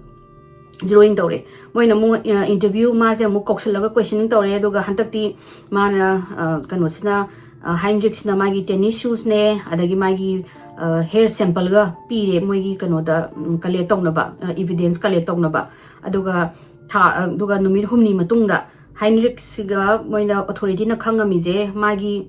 ꯖꯤꯔꯣ ꯏꯟ ꯇꯧꯔꯦ꯫ ꯃꯣꯏꯅ ꯑꯃꯨꯛ, ꯑ, interview, ꯃꯥꯁꯦ ꯑꯃꯨꯛ ꯀꯧꯁꯤꯜꯂꯒ questioning ꯇꯧꯔꯦ꯫ ꯑꯗꯨꯒ ꯍꯟꯗꯛꯇꯤ ꯃꯥꯅ, ꯑ, ꯀꯩꯅꯣꯁꯤꯅ, ꯑ, ꯍꯥꯏꯟꯔꯤꯛꯁꯤꯅ ꯃꯥꯒꯤ tennis shoesꯅꯦ, ꯑꯗꯒꯤ ꯃꯥꯒꯤ, ꯑ, hair sampleꯒ ꯄꯤꯔꯦ ꯃꯣꯏꯒꯤ ꯀꯩꯅꯣꯗ, ꯎꯝ, collect ꯇꯧꯅꯕ, ꯑ, evidence collect ꯇꯧꯅꯕ꯫ ꯑꯗꯨꯒ ꯊꯥ, ꯑ, ꯑꯗꯨꯒ ꯅꯨꯃꯤꯠ ꯍꯨꯝꯅꯤ ꯃꯇꯨꯡꯗ ꯍꯥꯏꯟꯔꯤꯛꯁꯤꯒ ꯃꯣꯏꯅ authorityꯅ ꯈꯪꯉꯝꯃꯤꯁꯦ ꯃꯥꯒꯤ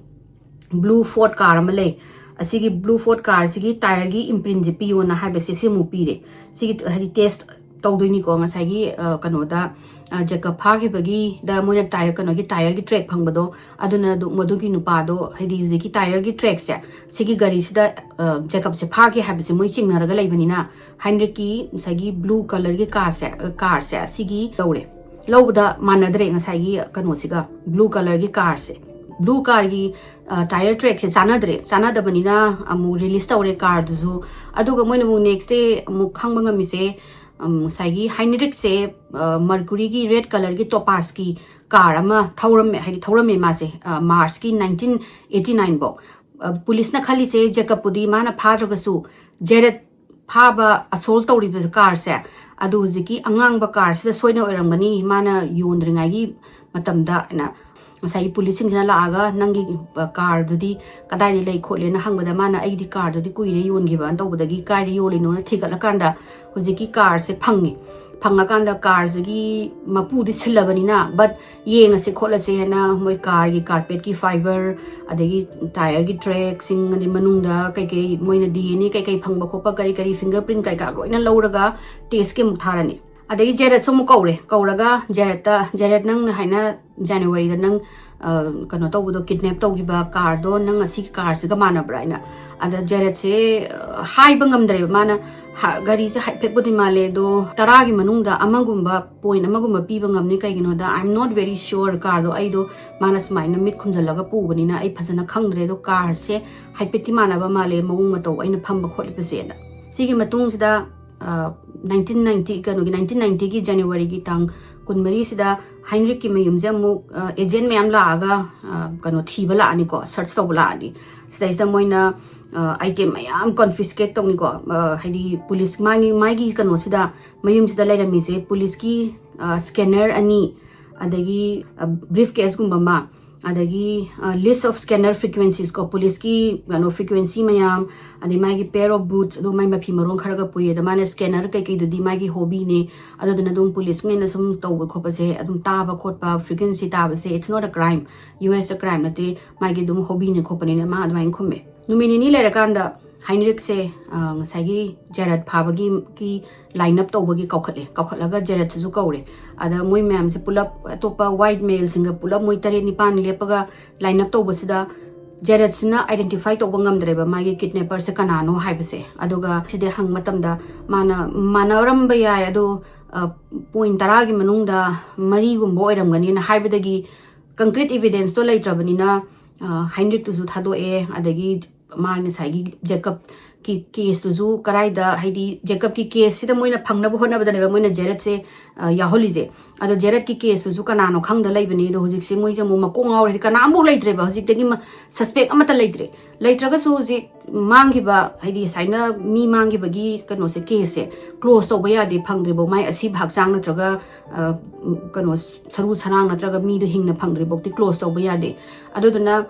blue Ford car ꯑꯃ ꯂꯩ, ꯑꯁꯤꯒꯤ blue Ford carꯁꯤꯒꯤ tyreꯒꯤ imprintꯁꯦ ꯄꯤꯌꯣꯅ ꯍꯥꯏꯕꯁꯦ ꯁꯤ ꯑꯃꯨꯛ ꯄꯤꯔꯦ꯫ ꯁꯤꯒꯤ, ꯍꯥꯏꯗꯤ, test ꯇꯧꯗꯣꯏꯅꯤꯀꯣ꯫ ꯉꯁꯥꯏꯒꯤ, ꯑ, ꯀꯩꯅꯣꯗ, ꯑ, ꯖꯦꯀꯞ ꯐꯥꯈꯤꯕꯒꯤꯗ ꯃꯣꯏꯅ tyre, ꯀꯩꯅꯣꯒꯤ tyreꯒꯤ track ꯐꯪꯕꯗꯣ, ꯑꯗꯨꯅ ꯑꯗꯨ, ꯃꯗꯨꯒꯤ ꯅꯨꯄꯥꯗꯣ, ꯍꯥꯏꯗꯤ, ꯍꯧꯖꯤꯛꯀꯤ tyreꯒꯤ trackꯁꯦ ꯁꯤꯒꯤ ꯒꯥꯔꯤꯁꯤꯗ, ꯑ, ꯖꯦꯀꯞꯁꯦ ꯐꯥꯈꯤ ꯍꯥꯏꯕꯁꯦ ꯃꯣꯏ ꯆꯤꯡꯅꯔꯒ ꯂꯩꯕꯅꯤꯅ, ꯍꯥꯏꯟꯔꯤꯛꯀꯤ ꯉꯁꯥꯏꯒꯤ blue colourꯒꯤ carꯁꯦ, ꯑ, carꯁꯦ ꯁꯤꯒꯤ ꯂꯧꯔꯦ꯫ ꯂꯧꯕꯗ ꯃꯥꯟꯅꯗ꯭ꯔꯦ ꯉꯁꯥꯏꯒꯤ ꯀꯩꯅꯣꯁꯤꯒ, blue colourꯒꯤ carꯁꯦ꯫ Blue carꯒꯤ, ꯑ, tyre trackꯁꯦ ꯆꯥꯟꯅꯗ꯭ꯔꯦ꯫ ꯆꯥꯟꯅꯗꯕꯅꯤꯅ ꯑꯃꯨꯛ release ꯇꯧꯔꯦ carꯗꯨꯁꯨ꯫ ꯑꯗꯨꯒ ꯃꯣꯏꯅ ꯑꯃꯨꯛ next day ꯑꯃꯨꯛ ꯈꯪꯕ ꯉꯝꯃꯤꯁꯦ, ꯎꯝ, ꯉꯁꯥꯏꯒꯤ ꯍꯥꯏꯟꯔꯤꯛꯁꯦ, ꯑ, Mercuryꯒꯤ red colourꯒꯤ Topazꯀꯤ car ꯑꯃ ꯊꯧꯔꯝꯃꯦ, ꯍꯥꯏꯗꯤ ꯊꯧꯔꯝꯃꯦ ꯃꯥꯁꯦ, ꯑ, Marchꯀꯤ nineteen eighty nine ꯐꯥꯎ꯫ ꯑ, ꯄꯨꯂꯤꯁꯅ ꯈꯜꯂꯤꯁꯦ ꯖꯦꯀꯞꯄꯨꯗꯤ ꯃꯥꯅ ꯐꯥꯗ꯭ꯔꯒꯁꯨ ꯖꯦꯔꯦꯠ ꯐꯥꯕ, assault ꯇꯧꯔꯤꯕ carꯁꯦ, ꯑꯗꯨ ꯍꯧꯖꯤꯛꯀꯤ ꯑꯉꯥꯡꯕ carꯁꯤꯗ ꯁꯣꯏꯅ ꯑꯣꯏꯔꯝꯒꯅꯤ, ꯃꯥꯅ ꯌꯣꯟꯗ꯭ꯔꯤꯉꯩꯒꯤ ꯃꯇꯝꯗ ꯍꯥꯏꯅ ꯉꯁꯥꯏꯒꯤ ꯄꯨꯂꯤꯁꯁꯤꯡꯁꯤꯅ ꯂꯥꯛꯑꯒ, "ꯅꯪꯒꯤ, ꯑ, carꯗꯨꯗꯤ ꯀꯗꯥꯏꯗ ꯂꯩ?" ꯈꯣꯠꯂꯦꯅ ꯍꯪꯕꯗ, ꯃꯥꯅ, "ꯑꯩꯒꯤꯗꯤ carꯗꯨꯗꯤ ꯀꯨꯏꯔꯦ ꯌꯣꯟꯈꯤꯕ" ꯇꯧꯕꯗꯒꯤ, ꯀꯥꯏꯗ ꯌꯣꯜꯂꯤꯅꯣꯅ ꯊꯤꯒꯠꯂꯀꯥꯟꯗ ꯍꯧꯖꯤꯛꯀꯤ carꯁꯦ ꯐꯪꯉꯦ꯫ ꯐꯪꯉꯀꯥꯟꯗ ꯀꯥꯔꯁꯤꯒꯤ ꯃꯄꯨꯗꯤ ꯁꯤꯜꯂꯕꯅꯤꯅ, but ꯌꯦꯡꯉꯁꯤ ꯈꯣꯠꯂꯁꯤ ꯍꯥꯏꯅ ꯃꯣꯏ ꯀꯥꯔꯒꯤ ꯀꯥꯔꯄꯦꯠꯀꯤ ꯐꯥꯏꯕꯔ, ꯑꯗꯒꯤ ꯇꯥꯌꯔꯒꯤ ꯇ꯭ꯔꯦꯛꯁꯤꯡ, ꯑꯗꯩ ꯃꯅꯨꯡꯗ ꯀꯩꯀꯩ ꯃꯣꯏꯅ ꯗꯤ ꯑꯦꯟ ꯑꯦ ꯀꯩꯀꯩ ꯐꯪꯕ ꯈꯣꯠꯄ, ꯀꯔꯤ ꯀꯔꯤ ꯐꯤꯡꯒꯔ ꯄ꯭ꯔꯤꯟ ꯀꯩꯀꯥ ꯂꯣꯏꯅ ꯂꯧꯔꯒ ꯇꯦꯁꯀꯤ ꯑꯃꯨꯛ ꯊꯥꯔꯅꯤ꯫ ꯑꯗꯒꯤ ꯖꯦꯔꯦꯠꯁꯨ ꯑꯃꯨꯛ ꯀꯧꯔꯦ꯫ ꯀꯧꯔꯒ ꯖꯦꯔꯦꯠꯇ, "ꯖꯦꯔꯦꯠ, ꯅꯪꯅ ꯍꯥꯏꯅ ꯖꯅꯋꯥꯔꯤꯗ ꯅꯪ, ꯑ, ꯀꯩꯅꯣ ꯇꯧꯕꯗꯣ, ꯀꯤꯗꯅꯦꯞ ꯇꯧꯈꯤꯕ ꯀꯥꯔꯗꯣ ꯅꯪ ꯑꯁꯤꯒꯤ ꯀꯥꯔꯁꯤꯒ ꯃꯥꯟꯅꯕ꯭ꯔꯥ?" ꯍꯥꯏꯅ꯫ ꯑꯗ ꯖꯦꯔꯦꯠꯁꯦ, ꯑ, ꯍꯥꯏꯕ ꯉꯝꯗ꯭ꯔꯦꯕ꯫ ꯃꯥꯅ ꯍ-, "ꯒꯥꯔꯤꯁꯦ ꯍꯥꯏꯐꯦꯠꯄꯨꯗꯤ ꯃꯥꯜꯂꯦ, ꯑꯗꯣ ꯇꯔꯥꯒꯤ ꯃꯅꯨꯡꯗ ꯑꯃꯒꯨꯝꯕ, ꯄꯣꯏꯟ ꯑꯃꯒꯨꯝꯕ ꯄꯤꯕ ꯉꯝꯅꯤ꯫ ꯀꯩꯒꯤꯅꯣꯗ, I am not very sure ꯀꯥꯔꯗꯣ ꯑꯩꯗꯣ ꯃꯥꯅ ꯁꯨꯃꯥꯏꯅ ꯃꯤꯠ ꯈꯨꯝꯖꯤꯜꯂꯒ ꯄꯨꯕꯅꯤꯅ ꯑꯩ ꯐꯖꯅ ꯈꯪꯗ꯭ꯔꯦ꯫ ꯑꯗꯣ ꯀꯥꯔꯁꯦ ꯍꯥꯏꯐꯦꯠꯇꯤ ꯃꯥꯟꯅꯕ ꯃꯥꯜꯂꯦ, ꯃꯑꯣꯡ ꯃꯇꯧ, ꯑꯩꯅ ꯐꯝꯕ ꯈꯣꯠꯂꯤꯕꯁꯦꯅ"꯫ ꯁꯤꯒꯤ ꯃꯇꯨꯡꯁꯤꯗ, ꯑ, ꯅꯥꯏꯟꯇꯤꯟ ꯅꯥꯏꯟꯇꯤ, ꯀꯩꯅꯣꯒꯤ, ꯅꯥꯏꯟꯇꯤꯟ ꯅꯥꯏꯟꯇꯤꯒꯤ ꯖꯅꯋꯥꯔꯤꯒꯤ ꯇꯥꯡ ꯀꯨꯟꯃꯔꯤꯁꯤꯗ ꯍꯥꯏꯟꯔꯤꯛꯀꯤ ꯃꯌꯨꯝꯁꯦ ꯑꯃꯨꯛ, ꯑ, ꯑꯦꯖꯦꯟ ꯃꯌꯥꯝ ꯂꯥꯛꯑꯒ, ꯑ, ꯀꯩꯅꯣ ꯊꯤꯕ ꯂꯥꯛꯑꯅꯤꯀꯣ, ꯁꯔꯆ ꯇꯧꯕ ꯂꯥꯛꯑꯅꯤ꯫ ꯁꯤꯗꯩꯁꯤꯗ ꯃꯣꯏꯅ, ꯑ, ꯑꯥꯏꯇꯦꯝ ꯃꯌꯥꯝ ꯀꯣꯟꯐꯤꯁꯀꯦꯠ ꯇꯧꯅꯤꯀꯣ꯫ ꯑ, ꯍꯥꯏꯗꯤ ꯄꯨꯂꯤꯁ ꯃꯥꯒꯤ, ꯃꯥꯒꯤ ꯀꯩꯅꯣꯁꯤꯗ, ꯃꯌꯨꯝꯁꯤꯗ ꯂꯩꯔꯝꯃꯤꯁꯦ ꯄꯨꯂꯤꯁꯀꯤ, ꯑ, ꯁ꯭ꯀꯦꯅꯔ ꯑꯅꯤ, ꯑꯗꯒꯤ, ꯑ, ꯕ꯭ꯔꯤꯐ ꯀꯦꯁꯀꯨꯝꯕ ꯑꯃ, ꯑꯗꯒꯤ, ꯑ, list of scanner frequencies ꯀꯣ, ꯄꯨꯂꯤꯁꯀꯤ ꯀꯩꯅꯣ ꯐ꯭ꯔꯤꯀ꯭ꯋꯦꯟꯁꯤ ꯃꯌꯥꯝ, ꯑꯗꯩ ꯃꯥꯒꯤ pair of boots, ꯑꯗꯨ ꯃꯥꯏ ꯃꯐꯤ ꯃꯔꯣꯟ ꯈꯔꯒ ꯄꯨꯏ꯫ ꯑꯗ ꯃꯥꯅ ꯁ꯭ꯀꯦꯅꯔ ꯀꯩꯀꯩꯗꯨꯗꯤ ꯃꯥꯒꯤ ꯍꯣꯕꯤꯅꯦ꯫ ꯑꯗꯨꯗꯨꯅ ꯑꯗꯨꯝ ꯄꯨꯂꯤꯁꯉꯩꯅ ꯁꯨꯝ ꯇꯧꯕ ꯈꯣꯠꯄꯁꯦ, ꯑꯗꯨꯝ ꯇꯥꯕ ꯈꯣꯠꯄ, ꯐ꯭ꯔꯤꯀ꯭ꯋꯦꯟꯁꯤ ꯇꯥꯕꯁꯦ, it's not a crime, U S crime ꯅꯠꯇꯦ, ꯃꯥꯒꯤ ꯑꯗꯨꯝ ꯍꯣꯕꯤꯅꯦ ꯈꯣꯠꯄꯅꯤꯅ ꯃꯥ ꯑꯗꯨꯃꯥꯏꯅ ꯈꯨꯝꯃꯦ꯫ ꯅꯨꯃꯤꯠ ꯅꯤꯅꯤ ꯂꯩꯔꯀꯥꯟꯗ ꯍꯥꯏꯟꯔꯤꯛꯁꯦ, ꯑ, ꯉꯁꯥꯏꯒꯤ ꯖꯦꯔꯦꯠ ꯐꯥꯕꯒꯤ, ꯀꯤ ꯂꯥꯏꯟ ꯑꯞ ꯇꯧꯕꯒꯤ ꯀꯧꯈꯠꯂꯦ꯫ ꯀꯧꯈꯠꯂꯒ ꯖꯦꯔꯦꯠꯁꯤꯁꯨ ꯀꯧꯔꯦ꯫ ꯑꯗ ꯃꯣꯏ ꯃꯌꯥꯝꯁꯦ ꯄꯨꯂꯞ, ꯑꯇꯣꯞꯄ ꯋꯥꯏꯠ ꯃꯦꯜꯁꯤꯡꯒ ꯄꯨꯂꯞ ꯃꯣꯏ ꯇꯔꯦꯠ ꯅꯤꯄꯥꯟ ꯂꯦꯞꯄꯒ ꯂꯥꯏꯟ ꯑꯞ ꯇꯧꯕꯁꯤꯗ ꯖꯦꯔꯦꯠꯁꯤꯅ ꯑꯥꯏꯗꯦꯟꯇꯤꯐꯥꯏ ꯇꯧꯕ ꯉꯝꯗ꯭ꯔꯦꯕ ꯃꯥꯒꯤ ꯀꯤꯗꯅꯦꯄꯔꯁꯦ ꯀꯅꯥꯅꯣ ꯍꯥꯏꯕꯁꯦ꯫ ꯑꯗꯨꯒ ꯁꯤꯗꯤ ꯍꯪꯕ ꯃꯇꯝꯗ ꯃꯥꯅ ꯃꯥꯟꯅꯔꯝꯕ ꯌꯥꯏ, ꯑꯗꯣ, ꯑ, ꯄꯣꯏꯟ ꯇꯔꯥꯒꯤ ꯃꯅꯨꯡꯗ ꯃꯔꯤꯒꯨꯝꯕ ꯑꯣꯏꯔꯝꯒꯅꯤꯅ ꯍꯥꯏꯕꯗꯒꯤ ꯀꯟꯀ꯭ꯔꯤꯠ ꯏꯚꯤꯗꯦꯟꯁꯇꯣ ꯂꯩꯇ꯭ꯔꯕꯅꯤꯅ, ꯑ, ꯍꯥꯏꯟꯔꯤꯛꯇꯨꯁꯨ ꯊꯥꯗꯣꯛꯑꯦ, ꯑꯗꯒꯤ ꯃꯥ ꯉꯁꯥꯏꯒꯤ ꯖꯦꯀꯕꯀꯤ ꯀꯦꯁꯇꯨꯁꯨ ꯀꯔꯥꯏꯗ, ꯍꯥꯏꯗꯤ ꯖꯦꯀꯕꯀꯤ ꯀꯦꯁꯁꯤꯗ ꯃꯣꯏꯅ ꯐꯪꯅꯕ ꯍꯣꯠꯅꯕꯗꯅꯦꯕ ꯃꯣꯏꯅ ꯖꯦꯔꯦꯠꯁꯦ, ꯑ, ꯌꯥꯎꯍꯜꯂꯤꯁꯦ꯫ ꯑꯗꯣ ꯖꯦꯔꯦꯠꯀꯤ ꯀꯦꯁꯇꯨꯁꯨ ꯀꯅꯥꯅꯣ ꯈꯪꯗ ꯂꯩꯕꯅꯤ꯫ ꯑꯗꯣ ꯍꯧꯖꯤꯛꯁꯦ ꯃꯣꯏꯁꯦ ꯑꯃꯨꯛ ꯃꯀꯣꯛ ꯉꯥꯎꯔꯦ, ꯍꯥꯏꯗꯤ ꯀꯅꯥꯝꯐꯥꯎ ꯂꯩꯇ꯭ꯔꯦꯕ ꯍꯧꯖꯤꯛꯇꯒꯤ ꯃ-, ꯁꯁꯄꯦꯛ ꯑꯃꯠꯇ ꯂꯩꯇ꯭ꯔꯦ꯫ ꯂꯩꯇ꯭ꯔꯒꯁꯨ ꯍꯧꯖꯤꯛ ꯃꯥꯡꯈꯤꯕ, ꯍꯥꯏꯗꯤ ꯁꯨꯃꯥꯏꯅ ꯃꯤ ꯃꯥꯡꯈꯤꯕꯒꯤ ꯀꯩꯅꯣꯁꯦ, ꯀꯦꯁꯁꯦ ꯀ꯭ꯂꯣꯖ ꯇꯧꯕ ꯌꯥꯗꯦ, ꯐꯪꯗ꯭ꯔꯤꯐꯥꯎ, ꯃꯥꯏ ꯑꯁꯤꯕ ꯍꯛꯆꯥꯡ ꯅꯠꯇ꯭ꯔꯒ, ꯑ, ꯀꯩꯅꯣ, ꯁꯔꯨ ꯁꯔꯥꯡ ꯅꯠꯇ꯭ꯔꯒ ꯃꯤꯗꯣ ꯍꯤꯡꯅ ꯐꯪꯗ꯭ꯔꯤꯐꯥꯎꯗꯤ ꯀ꯭ꯂꯣꯖ ꯇꯧꯕ ꯌꯥꯗꯦ꯫ ꯑꯗꯨꯗꯨꯅ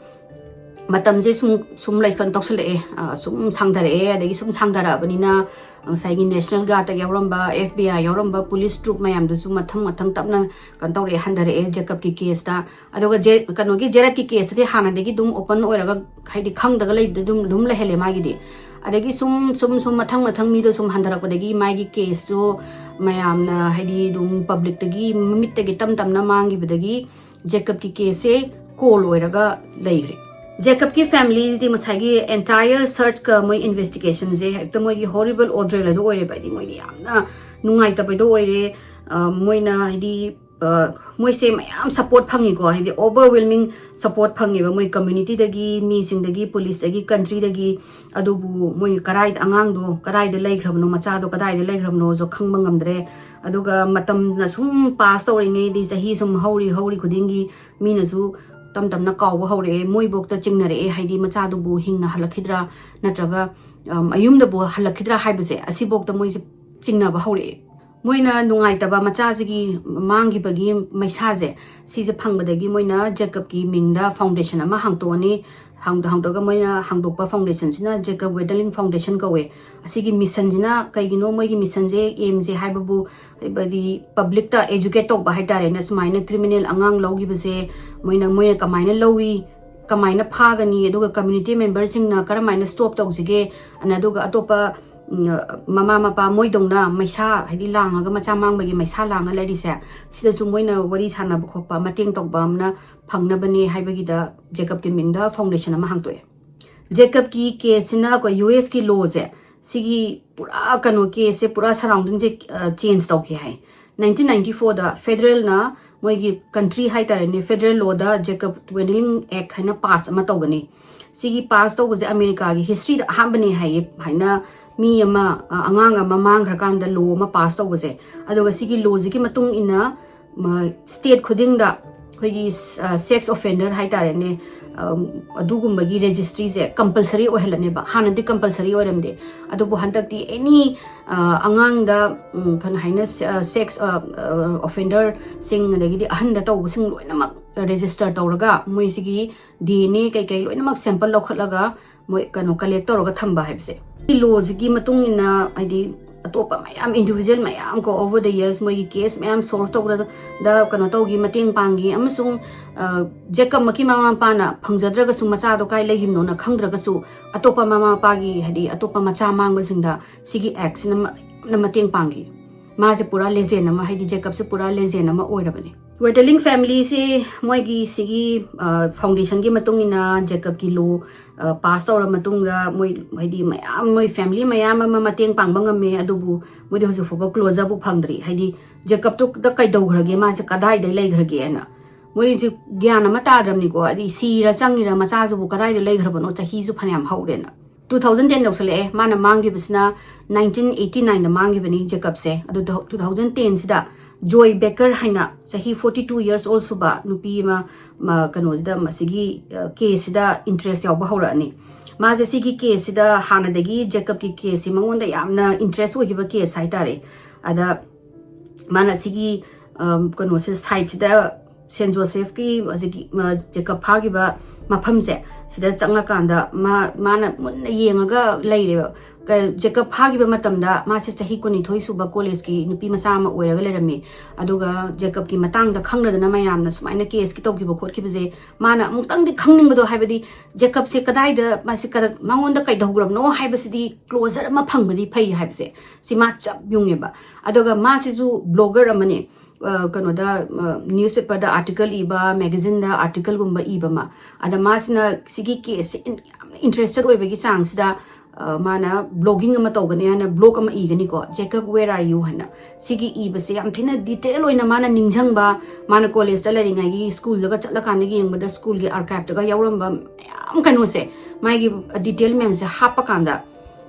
ꯃꯇꯝꯁꯦ ꯁꯨꯝ ꯁꯨꯝ ꯂꯩ ꯀꯩꯅꯣ ꯇꯧꯁꯜꯂꯛꯑꯦ, ꯑ, ꯁꯨꯝ ꯁꯥꯡꯊꯔꯛꯑꯦ꯫ ꯑꯗꯒꯤ ꯁꯨꯝ ꯁꯥꯡꯊꯔꯛꯑꯕꯅꯤꯅ ꯉꯁꯥꯏꯒꯤ National Guard ꯇ ꯌꯥꯎꯔꯝꯕ, F B I ꯌꯥꯎꯔꯝꯕ police troop ꯃꯌꯥꯝꯗꯨꯁꯨ ꯃꯊꯪ ꯃꯊꯪ ꯇꯞꯅ ꯀꯩꯅꯣ ꯇꯧꯔꯛꯑꯦ, ꯍꯟꯊꯔꯛꯑꯦ ꯖꯦꯀꯕꯀꯤ case ꯇ꯫ ꯑꯗꯨꯒ ꯖꯦ-, ꯀꯩꯅꯣꯒꯤ ꯖꯦꯔꯠꯀꯤ case ꯇꯨꯗꯤ ꯍꯥꯟꯅꯗꯒꯤ ꯑꯗꯨꯝ open ꯑꯣꯏꯔꯒ, ꯍꯥꯏꯗꯤ, ꯈꯪꯗꯒ ꯂꯩꯕꯗ ꯑꯗꯨꯝ ꯑꯗꯨꯝ ꯂꯩꯍꯜꯂꯦ ꯃꯥꯒꯤꯗꯤ꯫ ꯑꯗꯒꯤ ꯁꯨꯝ ꯁꯨꯝ ꯁꯨꯝ ꯃꯊꯪ ꯃꯊꯪ ꯃꯤꯗꯣ ꯁꯨꯝ ꯍꯟꯊꯔꯛꯄꯗꯒꯤ ꯃꯥꯒꯤ case ꯁꯨ ꯃꯌꯥꯝꯅ, ꯍꯥꯏꯗꯤ, ꯑꯗꯨꯝ public ꯇꯒꯤ ꯃꯃꯤꯠꯇꯒꯤ ꯇꯞ ꯇꯞꯅ ꯃꯥꯡꯈꯤꯕꯗꯒꯤ ꯖꯦꯀꯕꯀꯤ case ꯁꯦ cold ꯑꯣꯏꯔꯒ ꯂꯩꯈ꯭ꯔꯦ꯫ ꯖꯦꯀꯕꯀꯤ family ꯗꯤ ꯉꯁꯥꯏꯒꯤ entire search ꯀ ꯃꯣꯏ investigation ꯁꯦ ꯍꯦꯛꯇ ꯃꯣꯏꯒꯤ horrible ordeal ꯑꯗꯨ ꯑꯣꯏꯔꯦꯕ꯫ ꯍꯥꯏꯗꯤ, ꯃꯣꯏꯗꯤ ꯌꯥꯝꯅ ꯅꯨꯡꯉꯥꯏꯇꯕꯗꯣ ꯑꯣꯏꯔꯦ꯫ ꯑ, ꯃꯣꯏꯅ, ꯍꯥꯏꯗꯤ, ꯑ, ꯃꯣꯏꯁꯦ ꯃꯌꯥꯝ support ꯐꯪꯉꯤꯀꯣ, ꯍꯥꯏꯗꯤ, overwhelming support ꯐꯪꯉꯦꯕ ꯃꯣꯏ community ꯗꯒꯤ, ꯃꯤꯁꯤꯡꯗꯒꯤ, police ꯇꯒꯤ, country ꯗꯒꯤ꯫ ꯑꯗꯨꯕꯨ ꯃꯣꯏ ꯀꯔꯥꯏꯗ, ꯑꯉꯥꯡꯗꯣ ꯀꯗꯥꯏꯗ ꯂꯩꯈ꯭ꯔꯕꯅꯣ, ꯃꯆꯥꯗꯣ ꯀꯗꯥꯏꯗ ꯂꯩꯈ꯭ꯔꯕꯅꯣꯁꯨ ꯈꯪꯕ ꯉꯝꯗ꯭ꯔꯦ꯫ ꯑꯗꯨꯒ ꯃꯇꯝꯅ ꯁꯨꯝ pass ꯇꯧꯔꯤꯉꯩꯗꯤ, ꯆꯍꯤ ꯁꯨꯝ ꯍꯧꯔꯤ ꯍꯧꯔꯤ ꯈꯨꯗꯤꯡꯒꯤ ꯃꯤꯅꯁꯨ ꯇꯝ ꯇꯝꯅ ꯀꯥꯎꯕ ꯍꯧꯔꯛꯑꯦ, ꯃꯣꯏꯕꯣꯛꯇ ꯆꯤꯡꯅꯔꯛꯑꯦ, ꯍꯥꯏꯗꯤ ꯃꯆꯥꯗꯨꯕꯨ ꯍꯤꯡꯅ ꯍꯜꯂꯛꯈꯤꯗ꯭ꯔꯥ ꯅꯠꯇ꯭ꯔꯒ, ꯑꯝ, ꯃꯌꯨꯝꯗꯕꯨ ꯍꯜꯂꯛꯈꯤꯗ꯭ꯔꯥ ꯍꯥꯏꯕꯁꯦ, ꯑꯁꯤꯕꯣꯛꯇ ꯃꯣꯏꯁꯦ ꯆꯤꯡꯅꯕ ꯍꯧꯔꯛꯑꯦ꯫ ꯃꯣꯏꯅ ꯅꯨꯡꯉꯥꯏꯇꯕ ꯃꯆꯥꯁꯤꯒꯤ ꯃꯥꯡꯈꯤꯕꯒꯤ ꯃꯩꯁꯥꯁꯦ, ꯁꯤꯁꯦ ꯐꯪꯕꯗꯒꯤ ꯃꯣꯏꯅ ꯖꯦꯀꯕꯀꯤ ꯃꯤꯡꯗ foundation ꯑꯃ ꯍꯥꯡꯇꯣꯛꯑꯅꯤ꯫ ꯍꯥꯡꯗ-, ꯍꯥꯡꯗꯣꯛꯑꯒ ꯃꯣꯏꯅ ꯍꯥꯡꯗꯣꯛꯄ foundation ꯁꯤꯅ Jacob Wendelin Foundation ꯀꯧꯋꯦ꯫ ꯑꯁꯤꯒꯤ mission ꯁꯤꯅ ꯀꯩꯒꯤꯅꯣ, ꯃꯣꯏꯒꯤ mission ꯁꯦ, aim ꯁꯦ ꯍꯥꯏꯕꯕꯨ, ꯍꯥꯏꯕꯗꯤ public ꯇ educate ꯇꯧꯕ ꯍꯥꯏꯇꯥꯔꯦꯅꯦ, ꯁꯨꯃꯥꯏꯅ criminal ꯑꯉꯥꯡ ꯂꯧꯈꯤꯕꯁꯦ ꯃꯣꯏꯅ, ꯃꯣꯏꯅ ꯀꯃꯥꯏꯅ ꯂꯧꯏ, ꯀꯃꯥꯏꯅ ꯐꯥꯒꯅꯤ, ꯑꯗꯨꯒ community member ꯁꯤꯡꯅ ꯀꯔꯝꯍꯥꯏꯅ stop ꯇꯧꯁꯤꯒꯦ, ꯑꯅ ꯑꯗꯨꯒ ꯑꯇꯣꯞꯄ, ꯎꯝ, ꯃꯃꯥ ꯃꯄꯥ ꯃꯣꯏꯗꯧꯅ ꯃꯩꯁꯥ, ꯍꯥꯏꯗꯤ, ꯂꯥꯡꯉꯒ ꯃꯆꯥ ꯃꯥꯡꯕꯒꯤ ꯃꯩꯁꯥ ꯂꯥꯡꯉ ꯂꯩꯔꯤꯁꯦ, ꯁꯤꯗꯁꯨ ꯃꯣꯏꯅ ꯋꯥꯔꯤ ꯁꯥꯟꯅꯕ ꯈꯣꯠꯄ, ꯃꯇꯦꯡ ꯇꯧꯕ ꯑꯃꯅ ꯐꯪꯅꯕꯅꯦ ꯍꯥꯏꯕꯒꯤꯗ ꯖꯦꯀꯕꯀꯤ ꯃꯤꯡꯗ foundation ꯑꯃ ꯍꯥꯡꯇꯣꯛꯑꯦ꯫ ꯖꯦꯀꯕꯀꯤ case ꯁꯤꯅ ꯑꯩꯈꯣꯏ U S ꯀꯤ law ꯁꯦ, ꯁꯤꯒꯤ ꯄꯨꯔꯥ ꯀꯩꯅꯣ, case ꯁꯦ ꯄꯨꯔꯥ surrounding ꯁꯦ, ꯑ, change ꯇꯧꯈꯤ ꯍꯥꯏ꯫ Nineteen ninety four ꯗ federal ꯅ ꯃꯣꯏꯒꯤ country ꯍꯥꯏꯇꯥꯔꯦꯅꯦ, federal law ꯗ Jacob Wendelin Act ꯍꯥꯏꯅ pass ꯑꯃ ꯇꯧꯒꯅꯤ꯫ ꯁꯤꯒꯤ pass ꯇꯧꯕꯁꯦ America ꯒꯤ history ꯗ ꯑꯍꯥꯟꯕꯅꯦ ꯍꯥꯏꯌꯦ, ꯍꯥꯏꯅ ꯃꯤ ꯑꯃ, ꯑ, ꯑꯉꯥꯡ ꯑꯃ ꯃꯥꯡꯈ꯭ꯔꯀꯥꯟꯗ law ꯑꯃ pass ꯇꯧꯕꯁꯦ꯫ ꯑꯗꯨꯒ ꯁꯤꯒꯤ law ꯁꯤꯒꯤ ꯃꯇꯨꯡ ꯏꯟꯅ, ꯃ-, state ꯈꯨꯗꯤꯡꯗ ꯑꯩꯈꯣꯏꯒꯤ, ꯑ, sex offender ꯍꯥꯏꯇꯥꯔꯦꯅꯦ, ꯑꯝ, ꯑꯗꯨꯒꯨꯝꯕꯒꯤ registry ꯁꯦ compulsory ꯑꯣꯏꯍꯜꯂꯅꯦꯕ꯫ ꯍꯥꯟꯅꯗꯤ compulsory ꯑꯣꯏꯔꯝꯗꯦ, ꯑꯗꯨꯕꯨ ꯍꯟꯗꯛꯇꯤ any, ꯑ, ꯑꯉꯥꯡꯗ, ꯎꯝ, ꯀꯩꯅꯣ ꯍꯥꯏꯅ, ꯑ, sex, ꯑ, ꯑ, offender ꯁꯤꯡ, ꯑꯗꯒꯤꯗꯤ ꯑꯍꯟꯗ ꯇꯧꯕꯁꯤꯡ ꯂꯣꯏꯅꯃꯛ ꯔꯦꯖꯤꯁꯇꯔ ꯇꯧꯔꯒ ꯃꯣꯏꯁꯤꯒꯤ ꯗꯤ ꯑꯦꯟ ꯑꯦ ꯀꯩꯀꯩ ꯂꯣꯏꯅꯃꯛ ꯁꯦꯝꯄꯜ ꯂꯧꯈꯠꯂꯒ ꯃꯣꯏ ꯀꯩꯅꯣ ꯀꯂꯦꯛ ꯇꯧꯔꯒ ꯊꯝꯕ ꯍꯥꯏꯕꯁꯦ꯫ ꯂꯣꯁꯤꯒꯤ ꯃꯇꯨꯡ ꯏꯟꯅ ꯍꯥꯏꯗꯤ ꯑꯇꯣꯞꯄ ꯃꯌꯥꯝ, ꯏꯟꯗꯤꯕꯤꯖꯨꯋꯦꯜ ꯃꯌꯥꯝ ꯀꯣ, over the years ꯃꯣꯏꯒꯤ ꯀꯦꯁ ꯃꯌꯥꯝ ꯁꯣꯜꯕ ꯇꯧꯕꯗ ꯀꯩꯅꯣ ꯇꯧꯈꯤ, ꯃꯇꯦꯡ ꯄꯥꯡꯈꯤ, ꯑꯃꯁꯨꯡ ꯖꯦꯀꯕꯃꯛꯀꯤ ꯃꯃꯥ ꯃꯄꯥꯅ ꯐꯪꯖꯗ꯭ꯔꯒꯁꯨ, ꯃꯆꯥꯗꯣ ꯀꯥꯏ ꯂꯩꯈꯤꯕꯅꯣꯅ ꯈꯪꯗ꯭ꯔꯒꯁꯨ, ꯑꯇꯣꯞꯄ ꯃꯃꯥ ꯃꯄꯥꯒꯤ ꯍꯥꯏꯗꯤ ꯑꯇꯣꯞꯄ ꯃꯆꯥ ꯃꯥꯡꯕꯁꯤꯡꯗ ꯁꯤꯒꯤ ꯑꯦꯛꯁꯤꯅ ꯌꯥꯝꯅ ꯃꯇꯦꯡ ꯄꯥꯡꯈꯤ꯫ ꯃꯥꯁꯦ ꯄꯨꯔꯥ ꯂꯦꯖꯦꯟ ꯑꯃ, ꯍꯥꯏꯗꯤ ꯖꯦꯀꯕꯁꯦ ꯄꯨꯔꯥ ꯂꯦꯖꯦꯟ ꯑꯃ ꯑꯣꯏꯔꯕꯅꯤ꯫ ꯋꯦꯗꯔꯂꯤꯡ ꯐꯦꯃꯤꯂꯤꯁꯤ ꯃꯣꯏꯒꯤ ꯁꯤꯒꯤ ꯐꯥꯎꯟꯗꯦꯁꯟꯒꯤ ꯃꯇꯨꯡ ꯏꯟꯅ ꯖꯦꯀꯕꯀꯤ ꯂꯣ ꯄꯥꯁ ꯇꯧꯔ ꯃꯇꯨꯡꯗ ꯃꯣꯏ ꯍꯥꯏꯗꯤ ꯃꯌꯥꯝ, ꯃꯣꯏ ꯐꯦꯃꯤꯂꯤ ꯃꯌꯥꯝ ꯑꯃ ꯃꯇꯦꯡ ꯄꯥꯡꯕ ꯉꯝꯃꯦ꯫ ꯑꯗꯨꯕꯨ ꯃꯣꯏꯗꯤ ꯍꯧꯖꯤꯛ ꯐꯥꯎꯕ ꯀ꯭ꯂꯣꯖꯔꯕꯨ ꯐꯪꯗ꯭ꯔꯤ꯫ ꯍꯥꯏꯗꯤ ꯖꯦꯀꯕꯇꯨꯗ ꯀꯩꯗꯧꯈ꯭ꯔꯒꯦ, ꯃꯥꯁꯦ ꯀꯗꯥꯏꯗ ꯂꯩꯈ꯭ꯔꯒꯦꯅ ꯃꯣꯏꯁꯦ ꯒ꯭ꯌꯥꯟ ꯑꯃ ꯇꯥꯗ꯭ꯔꯕꯅꯤꯀꯣ꯫ ꯍꯥꯏꯗꯤ ꯁꯤꯔ ꯆꯪꯉꯤꯔ, ꯃꯆꯥꯁꯤꯕꯨ ꯀꯗꯥꯏꯗ ꯂꯩꯈ꯭ꯔꯕꯅꯣ, ꯆꯍꯤꯁꯨ ꯐꯅꯌꯥꯝ ꯍꯧꯔꯦꯅ꯫ ꯇꯨ ꯊꯥꯎꯖꯟ ꯇꯦꯟ ꯌꯧꯁꯜꯂꯛꯑꯦ꯫ ꯃꯥꯅ ꯃꯥꯡꯈꯤꯕꯁꯤꯅ ꯅꯥꯏꯟꯇꯤꯟ ꯑꯩꯠꯇꯤ ꯅꯥꯏꯟꯗ ꯃꯥꯡꯈꯤꯕꯅꯤ ꯖꯦꯀꯕꯁꯦ꯫ ꯑꯗꯨ ꯇꯨ ꯊꯥꯎꯖꯟ ꯇꯦꯟꯁꯤꯗ ꯖꯣꯏ ꯕꯦꯀꯔ ꯍꯥꯏꯅ ꯆꯍꯤ ꯐꯣꯔꯇꯤ ꯇꯨ ꯌꯔꯁ ꯑꯣꯜ ꯁꯨꯕ ꯅꯨꯄꯤ ꯑꯃ, ꯃ-, ꯀꯩꯅꯣꯁꯤꯗ, ꯃꯁꯤꯒꯤ ꯀꯦꯁꯁꯤꯗ ꯏꯟꯇꯔꯦꯁ ꯌꯥꯎꯕ ꯍꯧꯔꯛꯑꯅꯤ꯫ ꯃꯥꯁꯦ ꯁꯤꯒꯤ ꯀꯦꯁꯁꯤꯗ ꯍꯥꯟꯅꯗꯒꯤ ꯖꯦꯀꯕꯀꯤ ꯀꯦꯁꯁꯤ ꯃꯉꯣꯟꯗ ꯌꯥꯝꯅ ꯏꯟꯇꯔꯦꯁ ꯑꯣꯏꯈꯤꯕ ꯀꯦꯁ ꯍꯥꯏꯇꯥꯔꯦ꯫ ꯑꯗ ꯃꯥꯅ ꯁꯤꯒꯤ ꯀꯩꯅꯣꯁꯦ, ꯁꯥꯏꯠꯁꯤꯗ ꯁꯦꯟ ꯖꯣꯁꯦꯐꯀꯤ ꯍꯧꯖꯤꯛꯀꯤ ꯖꯦꯀꯕ ꯐꯥꯈꯤꯕ ꯃꯐꯝꯁꯦ, ꯁꯤꯗ ꯆꯪꯉꯀꯥꯟꯗ ꯃꯥ, ꯃꯥꯅ ꯃꯨꯟꯅ ꯌꯦꯡꯉꯒ ꯂꯩꯔꯦꯕ꯫ ꯖꯦꯀꯕ ꯐꯥꯈꯤꯕ ꯃꯇꯝꯗ ꯃꯥꯁꯦ ꯆꯍꯤ ꯀꯨꯟꯅꯤꯊꯣꯏ ꯁꯨꯕ ꯀꯣꯂꯦꯖꯀꯤ ꯅꯨꯄꯤ ꯃꯆꯥ ꯑꯃ ꯑꯣꯏꯔꯒ ꯂꯩꯔꯝꯃꯤ꯫ ꯑꯗꯨꯒ ꯖꯦꯀꯕꯀꯤ ꯃꯇꯥꯡꯗ ꯈꯪꯅꯗꯅ ꯃꯌꯥꯝꯅ ꯁꯨꯃꯥꯏꯅ ꯀꯦꯁꯀꯤ ꯇꯧꯈꯤꯕ ꯈꯣꯠꯈꯤꯕꯁꯦ ꯃꯥꯅ ꯑꯃꯨꯛꯇꯪꯗꯤ ꯈꯪꯅꯤꯡꯕꯗꯣ, ꯍꯥꯏꯕꯗꯤ ꯖꯦꯀꯕꯁꯦ ꯀꯗꯥꯏꯗ, ꯃꯥꯁꯦ ꯀꯗ-, ꯃꯉꯣꯟꯗ ꯀꯩꯗꯧꯈ꯭ꯔꯕꯅꯣ ꯍꯥꯏꯕꯁꯤꯗꯤ ꯀ꯭ꯂꯣꯖꯔ ꯑꯃ ꯐꯪꯕꯗꯤ ꯐꯩ ꯍꯥꯏꯕꯁꯦ ꯁꯤ ꯃꯥ ꯆꯞ ꯌꯨꯡꯉꯦꯕ꯫ ꯑꯗꯨꯒ ꯃꯥꯁꯤꯁꯨ ꯕ꯭ꯂꯣꯒꯔ ꯑꯃꯅꯦ꯫ ꯀꯩꯅꯣꯗ, ꯅ꯭ꯌꯨꯁꯄꯦꯄꯔꯗ ꯑꯥꯔꯇꯤꯀꯜ ꯏꯕ, ꯃꯦꯒꯥꯖꯤꯟꯗ ꯑꯥꯔꯇꯤꯀꯜꯒꯨꯝꯕ ꯏꯕ ꯑꯃ꯫ ꯑꯗ ꯃꯥꯁꯤꯅ ꯁꯤꯒꯤ ꯀꯦꯁꯁꯦ ꯌꯥꯝꯅ ꯏꯟꯇꯔꯦꯁꯇꯦꯠ ꯑꯣꯏꯕꯒꯤ ꯆꯥꯡꯁꯤꯗ ꯃꯥꯅ ꯕ꯭ꯂꯣꯒꯤꯡ ꯑꯃ ꯇꯧꯒꯅꯤ ꯍꯥꯏꯅ ꯕ꯭ꯂꯣꯒ ꯑꯃ ꯏꯒꯅꯤꯀꯣ, "Jacob, where are you?" ꯍꯥꯏꯅ꯫ ꯁꯤꯒꯤ ꯏꯕꯁꯦ ꯌꯥꯝ ꯊꯤꯅ ꯗꯤꯇꯦꯜ ꯑꯣꯏꯅ ꯃꯥꯅ ꯅꯤꯡꯁꯤꯡꯕ, ꯃꯥꯅ ꯀꯣꯂꯦꯖꯇ ꯂꯩꯔꯤꯉꯩꯒꯤ ꯁ꯭ꯀꯨꯜꯗꯒ ꯆꯠꯂꯀꯥꯟꯗ ꯌꯦꯡꯕꯗ ꯁ꯭ꯀꯨꯜꯒꯤ ꯑꯥꯔꯀꯥꯏꯞꯇꯒ ꯌꯥꯎꯔꯝꯕ ꯃꯌꯥꯝ ꯀꯩꯅꯣꯁꯦ, ꯃꯥꯒꯤ ꯗꯤꯇꯦꯜ ꯃꯌꯥꯝꯁꯦ ꯍꯥꯞꯄꯀꯥꯟꯗ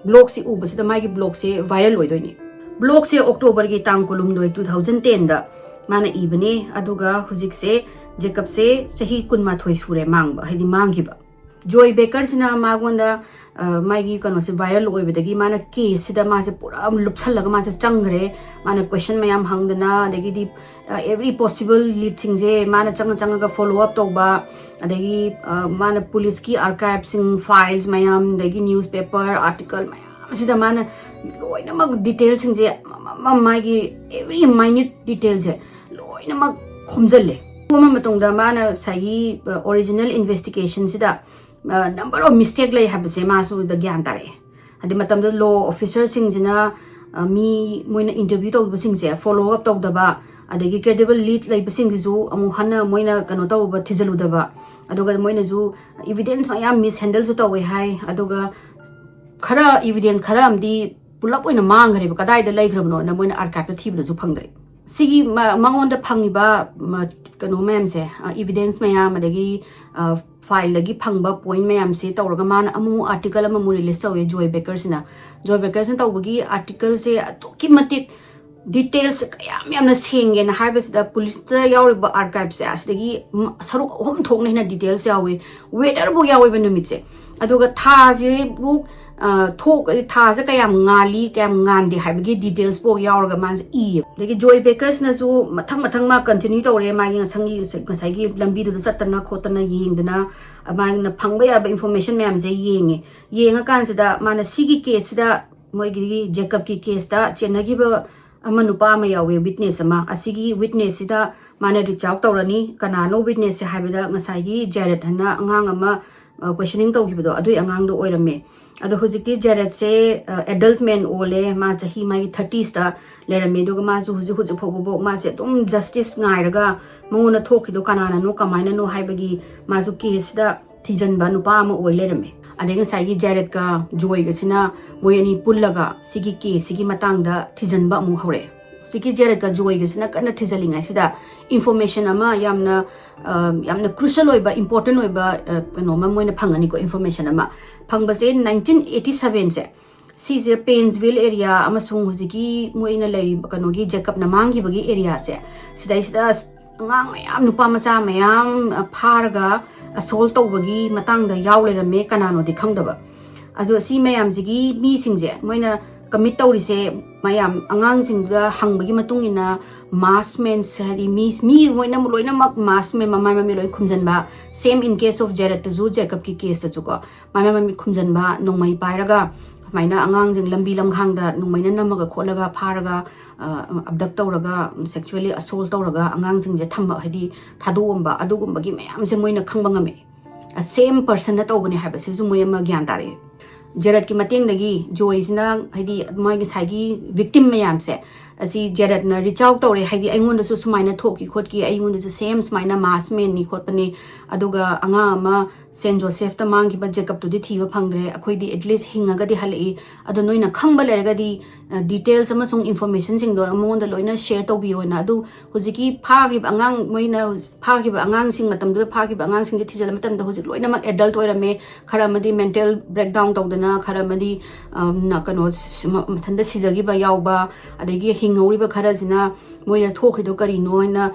ꯕ꯭ꯂꯣꯒꯁꯤ ꯎꯕꯁꯤꯗ ꯃꯥꯒꯤ ꯕ꯭ꯂꯣꯒꯁꯦ ꯚꯥꯏꯔꯦꯜ ꯑꯣꯏꯗꯣꯏꯅꯤ꯫ ꯕ꯭ꯂꯣꯒꯁꯦ ꯑꯣꯛꯇꯣꯕꯔꯒꯤ ꯇꯥꯡ ꯀꯨꯟꯍꯨꯝꯗꯣꯏ, ꯇꯨ ꯊꯥꯎꯖꯟ ꯇꯦꯟꯗ ꯃꯥꯅ ꯏꯕꯅꯦ꯫ ꯑꯗꯨꯒ ꯍꯧꯖꯤꯛꯁꯦ ꯖꯦꯀꯕꯁꯦ ꯆꯍꯤ ꯀꯨꯟꯃꯥꯊꯣꯏ ꯁꯨꯔꯦ ꯃꯥꯡꯕ, ꯍꯥꯏꯗꯤ ꯃꯥꯡꯈꯤꯕ꯫ ꯖꯣꯏ ꯕꯦꯀꯔꯁꯤꯅ ꯃꯉꯣꯟꯗ ꯃꯥꯒꯤ ꯀꯩꯅꯣꯁꯦ viral ꯑꯣꯏꯕꯗꯒꯤ ꯃꯥꯅ case ꯁꯤꯗ ꯃꯥꯁꯦ ꯄꯨꯔꯥ ꯂꯨꯞꯁꯜꯂꯒ ꯃꯥꯁꯦ ꯆꯪꯈ꯭ꯔꯦ꯫ ꯃꯥꯅ question ꯃꯌꯥꯝ ꯍꯪꯗꯅ, ꯑꯗꯒꯤꯗꯤ every possible lead ꯁꯤꯡꯁꯦ ꯃꯥꯅ ꯆꯪꯉ ꯆꯪꯉꯒ follow up ꯇꯧꯕ, ꯑꯗꯒꯤ ꯃꯥꯅ police ꯀꯤ archive ꯁꯤꯡ, files ꯃꯌꯥꯝ, ꯑꯗꯒꯤ newspaper article ꯃꯌꯥꯝ ꯑꯁꯤꯗ ꯃꯥꯅ ꯂꯣꯏꯅꯃꯛ detail ꯁꯤꯡꯁꯦ ꯑꯃꯃꯝ, ꯃꯥꯒꯤ every minute detail ꯁꯦ ꯂꯣꯏꯅꯃꯛ ꯈꯣꯝꯖꯤꯜꯂꯦ꯫ ꯈꯣꯝꯃ ꯃꯇꯨꯡꯗ ꯃꯥꯅ ꯉꯁꯥꯏꯒꯤ original investigation ꯁꯤꯗ number of mistake ꯂꯩ ꯍꯥꯏꯕꯁꯦ ꯃꯥꯁꯨ ꯒ꯭ꯌꯥꯟ ꯇꯥꯔꯛꯑꯦ꯫ ꯍꯥꯏꯗꯤ ꯃꯇꯝꯗꯨꯗ law officer ꯁꯤꯡꯁꯤꯅ ꯃꯤ ꯃꯣꯏꯅ interview ꯇꯧꯈꯤꯕꯁꯤꯡꯁꯦ follow up ꯇꯧꯗꯕ, ꯑꯗꯒꯤ credible lead ꯂꯩꯕꯁꯤꯡꯁꯤꯁꯨ ꯑꯃꯨꯛ ꯍꯟꯅ ꯃꯣꯏꯅ ꯀꯩꯅꯣ ꯇꯧꯕ, ꯊꯤꯖꯤꯜꯂꯨꯗꯕ, ꯑꯗꯨꯒ ꯃꯣꯏꯅꯁꯨ evidence ꯃꯌꯥꯝ mishandle ꯁꯨ ꯇꯧꯋꯦ ꯍꯥꯏ꯫ ꯑꯗꯨꯒ ꯈꯔ evidence ꯈꯔ ꯑꯃꯗꯤ ꯄꯨꯂꯞ ꯑꯣꯏꯅ ꯃꯥꯡꯈ꯭ꯔꯦꯕ, ꯀꯗꯥꯏꯗ ꯂꯩꯈ꯭ꯔꯕꯅꯣꯅ ꯃꯣꯏꯅ archive ꯇ ꯊꯤꯕꯗꯁꯨ ꯐꯪꯗ꯭ꯔꯦ꯫ ꯁꯤꯒꯤ ꯃꯉꯣꯟꯗ ꯐꯪꯉꯤꯕ ꯀꯩꯅꯣ ꯃꯌꯥꯝꯁꯦ, evidence ꯃꯌꯥꯝ, ꯑꯗꯒꯤ file ꯗꯒꯤ ꯐꯪꯕ point ꯃꯌꯥꯝꯁꯤ ꯇꯧꯔꯒ ꯃꯥꯅ ꯑꯃꯨꯛ article ꯑꯃꯃꯨꯛ release ꯇꯧꯋꯦ ꯖꯣꯏ ꯕꯦꯀꯔꯁꯤꯅ꯫ ꯖꯣꯏ ꯕꯦꯀꯔꯁꯤꯅ ꯇꯧꯕꯒꯤ article ꯁꯦ ꯑꯗꯨꯛꯀꯤ ꯃꯇꯤꯛ details ꯁꯦ ꯀꯌꯥꯝ ꯌꯥꯝꯅ ꯁꯦꯡꯒꯦꯅ ꯍꯥꯏꯕꯁꯤꯗ, police ꯇ ꯌꯥꯎꯔꯤꯕ archive ꯁꯦ ꯑꯁꯤꯗꯒꯤ ꯁꯔꯨꯛ ꯑꯍꯨꯝ ꯊꯣꯛꯅ ꯍꯦꯟꯅ details ꯌꯥꯎꯋꯤ꯫ Weather ꯐꯥꯎ ꯌꯥꯎꯋꯦꯕ ꯅꯨꯃꯤꯠꯁꯦ꯫ ꯑꯗꯨꯒ ꯊꯥꯁꯤꯕꯨ ꯊꯣꯛ ꯊꯥꯁꯦ ꯀꯌꯥꯝ ꯉꯥꯜꯂꯤ, ꯀꯌꯥꯝ ꯉꯥꯟꯗꯦ ꯍꯥꯏꯕꯒꯤ details ꯐꯥꯎ ꯌꯥꯎꯔꯒ ꯃꯥꯁꯦ ꯏꯌꯦꯕ꯫ ꯑꯗꯒꯤ ꯖꯣꯏ ꯕꯦꯀꯔꯁꯅꯁꯨ ꯃꯊꯪ ꯃꯊꯪ ꯃꯥ continue ꯇꯧꯔꯦ꯫ ꯃꯥꯒꯤ ꯉꯁꯪꯒꯤ ꯉꯁꯥꯏꯒꯤ ꯂꯝꯕꯤꯗꯨꯗ ꯆꯠꯇꯅ ꯈꯣꯠꯇꯅ ꯌꯦꯡꯗꯅ, ꯃꯥꯅ ꯐꯪꯕ ꯌꯥꯕ information ꯃꯌꯥꯝꯁꯦ ꯌꯦꯡꯉꯦ꯫ ꯌꯦꯡꯉꯀꯥꯟꯁꯤꯗ ꯃꯥꯅ ꯁꯤꯒꯤ case ꯁꯤꯗ, ꯃꯣꯏꯒꯤ ꯖꯦꯀꯕꯀꯤ case ꯇ ꯆꯦꯟꯅꯈꯤꯕ ꯑꯃ, ꯅꯨꯄꯥ ꯑꯃ ꯌꯥꯎꯋꯦ, witness ꯑꯃ꯫ ꯑꯁꯤꯒꯤ witness ꯁꯤꯗ ꯃꯥꯅ reach out ꯇꯧꯔꯅꯤ꯫ ꯀꯅꯥꯅꯣ witness ꯁꯦ ꯍꯥꯏꯕꯗ, ꯉꯁꯥꯏꯒꯤ ꯖꯦꯔꯦꯠ ꯍꯥꯏꯅ ꯑꯉꯥꯡ ꯑꯃ questioning ꯇꯧꯈꯤꯕꯗꯣ, ꯑꯗꯨꯒꯤ ꯑꯉꯥꯡꯗꯣ ꯑꯣꯏꯔꯝꯃꯦ꯫ ꯑꯗꯣ ꯍꯧꯖꯤꯛꯇꯤ ꯖꯦꯔꯦꯠꯁꯦ adult man ꯑꯣꯜꯂꯦ꯫ ꯃꯥ ꯆꯍꯤ ꯃꯥꯒꯤ thirties ꯇ ꯂꯩꯔꯝꯃꯦ꯫ ꯑꯗꯨꯒ ꯃꯥꯁꯨ ꯍꯧꯖꯤꯛ ꯍꯧꯖꯤꯛ ꯐꯥꯎꯕꯐꯥꯎ ꯃꯥꯁꯦ ꯑꯗꯨꯝ justice ꯉꯥꯏꯔꯒ, ꯃꯉꯣꯟꯗ ꯊꯣꯛꯈꯤꯗꯣ ꯀꯅꯥꯅꯅꯣ, ꯀꯃꯥꯏꯅꯅꯣ ꯍꯥꯏꯕꯒꯤ ꯃꯥꯁꯨ case ꯁꯤꯗ ꯊꯤꯖꯤꯟꯕ ꯅꯨꯄꯥ ꯑꯃ ꯑꯣꯏ ꯂꯩꯔꯝꯃꯦ꯫ ꯑꯗꯩ ꯉꯁꯥꯏꯒꯤ ꯖꯦꯔꯦꯠꯀ ꯖꯣꯏꯒꯁꯤꯅ, ꯃꯣꯏ ꯑꯅꯤ ꯄꯨꯜꯂꯒ ꯁꯤꯒꯤ case ꯁꯤꯒꯤ ꯃꯇꯥꯡꯗ ꯊꯤꯖꯤꯟꯕ ꯑꯃꯨꯛ ꯍꯧꯔꯛꯑꯦ꯫ ꯍꯧꯖꯤꯛꯀꯤ ꯖꯦꯔꯦꯠꯀ ꯖꯣꯏꯒꯁꯤꯅ ꯀꯟꯅ ꯊꯤꯖꯤꯜꯂꯤꯉꯩꯁꯤꯗ, information ꯑꯃ ꯌꯥꯝꯅ, ꯑ, ꯌꯥꯝꯅ crucial ꯑꯣꯏꯕ, important ꯑꯣꯏꯕ, ꯑ, ꯀꯩꯅꯣ ꯑꯃ ꯃꯣꯏꯅ ꯐꯪꯉꯅꯤꯀꯣ, information ꯑꯃ꯫ ꯐꯪꯕꯁꯦ nineteen eighty seven ꯁꯦ, ꯁꯤꯁꯦ ꯄꯦꯟꯁꯚꯤꯜ area ꯑꯃꯁꯨꯡ ꯍꯧꯖꯤꯛꯀꯤ ꯃꯣꯏꯅ ꯂꯩꯔꯤꯕ, ꯀꯩꯅꯣꯒꯤ, ꯖꯦꯀꯕꯅ ꯃꯥꯡꯈꯤꯕꯒꯤ area ꯁꯦ, ꯁꯤꯗꯩꯁꯤꯗ ꯑꯉꯥꯡ ꯃꯌꯥꯝ, ꯅꯨꯄꯥ ꯃꯆꯥ ꯃꯌꯥꯝ, ꯑ, ꯐꯥꯔꯒ assault ꯇꯧꯕꯒꯤ ꯃꯇꯥꯡꯗ ꯌꯥꯎ ꯂꯩꯔꯝꯃꯦ, ꯀꯅꯥꯅꯣꯗꯤ ꯈꯪꯗꯕ꯫ ꯑꯗꯣ ꯁꯤ ꯃꯌꯥꯝꯁꯤꯒꯤ ꯃꯤꯁꯤꯡꯁꯦ ꯃꯣꯏꯅ ꯀꯃꯤꯠ ꯇꯧꯔꯤꯁꯦ, ꯃꯌꯥꯝ ꯑꯉꯥꯡꯁꯤꯡꯗꯨꯗ ꯍꯪꯕꯒꯤ ꯃꯇꯨꯡ ꯏꯟꯅ, ꯃꯥꯁꯃꯦꯟ ꯍꯥꯏꯗꯤ ꯃꯤ ꯃꯤ ꯂꯣꯏꯅꯃꯛ, ꯂꯣꯏꯅꯃꯛ ꯃꯥꯁꯃꯦꯟ ꯃꯃꯥꯏ ꯃꯃꯤꯠ ꯂꯣꯏ ꯈꯨꯝꯖꯟꯕ, same in case of ꯖꯦꯔꯠꯇꯁꯨ, ꯖꯦꯀꯞꯀꯤ ꯀꯦꯁꯇꯁꯨꯀꯣ, ꯃꯃꯥꯏ ꯃꯃꯤꯠ ꯈꯨꯝꯖꯟꯕ, ꯅꯣꯡꯃꯩ ꯄꯥꯏꯔꯒ ꯁꯨꯃꯥꯏꯅ ꯑꯉꯥꯡꯁꯤꯡ ꯂꯝꯕꯤ ꯂꯝꯈꯥꯡꯗ ꯅꯣꯡꯃꯩꯅ ꯅꯝꯃꯒ ꯈꯣꯠꯂꯒ ꯐꯥꯔꯒ ꯑꯕꯗꯛ ꯇꯧꯔꯒ, ꯁꯦꯛꯆꯨꯋꯦꯂꯤ ꯑꯁꯣꯜ ꯇꯧꯔꯒ ꯑꯉꯥꯡꯁꯤꯡꯁꯦ ꯊꯝꯕ, ꯍꯥꯏꯗꯤ ꯊꯥꯗꯣꯛꯑꯝꯕ, ꯑꯗꯨꯒꯨꯝꯕꯒꯤ ꯃꯌꯥꯝꯁꯦ ꯃꯣꯏꯅ ꯈꯪꯕ ꯉꯝꯃꯦ꯫ ꯁꯦꯝ ꯄꯔꯁꯟꯅ ꯇꯧꯕꯅꯦ ꯍꯥꯏꯕꯁꯤꯁꯨ ꯃꯣꯏ ꯑꯃ ꯒ꯭ꯌꯥꯟ ꯇꯥꯔꯛꯑꯦ꯫ ꯖꯦꯔꯠꯀꯤ ꯃꯇꯦꯡꯗꯒꯤ ꯖꯣꯏꯁꯤꯅ, ꯍꯥꯏꯗꯤ ꯃꯣꯏ ꯉꯁꯥꯏꯒꯤ ꯚꯤꯛꯇꯤꯝ ꯃꯌꯥꯝꯁꯦ ꯑꯁꯤ ꯖꯦꯔꯠꯅ ꯔꯤꯆ ꯑꯥꯎꯠ ꯇꯧꯔꯦ, ꯍꯥꯏꯗꯤ ꯑꯩꯉꯣꯟꯗꯁꯨ ꯁꯨꯃꯥꯏꯅ ꯊꯣꯛꯈꯤ ꯈꯣꯠꯈꯤ, ꯑꯩꯉꯣꯟꯗꯁꯨ ꯁꯦꯝ ꯁꯨꯃꯥꯏꯅ ꯃꯥꯁꯃꯦꯟꯅꯤ ꯈꯣꯠꯄꯅꯤ, ꯑꯗꯨꯒ ꯑꯉꯥꯡ ꯑꯃ ꯁꯦꯟ ꯖꯣꯁꯦꯐꯇ ꯃꯥꯡꯈꯤꯕ ꯖꯦꯀꯞꯇꯨꯗꯤ ꯊꯤꯕ ꯐꯪꯗ꯭ꯔꯦ, ꯑꯩꯈꯣꯏꯗꯤ ꯑꯦꯠꯂꯤꯁ ꯍꯤꯡꯉꯒꯗꯤ ꯍꯜꯂꯛꯏ꯫ ꯑꯗꯣ ꯅꯣꯏꯅ ꯈꯪꯕ ꯂꯩꯔꯒꯗꯤ ꯗꯤꯇꯦꯜꯁ ꯑꯃꯁꯨꯡ ꯏꯟꯐꯣꯔꯃꯦꯁꯟꯁꯤꯡꯗꯣ ꯃꯉꯣꯟꯗ ꯂꯣꯏꯅ ꯁꯦꯌꯔ ꯇꯧꯕꯤꯌꯣꯅ꯫ ꯑꯗꯨ ꯍꯧꯖꯤꯛꯀꯤ ꯐꯥꯈ꯭ꯔꯤꯕ ꯑꯉꯥꯡ, ꯃꯣꯏꯅ ꯐꯥꯈꯤꯕ ꯑꯉꯥꯡꯁꯤꯡ, ꯃꯇꯝꯗꯨꯗ ꯐꯥꯈꯤꯕ ꯑꯉꯥꯡꯁꯤꯡꯁꯦ ꯊꯤꯖꯤꯜꯂ ꯃꯇꯝꯗ ꯍꯧꯖꯤꯛ ꯂꯣꯏꯅꯃꯛ ꯑꯦꯗꯜꯠ ꯑꯣꯏꯔꯝꯃꯦ꯫ ꯈꯔ ꯑꯃꯗꯤ ꯃꯦꯟꯇꯦꯜ ꯕ꯭ꯔꯦꯛꯗꯥꯎꯟ ꯇꯧꯗꯅ, ꯈꯔ ꯑꯃꯗꯤ ꯀꯩꯅꯣ ꯃꯊꯟꯇ ꯁꯤꯖꯈꯤꯕ ꯌꯥꯎꯕ, ꯑꯗꯒꯤ ꯍꯤꯡꯍꯧꯔꯤꯕ ꯈꯔꯁꯤꯅ ꯃꯣꯏꯅ ꯊꯣꯛꯈ꯭ꯔꯤꯗꯣ ꯀꯔꯤꯅꯣ ꯍꯥꯏꯅ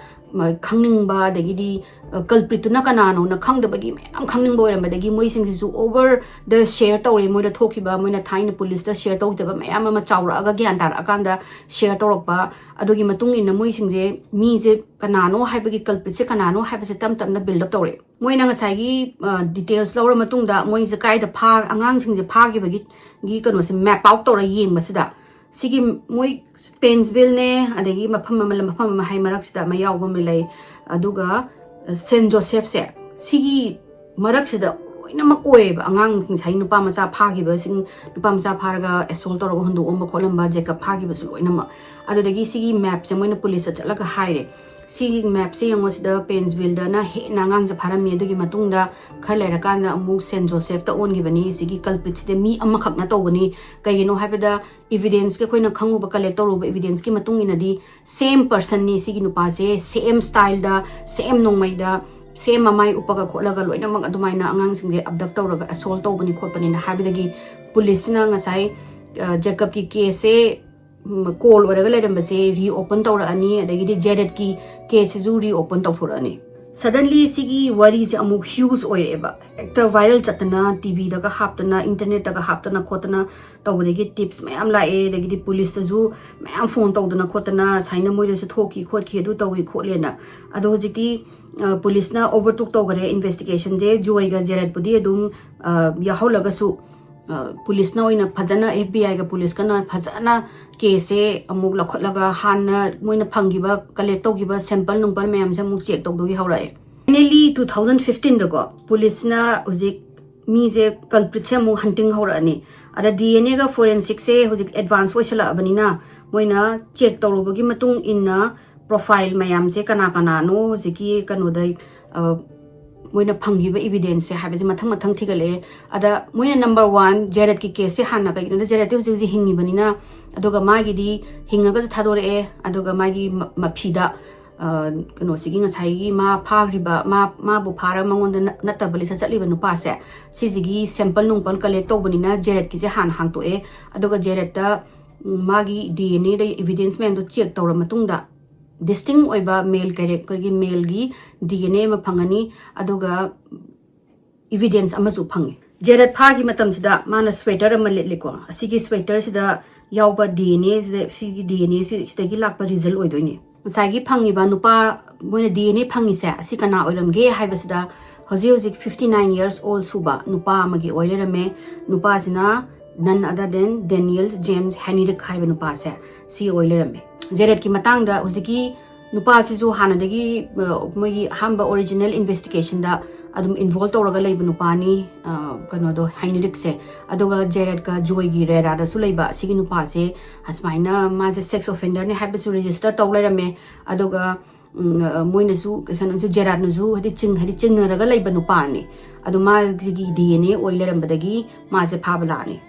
ꯈꯪꯅꯤꯡꯕ, ꯑꯗꯒꯤꯗꯤ ꯀꯜꯄ꯭ꯔꯤꯠꯇꯨꯅ ꯀꯅꯥꯅꯣꯅ ꯈꯪꯗꯕꯒꯤ ꯃꯌꯥꯝ ꯈꯪꯅꯤꯡꯕ ꯑꯣꯏꯔꯝꯕꯗꯒꯤ ꯃꯣꯏꯁꯤꯡꯁꯤꯁꯨ ꯑꯣꯚꯔꯗ ꯁꯦꯌꯔ ꯇꯧꯔꯦ꯫ ꯃꯣꯏꯗ ꯊꯣꯛꯈꯤꯕ, ꯃꯣꯏꯅ ꯊꯥꯏꯅ ꯄꯨꯂꯤꯁꯇ ꯁꯦꯌꯔ ꯇꯧꯈꯤꯗꯕ ꯃꯌꯥꯝ ꯑꯃ ꯆꯥꯎꯔꯛꯑꯒ ꯒ꯭ꯌꯥꯟ ꯇꯥꯔꯛꯑꯀꯥꯟꯗ ꯁꯦꯌꯔ ꯇꯧꯔꯛꯄ꯫ ꯑꯗꯨꯒꯤ ꯃꯇꯨꯡ ꯏꯟꯅ ꯃꯣꯏꯁꯤꯡꯁꯦ, ꯃꯤꯁꯦ ꯀꯅꯥꯅꯣ ꯍꯥꯏꯕꯒꯤ, ꯀꯜꯄ꯭ꯔꯤꯠꯁꯦ ꯀꯅꯥꯅꯣ ꯍꯥꯏꯕꯁꯦ ꯇꯞ ꯇꯞꯅ ꯕꯤꯜꯗ ꯑꯞ ꯇꯧꯔꯛꯑꯦ꯫ ꯃꯣꯏꯅ ꯉꯁꯥꯏꯒꯤ ꯗꯤꯇꯦꯜꯁ ꯂꯧꯔ ꯃꯇꯨꯡꯗ ꯃꯣꯏꯁꯦ ꯀꯥꯏꯗ ꯐꯥ-, ꯑꯉꯥꯡꯁꯤꯡꯁꯦ ꯐꯥꯈꯤꯕꯒꯤ ꯒꯤ ꯀꯩꯅꯣꯁꯦ ꯃꯦꯞ ꯑꯥꯎꯠ ꯇꯧꯔ ꯌꯦꯡꯕꯁꯤꯗ, ꯁꯤꯒꯤ ꯃꯣꯏ ꯄꯦꯟꯁꯕꯤꯜꯅꯦ, ꯑꯗꯒꯤ ꯃꯐꯝ ꯑꯃ, ꯃꯐꯝ ꯑꯃ ꯍꯥꯏ ꯃꯔꯛꯁꯤꯗ ꯑꯃ ꯌꯥꯎꯕ ꯑꯃ ꯂꯩ, ꯑꯗꯨꯒ ꯁꯦꯟ ꯖꯣꯁꯦꯐꯁꯦ, ꯁꯤꯒꯤ ꯃꯔꯛꯁꯤꯗ ꯂꯣꯏꯅꯃꯛ ꯑꯣꯏꯌꯦꯕ꯫ ꯑꯉꯥꯡ ꯉꯁꯥꯏ ꯅꯨꯄꯥ ꯃꯆꯥ ꯐꯥꯈꯤꯕꯁꯤꯡ, ꯅꯨꯄꯥ ꯃꯆꯥ ꯐꯥꯔꯒ ꯑꯦꯁꯣꯜ ꯇꯧꯔꯒ ꯍꯨꯟꯗꯣꯛꯑꯝꯕ ꯈꯣꯠꯂꯝꯕ, ꯖꯦꯀꯞ ꯐꯥꯈꯤꯕꯁꯨ ꯂꯣꯏꯅꯃꯛ꯫ ꯑꯗꯨꯗꯒꯤ ꯁꯤꯒꯤ ꯃꯦꯞꯁꯦ ꯃꯣꯏꯅ ꯄꯨꯂꯤꯁꯇ ꯆꯠꯂꯒ ꯍꯥꯏꯔꯦ, "ꯁꯤꯒꯤ ꯃꯦꯞꯁꯦ ꯌꯦꯡꯉꯣ, ꯁꯤꯗ ꯄꯦꯟꯁꯕꯤꯜꯗꯅ ꯍꯦꯟꯅ ꯑꯉꯥꯡꯁꯦ ꯐꯥꯔꯝꯃꯤ, ꯑꯗꯨꯒꯤ ꯃꯇꯨꯡꯗ ꯈꯔ ꯂꯩꯔꯀꯥꯟꯗ ꯑꯃꯨꯛ ꯁꯦꯟ ꯖꯣꯁꯦꯐꯇ ꯑꯣꯟꯈꯤꯕꯅꯤ, ꯁꯤꯒꯤ ꯀꯜꯄ꯭ꯔꯤꯠꯁꯤꯗ ꯃꯤ ꯑꯃꯈꯛꯅ ꯇꯧꯕꯅꯤ"꯫ ꯀꯩꯒꯤꯅꯣ ꯍꯥꯏꯕꯗ, ꯏꯚꯤꯗꯦꯟꯁꯀꯤ, ꯑꯩꯈꯣꯏꯅ ꯈꯪꯉꯨꯕ, ꯀꯂꯦꯛ ꯇꯧꯔꯨꯕ ꯏꯚꯤꯗꯦꯟꯁꯀꯤ ꯃꯇꯨꯡ ꯏꯟꯅꯗꯤ, ꯁꯦꯝ ꯄꯔꯁꯟꯅꯤ ꯁꯤꯒꯤ ꯅꯨꯄꯥꯁꯦ, ꯁꯦꯝ ꯁ꯭ꯇꯥꯏꯜꯗ, ꯁꯦꯝ ꯅꯣꯡꯃꯩꯗ, ꯁꯦꯝ ꯃꯃꯥꯏ ꯎꯞꯄꯒ ꯈꯣꯠꯂꯒ ꯂꯣꯏꯅꯃꯛ ꯑꯗꯨꯃꯥꯏꯅ ꯑꯉꯥꯡꯁꯤꯡꯁꯦ ꯑꯕꯗꯛ ꯇꯧꯔꯒ ꯑꯦꯁꯣꯜ ꯇꯧꯕꯅꯤ ꯈꯣꯠꯄꯅꯤꯅ ꯍꯥꯏꯕꯗꯒꯤ, ꯄꯨꯂꯤꯁꯅ ꯉꯁꯥꯏ, ꯑ, ꯖꯦꯀꯞꯀꯤ ꯀꯦꯁꯁꯦ, ꯎꯝ, ꯀꯣꯜ ꯑꯣꯏꯔꯒ ꯂꯩꯔꯝꯕꯁꯦ ꯔꯤꯑꯣꯄꯟ ꯇꯧꯔꯛꯑꯅꯤ, ꯑꯗꯒꯤꯗꯤ ꯖꯦꯔꯦꯠꯀꯤ ꯀꯦꯁꯁꯤꯁꯨ ꯔꯤꯑꯣꯄꯟ ꯇꯧꯊꯣꯔꯛꯑꯅꯤ꯫ Suddenly ꯁꯤꯒꯤ ꯋꯥꯔꯤꯁꯦ ꯑꯃꯨꯛ huge ꯑꯣꯏꯔꯛꯑꯦꯕ꯫ ꯍꯦꯛꯇ viral ꯆꯠꯇꯅ, ꯇꯤꯚꯤꯗꯒ ꯍꯥꯞꯇꯅ, internetꯇꯒ ꯍꯥꯞꯇꯅ ꯈꯣꯠꯇꯅ ꯇꯧꯕꯗꯒꯤ tips ꯃꯌꯥꯝ ꯂꯥꯛꯑꯦ, ꯑꯗꯒꯤꯗꯤ policeꯇꯁꯨ ꯃꯌꯥꯝ phone ꯇꯧꯗꯅ ꯈꯣꯠꯇꯅ, ꯁꯨꯃꯥꯏꯅ ꯃꯣꯏꯗꯁꯨ ꯊꯣꯛꯈꯤ ꯈꯣꯠꯈꯤ, ꯑꯗꯨ ꯇꯧꯏ ꯈꯣꯠꯂꯦꯅ꯫ ꯑꯗꯣ ꯍꯧꯖꯤꯛꯇꯤ ꯑ, policeꯅ overtook ꯇꯧꯈꯔꯦ investigationꯁꯦ꯫ ꯖꯣꯏꯒ ꯖꯦꯔꯦꯠꯄꯨꯗꯤ ꯑꯗꯨꯝ ꯑ, ꯌꯥꯎꯍꯜꯂꯒꯁꯨ, ꯑ, policeꯅ ꯑꯣꯏꯅ ꯐꯖꯅ, FBIꯒ policeꯀꯅ ꯐꯖꯅ caseꯁꯦ ꯑꯃꯨꯛ ꯂꯧꯈꯠꯂꯒ ꯍꯥꯟꯅ ꯃꯣꯏꯅ ꯐꯪꯈꯤꯕ, collect ꯇꯧꯈꯤꯕ sample ꯅꯨꯡꯄꯜ ꯃꯌꯥꯝꯁꯦ ꯑꯃꯨꯛ check ꯇꯧꯗꯧꯒꯤ ꯍꯧꯔꯛꯑꯦ꯫ Finally two thousand fifteenꯗꯀꯣ policeꯅ ꯍꯧꯖꯤꯛ ꯃꯤꯁꯦ culpritꯁꯦ ꯑꯃꯨꯛ hunting ꯍꯧꯔꯛꯑꯅꯤ꯫ ꯑꯗ DNAꯒ forensicꯁꯦ ꯍꯧꯖꯤꯛ advance ꯑꯣꯏꯁꯜꯂꯛꯑꯕꯅꯤꯅ ꯃꯣꯏꯅ check ꯇꯧꯔꯨꯕꯒꯤ ꯃꯇꯨꯡ ꯏꯟꯅ profile ꯃꯌꯥꯝꯁꯦ ꯀꯅꯥ ꯀꯅꯥꯅꯣ ꯍꯧꯖꯤꯛꯀꯤ ꯀꯩꯅꯣꯗ, ꯑ, ꯃꯣꯏꯅ ꯐꯪꯈꯤꯕ evidenceꯁꯦ ꯍꯥꯏꯕꯁꯦ ꯃꯊꯪ ꯃꯊꯪ ꯊꯤꯒꯠꯂꯛꯑꯦ꯫ ꯑꯗ ꯃꯣꯏꯅ number one ꯖꯦꯔꯦꯠꯀꯤ caseꯁꯦ ꯍꯥꯟꯅ, ꯀꯩꯒꯤꯅꯣꯗ ꯖꯦꯔꯦꯠꯇꯤ ꯍꯧꯖꯤꯛ ꯍꯧꯖꯤꯛ ꯍꯤꯡꯉꯤꯕꯅꯤꯅ, ꯑꯗꯨꯒ ꯃꯥꯒꯤꯗꯤ ꯍꯤꯡꯉꯒꯁꯨ ꯊꯥꯗꯣꯔꯛꯑꯦ, ꯑꯗꯨꯒ ꯃꯥꯒꯤ ꯃ-, ꯃꯐꯤꯗ, ꯑ, ꯀꯩꯅꯣꯁꯤꯒꯤ ꯉꯁꯥꯏꯒꯤ ꯃꯥ ꯐꯥꯈ꯭ꯔꯤꯕ, ꯃꯥ, ꯃꯥꯕꯨ ꯐꯥꯔꯒ ꯃꯉꯣꯟꯗ ꯅ-, ꯅꯠꯇꯕ listꯇ ꯆꯠꯂꯤꯕ ꯅꯨꯄꯥꯁꯦ, ꯁꯤꯁꯤꯒꯤ sample ꯅꯨꯡꯄꯜ collect ꯇꯧꯕꯅꯤꯅ ꯖꯦꯔꯦꯠꯀꯤꯁꯦ ꯍꯥꯟꯅ ꯍꯥꯡꯇꯣꯛꯑꯦ, ꯑꯗꯨꯒ ꯖꯦꯔꯦꯠꯇ, ꯎꯝ, ꯃꯥꯒꯤ DNAꯗ evidence ꯃꯌꯥꯝꯗꯣ check ꯇꯧꯔ ꯃꯇꯨꯡꯗ distinct ꯑꯣꯏꯕ male characterꯒꯤ, maleꯒꯤ DNA ꯑꯃ ꯐꯪꯉꯅꯤ, ꯑꯗꯨꯒ evidence ꯑꯃꯁꯨ ꯐꯪꯉꯤ꯫ ꯖꯦꯔꯦꯠ ꯐꯥꯈꯤ ꯃꯇꯝꯁꯤꯗ ꯃꯥꯅ sweater ꯑꯃ ꯂꯤꯠꯂꯤꯀꯣ, ꯑꯁꯤꯒꯤ sweaterꯁꯤꯗ ꯌꯥꯎꯕ DNAꯁꯤꯗ, ꯁꯤꯒꯤ DNAꯁꯤ ꯁꯤꯗꯒꯤ ꯂꯥꯛꯄ result ꯑꯣꯏꯗꯣꯏꯅꯤ꯫ ꯉꯁꯥꯏꯒꯤ ꯐꯪꯉꯤꯕ ꯅꯨꯄꯥ, ꯃꯣꯏꯅ DNA ꯐꯪꯉꯤꯁꯦ ꯑꯁꯤ ꯀꯅꯥ ꯑꯣꯏꯔꯝꯒꯦ ꯍꯥꯏꯕꯁꯤꯗ, ꯍꯧꯖꯤꯛ ꯍꯧꯖꯤꯛ fifty nine years old ꯁꯨꯕ ꯅꯨꯄꯥ ꯑꯃꯒꯤ ꯑꯣꯏ ꯂꯩꯔꯝꯃꯦ꯫ ꯅꯨꯄꯥꯁꯤꯅ none other than Daniel James Henrich ꯍꯥꯏꯕ ꯅꯨꯄꯥꯁꯦ ꯁꯤ ꯑꯣꯏ ꯂꯩꯔꯝꯃꯦ꯫ ꯖꯦꯔꯦꯠꯀꯤ ꯃꯇꯥꯡꯗ ꯍꯧꯖꯤꯛꯀꯤ ꯅꯨꯄꯥꯁꯤꯁꯨ ꯍꯥꯟꯅꯗꯒꯤ, ꯑ, ꯃꯣꯏꯒꯤ ꯑꯍꯥꯟꯕ original investigationꯗ ꯑꯗꯨꯝ involve ꯇꯧꯔꯒ ꯂꯩꯕ ꯅꯨꯄꯥꯅꯤ, ꯑ, ꯀꯩꯅꯣꯗꯣ, ꯍꯥꯏꯅꯔꯤꯛꯁꯦ꯫ ꯑꯗꯨꯒ ꯖꯦꯔꯦꯠꯀ ꯖꯣꯏꯒꯤ ꯔꯦꯗꯥꯔꯗꯁꯨ ꯂꯩꯕ ꯑꯁꯤꯒꯤ ꯅꯨꯄꯥꯁꯦ ꯑꯁꯨꯃꯥꯏꯅ ꯃꯥꯁꯦ sex offenderꯅꯦ ꯍꯥꯏꯕꯁꯨ register ꯇꯧ ꯂꯩꯔꯝꯃꯦ꯫ ꯑꯗꯨꯒ, ꯎꯝ, ꯑ, ꯃꯣꯏꯅꯁꯨ, ꯀꯩꯅꯣꯁꯨ, ꯖꯦꯔꯥꯠꯅꯁꯨ ꯍꯥꯏꯗꯤ ꯆꯤꯡ-, ꯍꯥꯏꯗꯤ ꯆꯤꯡꯅꯔꯒ ꯂꯩꯕ ꯅꯨꯄꯥꯅꯤ꯫ ꯑꯗꯣ ꯃꯥꯒꯤ DNA ꯑꯣꯏ ꯂꯩꯔꯝꯕꯗꯒꯤ ꯃꯥꯁꯦ ꯐꯥꯕ ꯂꯥꯛꯑꯅꯤ꯫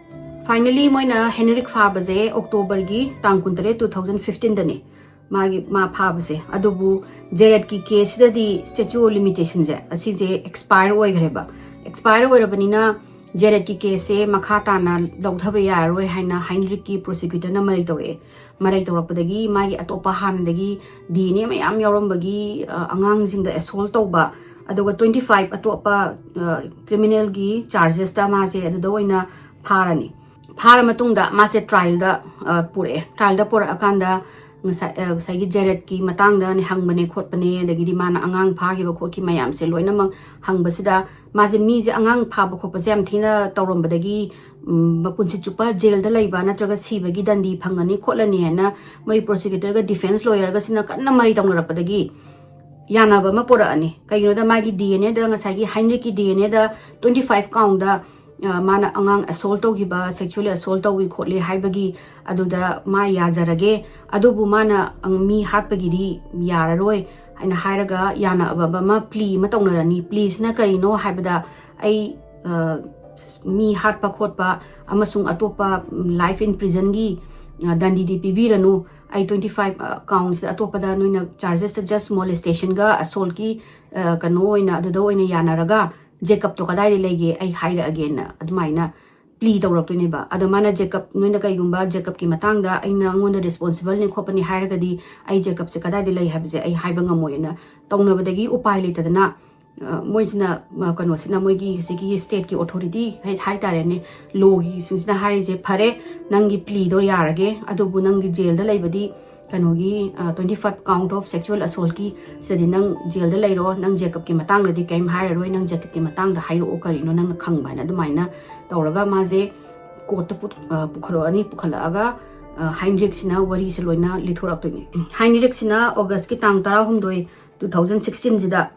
Finally ꯃꯣꯏꯅ ꯍꯦꯅꯔꯤꯛ ꯐꯥꯕꯁꯦ Octoberꯒꯤ ꯇꯥꯡ ꯀꯨꯟꯇꯔꯦꯠ, two thousand fifteenꯗꯅꯤ ꯃꯥꯒꯤ, ꯃꯥ ꯐꯥꯕꯁꯦ꯫ ꯑꯗꯨꯕꯨ ꯖꯦꯔꯦꯠꯀꯤ caseꯁꯤꯗꯗꯤ statute of limitationꯁꯦ ꯑꯁꯤꯁꯦ expire ꯑꯣꯏꯈ꯭ꯔꯦꯕ꯫ Expire ꯑꯣꯏꯔꯕꯅꯤꯅ ꯖꯦꯔꯦꯠꯀꯤ ꯀꯦꯁꯁꯦ ꯃꯈꯥ ꯇꯥꯅ ꯂꯧꯊꯕ ꯌꯥꯔꯔꯣꯏ ꯍꯥꯏꯅ ꯍꯥꯏꯟꯔꯤꯛꯀꯤ ꯄ꯭ꯔꯣꯁꯤꯀ꯭ꯌꯨꯇꯔꯅ ꯃꯔꯩ ꯇꯧꯔꯛꯑꯦ꯫ ꯃꯔꯩ ꯇꯧꯔꯛꯄꯗꯒꯤ ꯃꯥꯒꯤ ꯑꯇꯣꯞꯄ ꯍꯥꯟꯅꯗꯒꯤ ꯗꯤ ꯑꯦꯟ ꯑꯦ ꯃꯌꯥꯝ ꯌꯥꯎꯔꯝꯕꯒꯤ, ꯑ, ꯑꯉꯥꯡꯁꯤꯡꯗ ꯑꯦꯁꯣꯜ ꯇꯧꯕ, ꯑꯗꯨꯒ ꯇ꯭ꯋꯦꯟꯇꯤ ꯐꯥꯏꯚ ꯑꯇꯣꯞꯄ, ꯑ, ꯀ꯭ꯔꯤꯃꯤꯅꯦꯜꯒꯤ ꯆꯥꯔꯖꯦꯁꯇ ꯃꯥꯁꯦ ꯑꯗꯨꯗ ꯑꯣꯏꯅ ꯐꯥꯔꯅꯤ꯫ ꯐꯥꯔ ꯃꯇꯨꯡꯗ ꯃꯥꯁꯦ ꯇ꯭ꯔꯥꯏꯜꯗ, ꯑ, ꯄꯨꯔꯛꯑꯦ꯫ ꯇ꯭ꯔꯥꯏꯜꯗ ꯄꯨꯔꯛꯑꯀꯥꯟꯗ ꯉꯁꯥꯏ, ꯑ, ꯉꯁꯥꯏꯒꯤ ꯖꯦꯔꯦꯠꯀꯤ ꯃꯇꯥꯡꯗ ꯍꯪꯕꯅꯦ ꯈꯣꯠꯄꯅꯦ, ꯑꯗꯒꯤꯗꯤ ꯃꯥꯅ ꯑꯉꯥꯡ ꯐꯥꯈꯤꯕ ꯈꯣꯠꯈꯤ ꯃꯌꯥꯝꯁꯦ ꯂꯣꯏꯅꯃꯛ ꯍꯪꯕꯁꯤꯗ, ꯃꯥꯁꯦ ꯃꯤꯁꯦ ꯑꯉꯥꯡ ꯐꯥꯕ ꯈꯣꯠꯄꯁꯦ ꯌꯥꯝ ꯊꯤꯅ ꯇꯧꯔꯝꯕꯗꯒꯤ, ꯎꯝ, ꯃꯄꯨꯟꯁꯤ ꯆꯨꯞꯄ ꯖꯦꯜꯗ ꯂꯩꯕ ꯅꯠꯇ꯭ꯔꯒ ꯁꯤꯕꯒꯤ ꯗꯟꯗꯤ ꯐꯪꯒꯅꯤ ꯈꯣꯠꯂꯅꯤ ꯍꯥꯏꯅ ꯃꯣꯏ ꯄ꯭ꯔꯣꯁꯤꯀ꯭ꯌꯨꯇꯔꯒ ꯗꯤꯐꯦꯟꯁ ꯂꯣꯌꯔꯒꯁꯤꯅ ꯀꯟꯅ ꯃꯔꯩ ꯇꯧꯅꯔꯛꯄꯗꯒꯤ ꯌꯥꯅꯕ ꯑꯃ ꯄꯨꯔꯛꯑꯅꯤ꯫ ꯀꯩꯒꯤꯅꯣꯗ ꯃꯥꯒꯤ ꯗꯤ ꯑꯦꯟ ꯑꯦꯗ, ꯉꯁꯥꯏꯒꯤ ꯍꯥꯏꯟꯔꯤꯛꯀꯤ ꯗꯤ ꯑꯦꯟ ꯑꯦꯗ ꯇ꯭ꯋꯦꯟꯇꯤ ꯐꯥꯏꯚ ꯀꯥꯎꯟꯗ, ꯑ, ꯃꯥꯅ ꯑꯉꯥꯡ ꯑꯦꯁꯣꯜ ꯇꯧꯈꯤꯕ, ꯁꯦꯛꯁꯨꯋꯦꯜꯂꯤ ꯑꯦꯁꯣꯜ ꯇꯧꯏ ꯈꯣꯠꯂꯤ ꯍꯥꯏꯕꯒꯤ ꯑꯗꯨꯗ ꯃꯥ ꯌꯥꯖꯔꯒꯦ, ꯑꯗꯨꯕꯨ ꯃꯥꯅ, ꯑꯪ, ꯃꯤ ꯍꯥꯠꯄꯒꯤꯗꯤ ꯌꯥꯔꯔꯣꯏ ꯍꯥꯏꯅ ꯍꯥꯏꯔꯒ ꯌꯥꯅꯕ ꯑꯃ, ꯄ꯭ꯂꯤ ꯑꯃ ꯇꯧꯅꯔꯅꯤ꯫ ꯄ꯭ꯂꯤꯁꯤꯅ ꯀꯔꯤꯅꯣ ꯍꯥꯏꯕꯗ, ꯑꯩ, ꯑ, ꯃꯤ ꯍꯥꯠꯄ ꯈꯣꯠꯄ ꯑꯃꯁꯨꯡ ꯑꯇꯣꯞꯄ, ꯎꯝ, ꯂꯥꯏꯐ ꯏꯟ ꯄ꯭ꯔꯤꯖꯟꯒꯤ, ꯑ, ꯗꯟꯗꯤꯗꯤ ꯄꯤꯕꯤꯔꯅꯨ꯫ ꯑꯩ ꯇ꯭ꯋꯦꯟꯇꯤ ꯐꯥꯏꯚ, ꯑ, ꯀꯥꯎꯟꯁꯤꯗ ꯑꯇꯣꯞꯄꯗ ꯅꯣꯏꯅ ꯆꯥꯔꯖꯦꯁꯇ ꯖꯁ ꯃꯣꯂꯦꯁꯇꯦꯁꯟꯒ ꯑꯁꯣꯜꯀꯤ, ꯑ, ꯀꯩꯅꯣ ꯑꯣꯏꯅ, ꯑꯗꯨꯗ ꯑꯣꯏꯅ ꯌꯥꯅꯔꯒ ꯖꯦꯀꯞꯇꯣ ꯀꯗꯥꯏꯗ ꯂꯩꯒꯦ ꯑꯩ ꯍꯥꯏꯔꯛꯑꯒꯦꯅ ꯑꯗꯨꯃꯥꯏꯅ ꯄ꯭ꯂꯤ ꯇꯧꯔꯛꯇꯣꯏꯅꯦꯕ꯫ ꯑꯗꯣ ꯃꯥꯅ ꯖꯦꯀꯞ, ꯅꯣꯏꯅ ꯀꯩꯒꯨꯝꯕ ꯖꯦꯀꯞꯀꯤ ꯃꯇꯥꯡꯗ ꯑꯩꯅ ꯑꯩꯉꯣꯟꯗ ꯔꯦꯁꯄꯣꯟꯁꯤꯕꯜꯅꯤ ꯈꯣꯠꯄꯅꯤ ꯍꯥꯏꯔꯒꯗꯤ ꯑꯩ ꯖꯦꯀꯞꯁꯦ ꯀꯗꯥꯏꯗ ꯂꯩ ꯍꯥꯏꯕꯁꯦ ꯑꯩ ꯍꯥꯏꯕ ꯉꯝꯃꯣꯏꯅ ꯇꯧꯅꯕꯗꯒꯤ ꯎꯄꯥꯏ ꯂꯩꯇꯗꯅ, ꯑ, ꯃꯣꯏꯁꯤꯅ, ꯑ, ꯀꯩꯅꯣꯁꯤꯅ, ꯃꯣꯏꯒꯤ ꯁꯤꯒꯤ ꯁ꯭ꯇꯦꯠꯀꯤ ꯑꯣꯊꯣꯔꯤꯇꯤ ꯍꯥꯏ-, ꯍꯥꯏꯇꯥꯔꯦꯅꯦ, ꯂꯣꯒꯤꯁꯤꯡꯁꯤꯅ ꯍꯥꯏꯔꯤꯁꯦ, "ꯐꯔꯦ, ꯅꯪꯒꯤ ꯄ꯭ꯂꯤꯗꯣ ꯌꯥꯔꯒꯦ, ꯑꯗꯨꯕꯨ ꯅꯪꯒꯤ ꯖꯦꯜꯗ ꯂꯩꯕꯗꯤ ꯀꯩꯅꯣꯒꯤ, ꯑ, twenty five count of sexual assaultꯀꯤ ꯁꯤꯗꯗꯤ ꯅꯪ ꯖꯦꯜꯗ ꯂꯩꯔꯣ, ꯅꯪ ꯖꯦꯀꯞꯀꯤ ꯃꯇꯥꯡꯗꯗꯤ ꯀꯔꯤꯝ ꯍꯥꯏꯔꯔꯣꯏ, ꯅꯪ ꯖꯦꯀꯞꯀꯤ ꯃꯇꯥꯡꯗ ꯍꯥꯏꯔꯛꯑꯣ, ꯀꯔꯤꯅꯣ ꯅꯪꯅ ꯈꯪꯕ" ꯍꯥꯏꯅ ꯑꯗꯨꯃꯥꯏꯅ ꯇꯧꯔꯒ ꯃꯥꯁꯦ ꯀꯣꯔꯠꯇ ꯄꯨ-, ꯑ, ꯄꯨꯈꯠꯂꯛꯑꯅꯤ꯫ ꯄꯨꯈꯠꯂꯛꯑꯒ, ꯑ, ꯍꯥꯏꯟꯔꯤꯛꯁꯤꯅ ꯋꯥꯔꯤꯁꯦ ꯂꯣꯏꯅ ꯂꯤꯊꯣꯔꯛꯇꯣꯏꯅꯦ꯫ ꯍꯥꯏꯟꯔꯤꯛꯁꯤꯅ ꯑꯣꯒꯁꯀꯤ ꯇꯥꯡ ꯇꯔꯥꯍꯨꯝꯗꯣꯏ, two thousand sixteenꯁꯤꯗ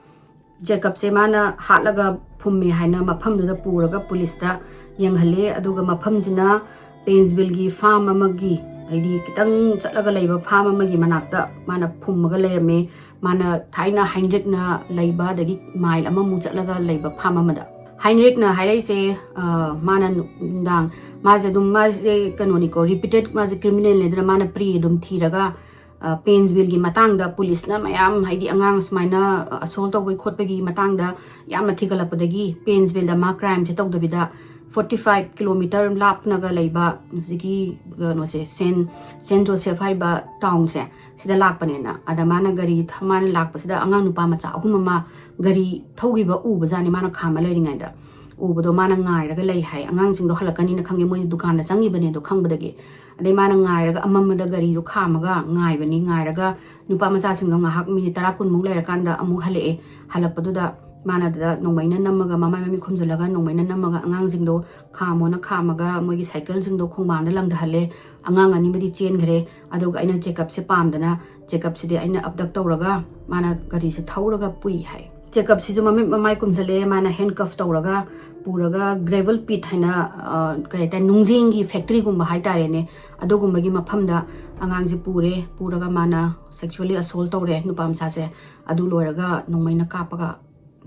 ꯖꯦꯀꯞꯁꯦ ꯃꯥꯅ ꯍꯥꯠꯂꯒ ꯐꯨꯝꯃꯦ ꯍꯥꯏꯅ ꯃꯐꯝꯗꯨꯗ ꯄꯨꯔꯒ ꯄꯨꯂꯤꯁꯇ ꯌꯦꯡꯍꯜꯂꯦ꯫ ꯑꯗꯨꯒ ꯃꯐꯝꯁꯤꯅ ꯄꯦꯟꯁꯕꯤꯜꯒꯤ ꯐꯥꯝ ꯑꯃꯒꯤ, ꯍꯥꯏꯗꯤ ꯈꯤꯇꯪ ꯆꯠꯂꯒ ꯂꯩꯕ ꯐꯥꯝ ꯑꯃꯒꯤ ꯃꯅꯥꯛꯇ ꯃꯥꯅ ꯐꯨꯝꯃꯒ ꯂꯩꯔꯝꯃꯦ꯫ ꯃꯥꯅ ꯊꯥꯏꯅ ꯍꯥꯏꯟꯔꯤꯛꯅ ꯂꯩꯕ, ꯑꯗꯒꯤ ꯃꯥꯏꯜ ꯑꯃꯃꯨꯛ ꯆꯠꯂꯒ ꯂꯩꯕ ꯐꯥꯝ ꯑꯃꯗ꯫ ꯍꯥꯏꯟꯔꯤꯛꯅ ꯍꯥꯏꯔꯛꯏꯁꯦ, ꯑ, ꯃꯥꯅ ꯅꯨꯡꯗꯥꯡ, ꯃꯥꯁꯦ ꯑꯗꯨꯝ, ꯃꯥꯁꯦ ꯀꯩꯅꯣꯅꯤꯀꯣ, ꯔꯤꯄꯤꯇꯦꯠ, ꯃꯥꯁꯦ ꯀ꯭ꯔꯤꯃꯤꯅꯦꯜꯅꯦ, ꯑꯗꯨꯅ ꯃꯥꯅ ꯄ꯭ꯔꯤ ꯑꯗꯨꯝ ꯊꯤꯔꯒ, ꯑ, ꯄꯦꯟꯁꯕꯤꯜꯒꯤ ꯃꯇꯥꯡꯗ ꯄꯨꯂꯤꯁꯅ ꯃꯌꯥꯝ, ꯍꯥꯏꯗꯤ ꯑꯉꯥꯡ ꯁꯨꯃꯥꯏꯅ, ꯑ, ꯑꯁꯣꯜ ꯇꯧꯕꯒꯤ ꯈꯣꯠꯄꯒꯤ ꯃꯇꯥꯡꯗ ꯌꯥꯝꯅ ꯊꯤꯒꯠꯂꯛꯄꯗꯒꯤ ꯄꯦꯟꯁꯕꯤꯜꯗ ꯃꯥ ꯀ꯭ꯔꯥꯏꯝꯁꯦ ꯇꯧꯗꯕꯤꯗ, ꯐꯣꯔꯇꯤ ꯐꯥꯏꯚ ꯀꯤꯂꯣꯃꯤꯇꯔ ꯂꯥꯞꯅꯒ ꯂꯩꯕ ꯍꯧꯖꯤꯛꯀꯤ ꯀꯩꯅꯣꯁꯦ, ꯁꯦꯟ ꯁꯦꯟ ꯖꯣꯁꯦꯐ ꯍꯥꯏꯔꯤꯕ ꯇꯥꯎꯟꯁꯦ, ꯁꯤꯗ ꯂꯥꯛꯄꯅꯦꯅ꯫ ꯑꯗ ꯃꯥꯅ ꯒꯥꯔꯤ ꯊ- ꯃꯥꯅ ꯂꯥꯛꯄꯁꯤꯗ ꯑꯉꯥꯡ ꯅꯨꯄꯥ ꯃꯆꯥ ꯑꯍꯨꯝ ꯑꯃ ꯒꯥꯔꯤ ꯊꯧꯈꯤꯕ ꯎꯕꯖꯥꯠꯅꯤ, ꯃꯥꯅ ꯈꯥꯝꯃ ꯂꯩꯔꯤꯉꯩꯗ꯫ ꯎꯕꯗꯣ ꯃꯥꯅ ꯉꯥꯏꯔꯒ ꯂꯩ ꯍꯥꯏ꯫ ꯑꯉꯥꯡꯁꯤꯡꯗꯣ ꯍꯜꯂꯛꯀꯅꯤꯅ ꯈꯪꯉꯦ, ꯃꯣꯏꯗꯤ ꯗꯨꯀꯥꯟꯗ ꯆꯪꯉꯤꯕꯅꯦ ꯑꯗꯣ ꯈꯪꯕꯗꯒꯤ꯫ ꯑꯗꯩ ꯃꯥꯅ ꯉꯥꯏꯔꯒ ꯑꯃꯝꯕꯗ ꯒꯥꯔꯤꯗꯣ ꯈꯥꯝꯃꯒ ꯉꯥꯏꯕꯅꯤ꯫ ꯉꯥꯏꯔꯒ ꯅꯨꯄꯥ ꯃꯆꯥꯁꯤꯡꯗꯣ ꯉꯥꯏꯍꯥꯛ ꯃꯤꯅꯤꯠ ꯇꯔꯥ ꯀꯨꯟꯃꯨꯛ ꯂꯩꯔꯀꯥꯟꯗ ꯑꯃꯨꯛ ꯍꯜꯂꯛꯑꯦ꯫ ꯍꯜꯂꯛꯄꯗꯨꯗ ꯃꯥꯅ ꯑꯗꯨꯗ ꯅꯣꯡꯃꯩꯅ ꯅꯝꯃꯒ, ꯃꯃꯥꯏ ꯃꯃꯤꯠ ꯈꯨꯝꯖꯤꯜꯂꯒ ꯅꯣꯡꯃꯩꯅ ꯅꯝꯃꯒ ꯑꯉꯥꯡꯁꯤꯡꯗꯣ ꯈꯥꯝꯃꯣꯅ ꯈꯥꯝꯃꯒ ꯃꯣꯏꯒꯤ ꯁꯥꯏꯀꯜꯁꯤꯡꯗꯣ ꯈꯣꯡꯕꯥꯟꯗ ꯂꯪꯊꯍꯜꯂꯦ꯫ ꯑꯉꯥꯡ ꯑꯅꯤꯃꯗꯤ ꯆꯦꯟꯈ꯭ꯔꯦ꯫ ꯑꯗꯨꯒ ꯑꯩꯅ ꯖꯦꯀꯞꯁꯦ ꯄꯥꯝꯗꯅ ꯖꯦꯀꯞꯁꯤꯗꯤ ꯑꯩꯅ ꯑꯞꯗꯛ ꯇꯧꯔꯒ ꯃꯥꯅ ꯒꯥꯔꯤꯁꯦ ꯊꯧꯔꯒ ꯄꯨꯏ ꯍꯥꯏ꯫ ꯖꯦꯀꯞꯁꯤꯁꯨ ꯃꯃꯤꯠ ꯃꯃꯥꯏ ꯀꯨꯝꯁꯤꯜꯂꯦ꯫ ꯃꯥꯅ ꯍꯦꯟꯀꯐ ꯇꯧꯔꯒ ꯄꯨꯔꯒ ꯒ꯭ꯔꯦꯚꯜ ꯄꯤꯠ ꯍꯥꯏꯅ, ꯑ, ꯀꯩ ꯍꯥꯏꯇꯥꯔꯦ, ꯅꯨꯡꯖꯦꯡꯒꯤ ꯐꯦꯛꯇ꯭ꯔꯤꯒꯨꯝꯕ ꯍꯥꯏꯇꯥꯔꯦꯅꯦ, ꯑꯗꯨꯒꯨꯝꯕꯒꯤ ꯃꯐꯝꯗ ꯑꯉꯥꯡꯁꯦ ꯄꯨꯔꯦ꯫ ꯄꯨꯔꯒ ꯃꯥꯅ ꯁꯦꯛꯁꯨꯋꯦꯜꯂꯤ ꯑꯁꯣꯜ ꯇꯧꯔꯦ ꯅꯨꯄꯥ ꯃꯆꯥꯁꯦ꯫ ꯑꯗꯨ ꯂꯣꯏꯔꯒ ꯅꯣꯡꯃꯩꯅ ꯀꯥꯞꯄꯒ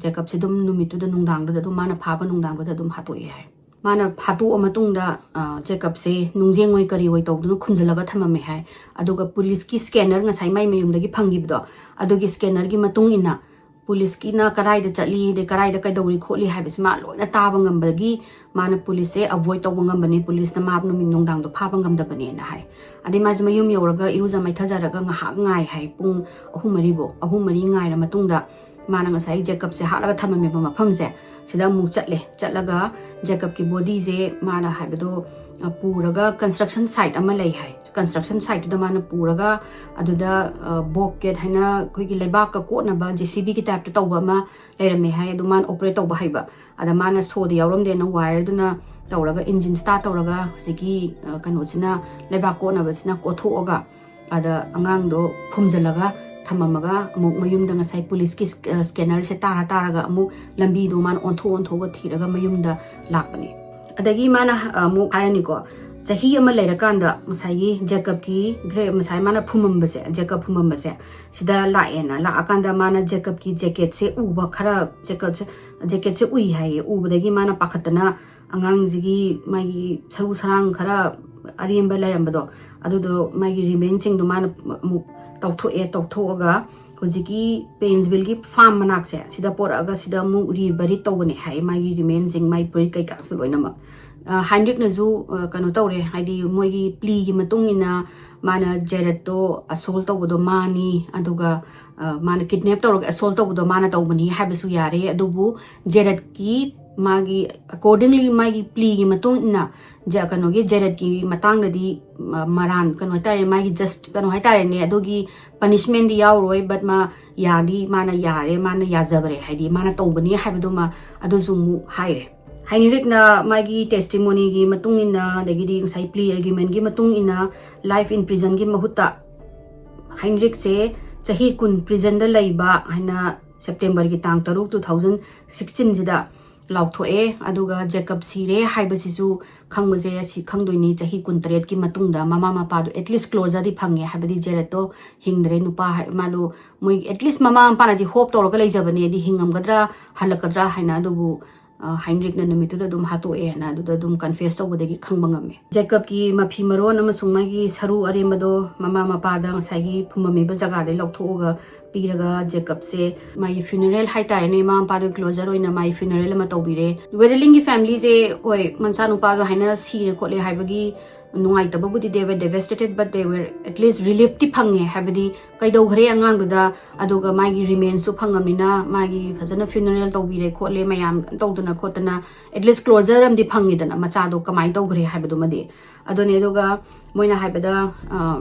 ꯖꯦꯀꯞꯁꯦ ꯑꯗꯨꯝ ꯅꯨꯃꯤꯠꯇꯨꯗ, ꯅꯨꯡꯗꯥꯡꯗꯨꯗ ꯑꯗꯨꯝ, ꯃꯥꯅ ꯐꯥꯕ ꯅꯨꯡꯗꯥꯡꯗꯨꯗ ꯑꯗꯨꯝ ꯍꯥꯠꯇꯣꯛꯑꯦ ꯍꯥꯏ꯫ ꯃꯥꯅ ꯐꯥꯇꯣꯛꯑ ꯃꯇꯨꯡꯗ, ꯑ, ꯖꯦꯀꯞꯁꯦ ꯅꯨꯡꯖꯦꯡ ꯑꯣꯏ ꯀꯔꯤ ꯑꯣꯏ ꯇꯧꯗꯨꯅ ꯈꯨꯝꯖꯤꯜꯂꯒ ꯊꯝꯃꯝꯃꯦ ꯍꯥꯏ꯫ ꯑꯗꯨꯒ ꯄꯨꯂꯤꯁꯀꯤ ꯁ꯭ꯀꯦꯅꯔ, ꯉꯁꯥꯏ ꯃꯥꯏ ꯃꯌꯨꯝꯗꯒꯤ ꯐꯪꯈꯤꯕꯗꯣ, ꯑꯗꯨꯒꯤ ꯁ꯭ꯀꯦꯅꯔꯒꯤ ꯃꯇꯨꯡ ꯏꯟꯅ ꯄꯨꯂꯤꯁꯀꯤꯅ ꯀꯗꯥꯏꯗ ꯆꯠꯂꯤ, ꯑꯗꯩ ꯀꯗꯥꯏꯗ ꯀꯩꯗꯧꯔꯤ ꯈꯣꯠꯂꯤ ꯍꯥꯏꯕꯁꯤ ꯃꯥ ꯂꯣꯏꯅ ꯇꯥꯕ ꯉꯝꯕꯗꯒꯤ ꯃꯥꯅ ꯄꯨꯂꯤꯁꯁꯦ ꯑꯦꯚꯣꯏꯗ ꯇꯧꯕ ꯉꯝꯕꯅꯤ, ꯄꯨꯂꯤꯁꯅ ꯃꯥ ꯅꯨꯃꯤꯠ ꯅꯨꯡꯗꯥꯡꯗꯣ ꯐꯥꯕ ꯉꯝꯗꯕꯅꯦꯅ ꯍꯥꯏ꯫ ꯑꯗꯩ ꯃꯥꯁꯦ ꯃꯌꯨꯝ ꯌꯧꯔꯒ ꯏꯔꯨꯖ ꯃꯥꯏꯊꯖꯔꯒ ꯉꯥꯏꯍꯥꯛ ꯉꯥꯏ ꯍꯥꯏ, ꯄꯨꯡ ꯑꯍꯨꯝ ꯃꯔꯤꯐꯧ꯫ ꯑꯍꯨꯝ ꯃꯔꯤ ꯉꯥꯏꯔ ꯃꯇꯨꯡꯗ ꯃꯥꯅ ꯉꯁꯥꯏ ꯖꯦꯀꯞꯁꯦ ꯍꯥꯠꯂꯒ ꯊꯝꯃꯝꯃꯤꯕ ꯃꯐꯝꯁꯦ, ꯁꯤꯗ ꯑꯃꯨꯛ ꯆꯠꯂꯦ꯫ ꯆꯠꯂꯒ ꯖꯦꯀꯞꯀꯤ ꯕꯣꯗꯤꯁꯦ ꯃꯥꯅ ꯍꯥꯏꯕꯗꯣ, ꯑ, ꯄꯨꯔꯒ ꯀꯟꯁꯇ꯭ꯔꯛꯁꯟ ꯁꯥꯏꯠ ꯑꯃ ꯂꯩ ꯍꯥꯏ꯫ ꯀꯟꯁꯇ꯭ꯔꯛꯁꯟ ꯁꯥꯏꯠꯇꯨꯗ ꯃꯥꯅ ꯄꯨꯔꯒ ꯑꯗꯨꯗ, ꯑ, ꯕꯣꯛꯀꯦꯠ ꯍꯥꯏꯅ ꯑꯩꯈꯣꯏꯒꯤ ꯂꯩꯕꯥꯛꯀ ꯀꯣꯠꯅꯕ ꯖꯦ ꯁꯤ ꯕꯤꯒꯤ ꯇꯥꯏꯞꯇ ꯇꯧꯕ ꯑꯃ ꯂꯩꯔꯝꯃꯦ ꯍꯥꯏ꯫ ꯑꯗꯨ ꯃꯥꯅ ꯑꯣꯄꯔꯦꯠ ꯇꯧꯕ ꯍꯩꯕ꯫ ꯑꯗ ꯃꯥꯅ ꯁꯣꯗꯤ ꯌꯥꯎꯔꯝꯗꯦꯅ ꯋꯥꯌꯔꯗꯨꯅ ꯇꯧꯔꯒ, ꯏꯟꯖꯤꯟ ꯁ꯭ꯇꯥꯔꯠ ꯇꯧꯔꯒ ꯍꯧꯖꯤꯛꯀꯤ, ꯑ, ꯀꯩꯅꯣꯁꯤꯅ, ꯂꯩꯕꯥꯛ ꯀꯣꯠꯅꯕꯁꯤꯅ ꯀꯣꯠꯊꯣꯛꯑꯒ ꯑꯗ ꯑꯉꯥꯡꯗꯣ ꯐꯨꯝꯖꯤꯜꯂꯒ ꯊꯝꯃꯝꯃꯒ ꯑꯃꯨꯛ ꯃꯌꯨꯝꯗ ꯉꯁꯥꯏ ꯄꯨꯂꯤꯁꯀꯤ ꯁ꯭ꯀ-, ꯑ, ꯁ꯭ꯀꯦꯅꯔꯁꯦ ꯇꯥꯔ ꯇꯥꯔꯒ ꯑꯃꯨꯛ ꯂꯝꯕꯤꯗꯣ ꯃꯥꯅ ꯑꯣꯟꯊꯣꯛ ꯑꯣꯟꯊꯣꯛꯑꯒ ꯊꯤꯔꯒ ꯃꯌꯨꯝꯗ ꯂꯥꯛꯄꯅꯦ꯫ ꯑꯗꯒꯤ ꯃꯥꯅ ꯑꯃꯨꯛ ꯍꯥꯏꯔꯅꯤꯀꯣ, ꯆꯍꯤ ꯑꯃ ꯂꯩꯔꯀꯥꯟꯗ ꯉꯁꯥꯏꯒꯤ ꯖꯦꯀꯞꯀꯤ ꯒ꯭ꯔꯦ-, ꯉꯁꯥꯏ ꯃꯥꯅ ꯐꯨꯝꯃꯝꯕꯁꯦ, ꯖꯦꯀꯞ ꯐꯨꯝꯃꯝꯕꯁꯦ, ꯁꯤꯗ ꯂꯥꯛꯑꯦꯅ꯫ ꯂꯥꯛꯑꯀꯥꯟꯗ ꯃꯥꯅ ꯖꯦꯀꯞꯀꯤ ꯖꯦꯀꯦꯠꯁꯦ ꯎꯕ, ꯈꯔ ꯖꯦꯀꯦꯠꯁꯦ, ꯖꯦꯀꯦꯠꯁꯦ ꯎꯏ ꯍꯥꯏꯌꯦ꯫ ꯎꯕꯗꯒꯤ ꯃꯥꯅ ꯄꯥꯈꯠꯇꯅ ꯑꯉꯥꯡꯁꯤꯒꯤ ꯃꯥꯒꯤ ꯁꯔꯨ ꯁꯔꯥꯡ ꯈꯔ ꯑꯔꯦꯝꯕ ꯂꯩꯔꯝꯕꯗꯣ, ꯑꯗꯨꯗꯣ ꯃꯥꯒꯤ ꯔꯤꯃꯦꯟꯁꯤꯡꯗꯣ ꯃꯥꯅ ꯑꯃꯨꯛ ꯇꯧꯊꯣꯛꯑꯦ꯫ ꯇꯧꯊꯣꯛꯑꯒ ꯍꯧꯖꯤꯛꯀꯤ ꯄꯦꯟꯁꯚꯤꯜꯒꯤ ꯐꯥꯔꯝ ꯃꯅꯥꯛꯁꯦ ꯁꯤꯗ ꯄꯣꯔꯛꯑꯒ ꯁꯤꯗ ꯑꯃꯨꯛ ꯔꯤꯕꯔꯤꯠ ꯇꯧꯕꯅꯦ ꯍꯥꯏ, ꯃꯥꯒꯤ ꯔꯤꯃꯦꯟꯁꯤꯡ, ꯃꯥꯒꯤ ꯕ꯭ꯔꯤꯠ ꯀꯩꯀꯥꯁꯨ ꯂꯣꯏꯅꯃꯛ꯫ ꯑ, ꯍꯥꯏꯟꯔꯤꯛꯅꯁꯨ, ꯑ, ꯀꯩꯅꯣ ꯇꯧꯔꯦ, ꯍꯥꯏꯗꯤ ꯃꯣꯏꯒꯤ ꯄ꯭ꯂꯤꯒꯤ ꯃꯇꯨꯡ ꯏꯟꯅ ꯃꯥꯅ ꯖꯦꯔꯦꯠꯇꯣ ꯑꯁꯣꯜ ꯇꯧꯕꯗꯣ ꯃꯥꯅꯤ, ꯑꯗꯨꯒ, ꯑ, ꯃꯥꯅ ꯀꯤꯗꯅꯦꯞ ꯇꯧꯔꯒ ꯑꯁꯣꯜ ꯇꯧꯕꯗꯣ ꯃꯥꯅ ꯇꯧꯕꯅꯤ ꯍꯥꯏꯕꯁꯨ ꯌꯥꯔꯦ꯫ ꯑꯗꯨꯕꯨ ꯖꯦꯔꯦꯠꯀꯤ ꯃꯥꯒꯤ, ꯑꯦꯀꯣꯔꯗꯤꯡꯂꯤ ꯃꯥꯒꯤ ꯄ꯭ꯂꯤꯒꯤ ꯃꯇꯨꯡ ꯏꯟꯅ ꯖ-, ꯀꯩꯅꯣꯒꯤ ꯖꯦꯔꯦꯠꯀꯤ ꯃꯇꯥꯡꯗꯗꯤ, ꯃ-, ꯃꯔꯥꯟ, ꯀꯩꯅꯣ ꯍꯥꯏꯇꯥꯔꯦ, ꯃꯥꯒꯤ ꯖꯁ, ꯀꯩꯅꯣ ꯍꯥꯏꯇꯥꯔꯦꯅꯦ, ꯑꯗꯨꯒꯤ ꯄꯅꯤꯁꯃꯦꯟꯗꯤ ꯌꯥꯎꯔꯣꯏ, ꯕꯠ ꯃꯥ ꯌꯥꯗꯤ, ꯃꯥꯅ ꯌꯥꯔꯦ, ꯃꯥꯅ ꯌꯥꯖꯕꯔꯦ, ꯍꯥꯏꯗꯤ ꯃꯥꯅ ꯇꯧꯕꯅꯤ ꯍꯥꯏꯕꯗꯨꯃ ꯑꯗꯨꯁꯨ ꯑꯃꯨꯛ ꯍꯥꯏꯔꯦ꯫ ꯍꯥꯏꯅꯔꯤꯛꯅ ꯃꯥꯒꯤ ꯇꯦꯁꯇꯤꯃꯣꯅꯤꯒꯤ ꯃꯇꯨꯡ ꯏꯟꯅ, ꯑꯗꯒꯤꯗꯤ ꯉꯁꯥꯏ ꯄ꯭ꯂꯤ ꯑꯥꯔꯒ꯭ꯌꯨꯃꯦꯟꯒꯤ ꯃꯇꯨꯡ ꯏꯟꯅ, ꯂꯥꯏꯐ ꯏꯟ ꯄ꯭ꯔꯤꯖꯟꯒꯤ ꯃꯍꯨꯠꯇ ꯍꯥꯏꯅꯔꯤꯛꯁꯦ ꯆꯍꯤ ꯀꯨꯟ ꯄ꯭ꯔꯤꯖꯟꯗ ꯂꯩꯕ ꯍꯥꯏꯅ ꯁꯦꯞꯇꯦꯝꯕꯔꯒꯤ ꯇꯥꯡ ꯇꯔꯨꯛ, two thousand sixteen ꯁꯤꯗ ꯂꯥꯎꯊꯣꯛꯑꯦ꯫ ꯑꯗꯨꯒ ꯖꯦꯀꯕ ꯁꯤꯔꯦ ꯍꯥꯏꯕꯁꯤꯁꯨ ꯈꯪꯕꯁꯦ, ꯑꯁꯤ ꯈꯪꯗꯣꯏꯅꯤ, ꯆꯍꯤ ꯀꯨꯟꯇꯔꯦꯠꯀꯤ ꯃꯇꯨꯡꯗ ꯃꯃꯥ ꯃꯄꯥꯗꯣ ꯑꯦꯠꯂꯤꯁ ꯀ꯭ꯂꯣꯖꯔꯗꯤ ꯐꯪꯉꯦ, ꯍꯥꯏꯕꯗꯤ ꯖꯦꯔꯦꯠꯇꯣ ꯍꯤꯡꯗ꯭ꯔꯦ, ꯅꯨꯄꯥ ꯍꯥꯏ-, ꯃꯥꯗꯣ ꯃꯣꯏ ꯑꯦꯠꯂꯤꯁ ꯃꯃꯥ ꯃꯄꯥꯅꯗꯤ ꯍꯣꯞ ꯇꯧꯔꯒ ꯂꯩꯖꯕꯅꯦ, ꯑꯗꯤ ꯍꯤꯡꯉꯝꯒꯗ꯭ꯔꯥ, ꯍꯜꯂꯛꯀꯗ꯭ꯔꯥ ꯍꯥꯏꯅ꯫ ꯑꯗꯨꯕꯨ, ꯑ, ꯍꯥꯏꯅꯔꯤꯛꯅ ꯅꯨꯃꯤꯠꯇꯨꯗ ꯑꯗꯨꯝ ꯍꯥꯠꯇꯣꯛꯑꯦ ꯍꯥꯏꯅ ꯑꯗꯨꯗ ꯑꯗꯨꯝ ꯀꯟꯐꯦꯁ ꯇꯧꯕꯗꯒꯤ ꯈꯪꯕ ꯉꯝꯃꯦ꯫ ꯖꯦꯀꯕꯀꯤ ꯃꯐꯤ ꯃꯔꯣꯟ ꯑꯃꯁꯨꯡ ꯃꯥꯒꯤ ꯁꯔꯨ ꯑꯔꯦꯝꯕꯗꯣ ꯃꯃꯥ ꯃꯄꯥꯗ ꯉꯁꯥꯏꯒꯤ ꯐꯨꯝꯃꯝꯃꯤꯕ ꯖꯒꯥꯗꯩ ꯂꯧꯊꯣꯛꯑꯒ ꯄꯤꯔꯒ ꯖꯦꯀꯕꯁꯦ ꯃꯥꯒꯤ ꯐ꯭ꯌꯨꯅꯔꯦꯜ ꯍꯥꯏꯇꯥꯔꯦꯅꯦ, ꯃꯃꯥ ꯃꯄꯥꯗꯨꯒꯤ ꯀ꯭ꯂꯣꯖꯔ ꯑꯣꯏꯅ ꯃꯥꯒꯤ ꯐ꯭ꯌꯨꯅꯔꯦꯜ ꯑꯃ ꯇꯧꯕꯤꯔꯦ꯫ ꯋꯦꯗꯂꯤꯡꯒꯤ ꯐꯦꯃꯤꯂꯤꯁꯦ, ꯍꯣꯏ, ꯃꯆꯥꯅꯨꯄꯥꯗꯣ ꯍꯥꯏꯅ ꯁꯤꯔꯦ ꯈꯣꯠꯂꯦ ꯍꯥꯏꯕꯒꯤ ꯅꯨꯡꯉꯥꯏꯇꯕꯕꯨꯗꯤ, they were devastated, but they were at least reliefꯇꯤ ꯐꯪꯉꯦ, ꯍꯥꯏꯕꯗꯤ ꯀꯩꯗꯧꯈ꯭ꯔꯦ ꯑꯉꯥꯡꯗꯨꯗ, ꯑꯗꯨꯒ ꯃꯥꯒꯤ ꯔꯤꯃꯦꯟꯁꯨ ꯐꯪꯉꯕꯅꯤꯅ ꯃꯥꯒꯤ ꯐꯖꯅ ꯐ꯭ꯌꯨꯅꯔꯦꯜ ꯇꯧꯕꯤꯔꯦ ꯈꯣꯠꯂꯦ ꯃꯌꯥꯝ ꯇꯧꯗꯅ ꯈꯣꯠꯇꯅ, ꯑꯦꯠꯂꯤꯁ ꯀ꯭ꯂꯣꯖꯔ ꯑꯃꯗꯤ ꯐꯪꯉꯤꯗꯅ ꯃꯆꯥꯗꯣ ꯀꯃꯥꯏꯅ ꯇꯧꯈ꯭ꯔꯦ ꯍꯥꯏꯕꯗꯨꯃꯗꯤ꯫ ꯑꯗꯨꯅꯤ, ꯑꯗꯨꯒ ꯃꯣꯏꯅ ꯍꯥꯏꯕꯗ, ꯑ,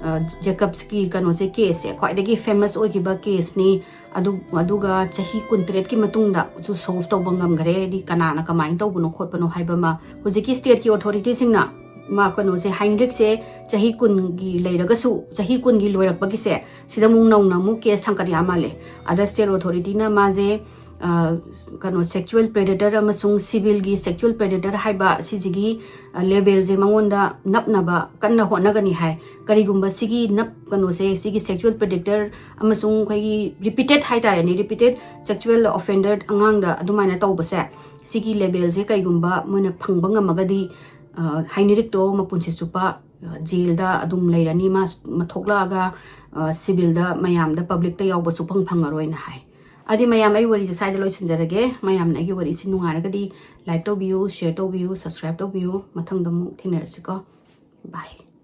ꯑ, ꯖꯦꯀꯕꯁꯀꯤ ꯀꯩꯅꯣꯁꯦ, ꯀꯦꯁꯁꯦ ꯈ꯭ꯋꯥꯏꯗꯒꯤ ꯐꯦꯃꯁ ꯑꯣꯏꯈꯤꯕ ꯀꯦꯁꯅꯤ꯫ ꯑꯗꯨ, ꯑꯗꯨꯒ ꯆꯍꯤ ꯀꯨꯟꯇꯔꯦꯠꯀꯤ ꯃꯇꯨꯡꯗꯁꯨ ꯁꯣꯜꯚ ꯇꯧꯕ ꯉꯝꯈ꯭ꯔꯦ, ꯍꯥꯏꯗꯤ ꯀꯅꯥꯅ ꯀꯃꯥꯏꯅ ꯇꯧꯕꯅꯣ ꯈꯣꯠꯄꯅꯣ ꯍꯥꯏꯕ ꯑꯃ꯫ ꯍꯧꯖꯤꯛꯀꯤ ꯁ꯭ꯇꯦꯠꯀꯤ ꯑꯣꯊꯣꯔꯤꯇꯤꯁꯤꯡꯅ ꯃꯥ ꯀꯩꯅꯣꯁꯦ, ꯍꯥꯏꯅꯔꯤꯛꯁꯦ ꯆꯍꯤ ꯀꯨꯟꯒꯤ ꯂꯩꯔꯒꯁꯨ, ꯆꯍꯤ ꯀꯨꯟꯒꯤ ꯂꯣꯏꯔꯛꯄꯒꯤꯁꯦ ꯁꯤꯗ ꯑꯃꯨꯛ ꯅꯧꯅ ꯑꯃꯨꯛ ꯀꯦꯁ ꯊꯥꯡꯒꯠ ꯌꯥ ꯃꯥꯜꯂꯦ꯫ ꯑꯗ ꯁ꯭ꯇꯦꯠ ꯑꯣꯊꯣꯔꯤꯇꯤꯅ ꯃꯥꯁꯦ, ꯑ, ꯀꯩꯅꯣ, ꯁꯦꯛꯆꯨꯋꯦꯜ ꯄ꯭ꯔꯦꯗꯦꯇꯔ ꯑꯃꯁꯨꯡ ꯁꯤꯚꯤꯜꯒꯤ ꯁꯦꯛꯆꯨꯋꯦꯜ ꯄ꯭ꯔꯦꯗꯦꯇꯔ ꯍꯥꯏꯕ ꯁꯤꯁꯤꯒꯤ, ꯑ, ꯂꯦꯕꯦꯜꯁꯦ ꯃꯉꯣꯟꯗ ꯅꯞꯅꯕ ꯀꯟꯅ ꯍꯣꯠꯅꯒꯅꯤ ꯍꯥꯏ꯫ ꯀꯔꯤꯒꯨꯝꯕ ꯁꯤꯒꯤ ꯅꯞ-, ꯀꯩꯅꯣꯁꯦ, ꯁꯤꯒꯤ ꯁꯦꯛꯆꯨꯋꯦꯜ ꯄ꯭ꯔꯦꯗꯦꯇꯔ ꯑꯃꯁꯨꯡ ꯑꯩꯈꯣꯏꯒꯤ ꯔꯤꯄꯤꯇꯦꯠ ꯍꯥꯏꯇꯥꯔꯦꯅꯦ, ꯔꯤꯄꯤꯇꯦꯠ ꯁꯦꯛꯆꯨꯋꯦꯜ ꯑꯣꯐꯦꯟꯗꯔ ꯑꯉꯥꯡꯗ ꯑꯗꯨꯃꯥꯏꯅ ꯇꯧꯕꯁꯦ, ꯁꯤꯒꯤ ꯂꯦꯕꯦꯜꯁꯦ ꯀꯩꯒꯨꯝꯕ ꯃꯣꯏꯅ ꯐꯪꯕ ꯉꯝꯃꯒꯗꯤ, ꯑ, ꯍꯥꯏꯅꯔꯤꯛꯇꯣ ꯃꯄꯨꯟꯁꯤ ꯆꯨꯞꯄ ꯖꯦꯜꯗ ꯑꯗꯨꯝ ꯂꯩꯔꯅꯤ, ꯃꯥ ꯃ-, ꯊꯣꯛꯂꯛꯑꯒ, ꯑ, ꯁꯤꯚꯤꯜꯗ ꯃꯌꯥꯝꯗ, ꯄꯕ꯭ꯂꯤꯛꯇ ꯌꯥꯎꯕ ꯁꯨꯐꯪ ꯐꯪꯉꯔꯣꯏꯅ ꯍꯥꯏ꯫ ꯑꯗꯨꯗꯤ ꯃꯌꯥꯝ, ꯑꯩ ꯋꯥꯔꯤꯁꯦ ꯁ꯭ꯋꯥꯏꯗ ꯂꯣꯏꯁꯤꯟꯖꯔꯒꯦ꯫ ꯃꯌꯥꯝꯅ ꯑꯩꯒꯤ ꯋꯥꯔꯤꯁꯤ ꯅꯨꯡꯉꯥꯏꯔꯒꯗꯤ like ꯇꯧꯕꯤꯌꯨ, share ꯇꯧꯕꯤꯌꯨ, subscribe ꯇꯧꯕꯤꯌꯨ꯫ ꯃꯊꯪꯗ ꯑꯃꯨꯛ ꯊꯦꯡꯅꯔꯁꯤꯀꯣ꯫ Bye꯫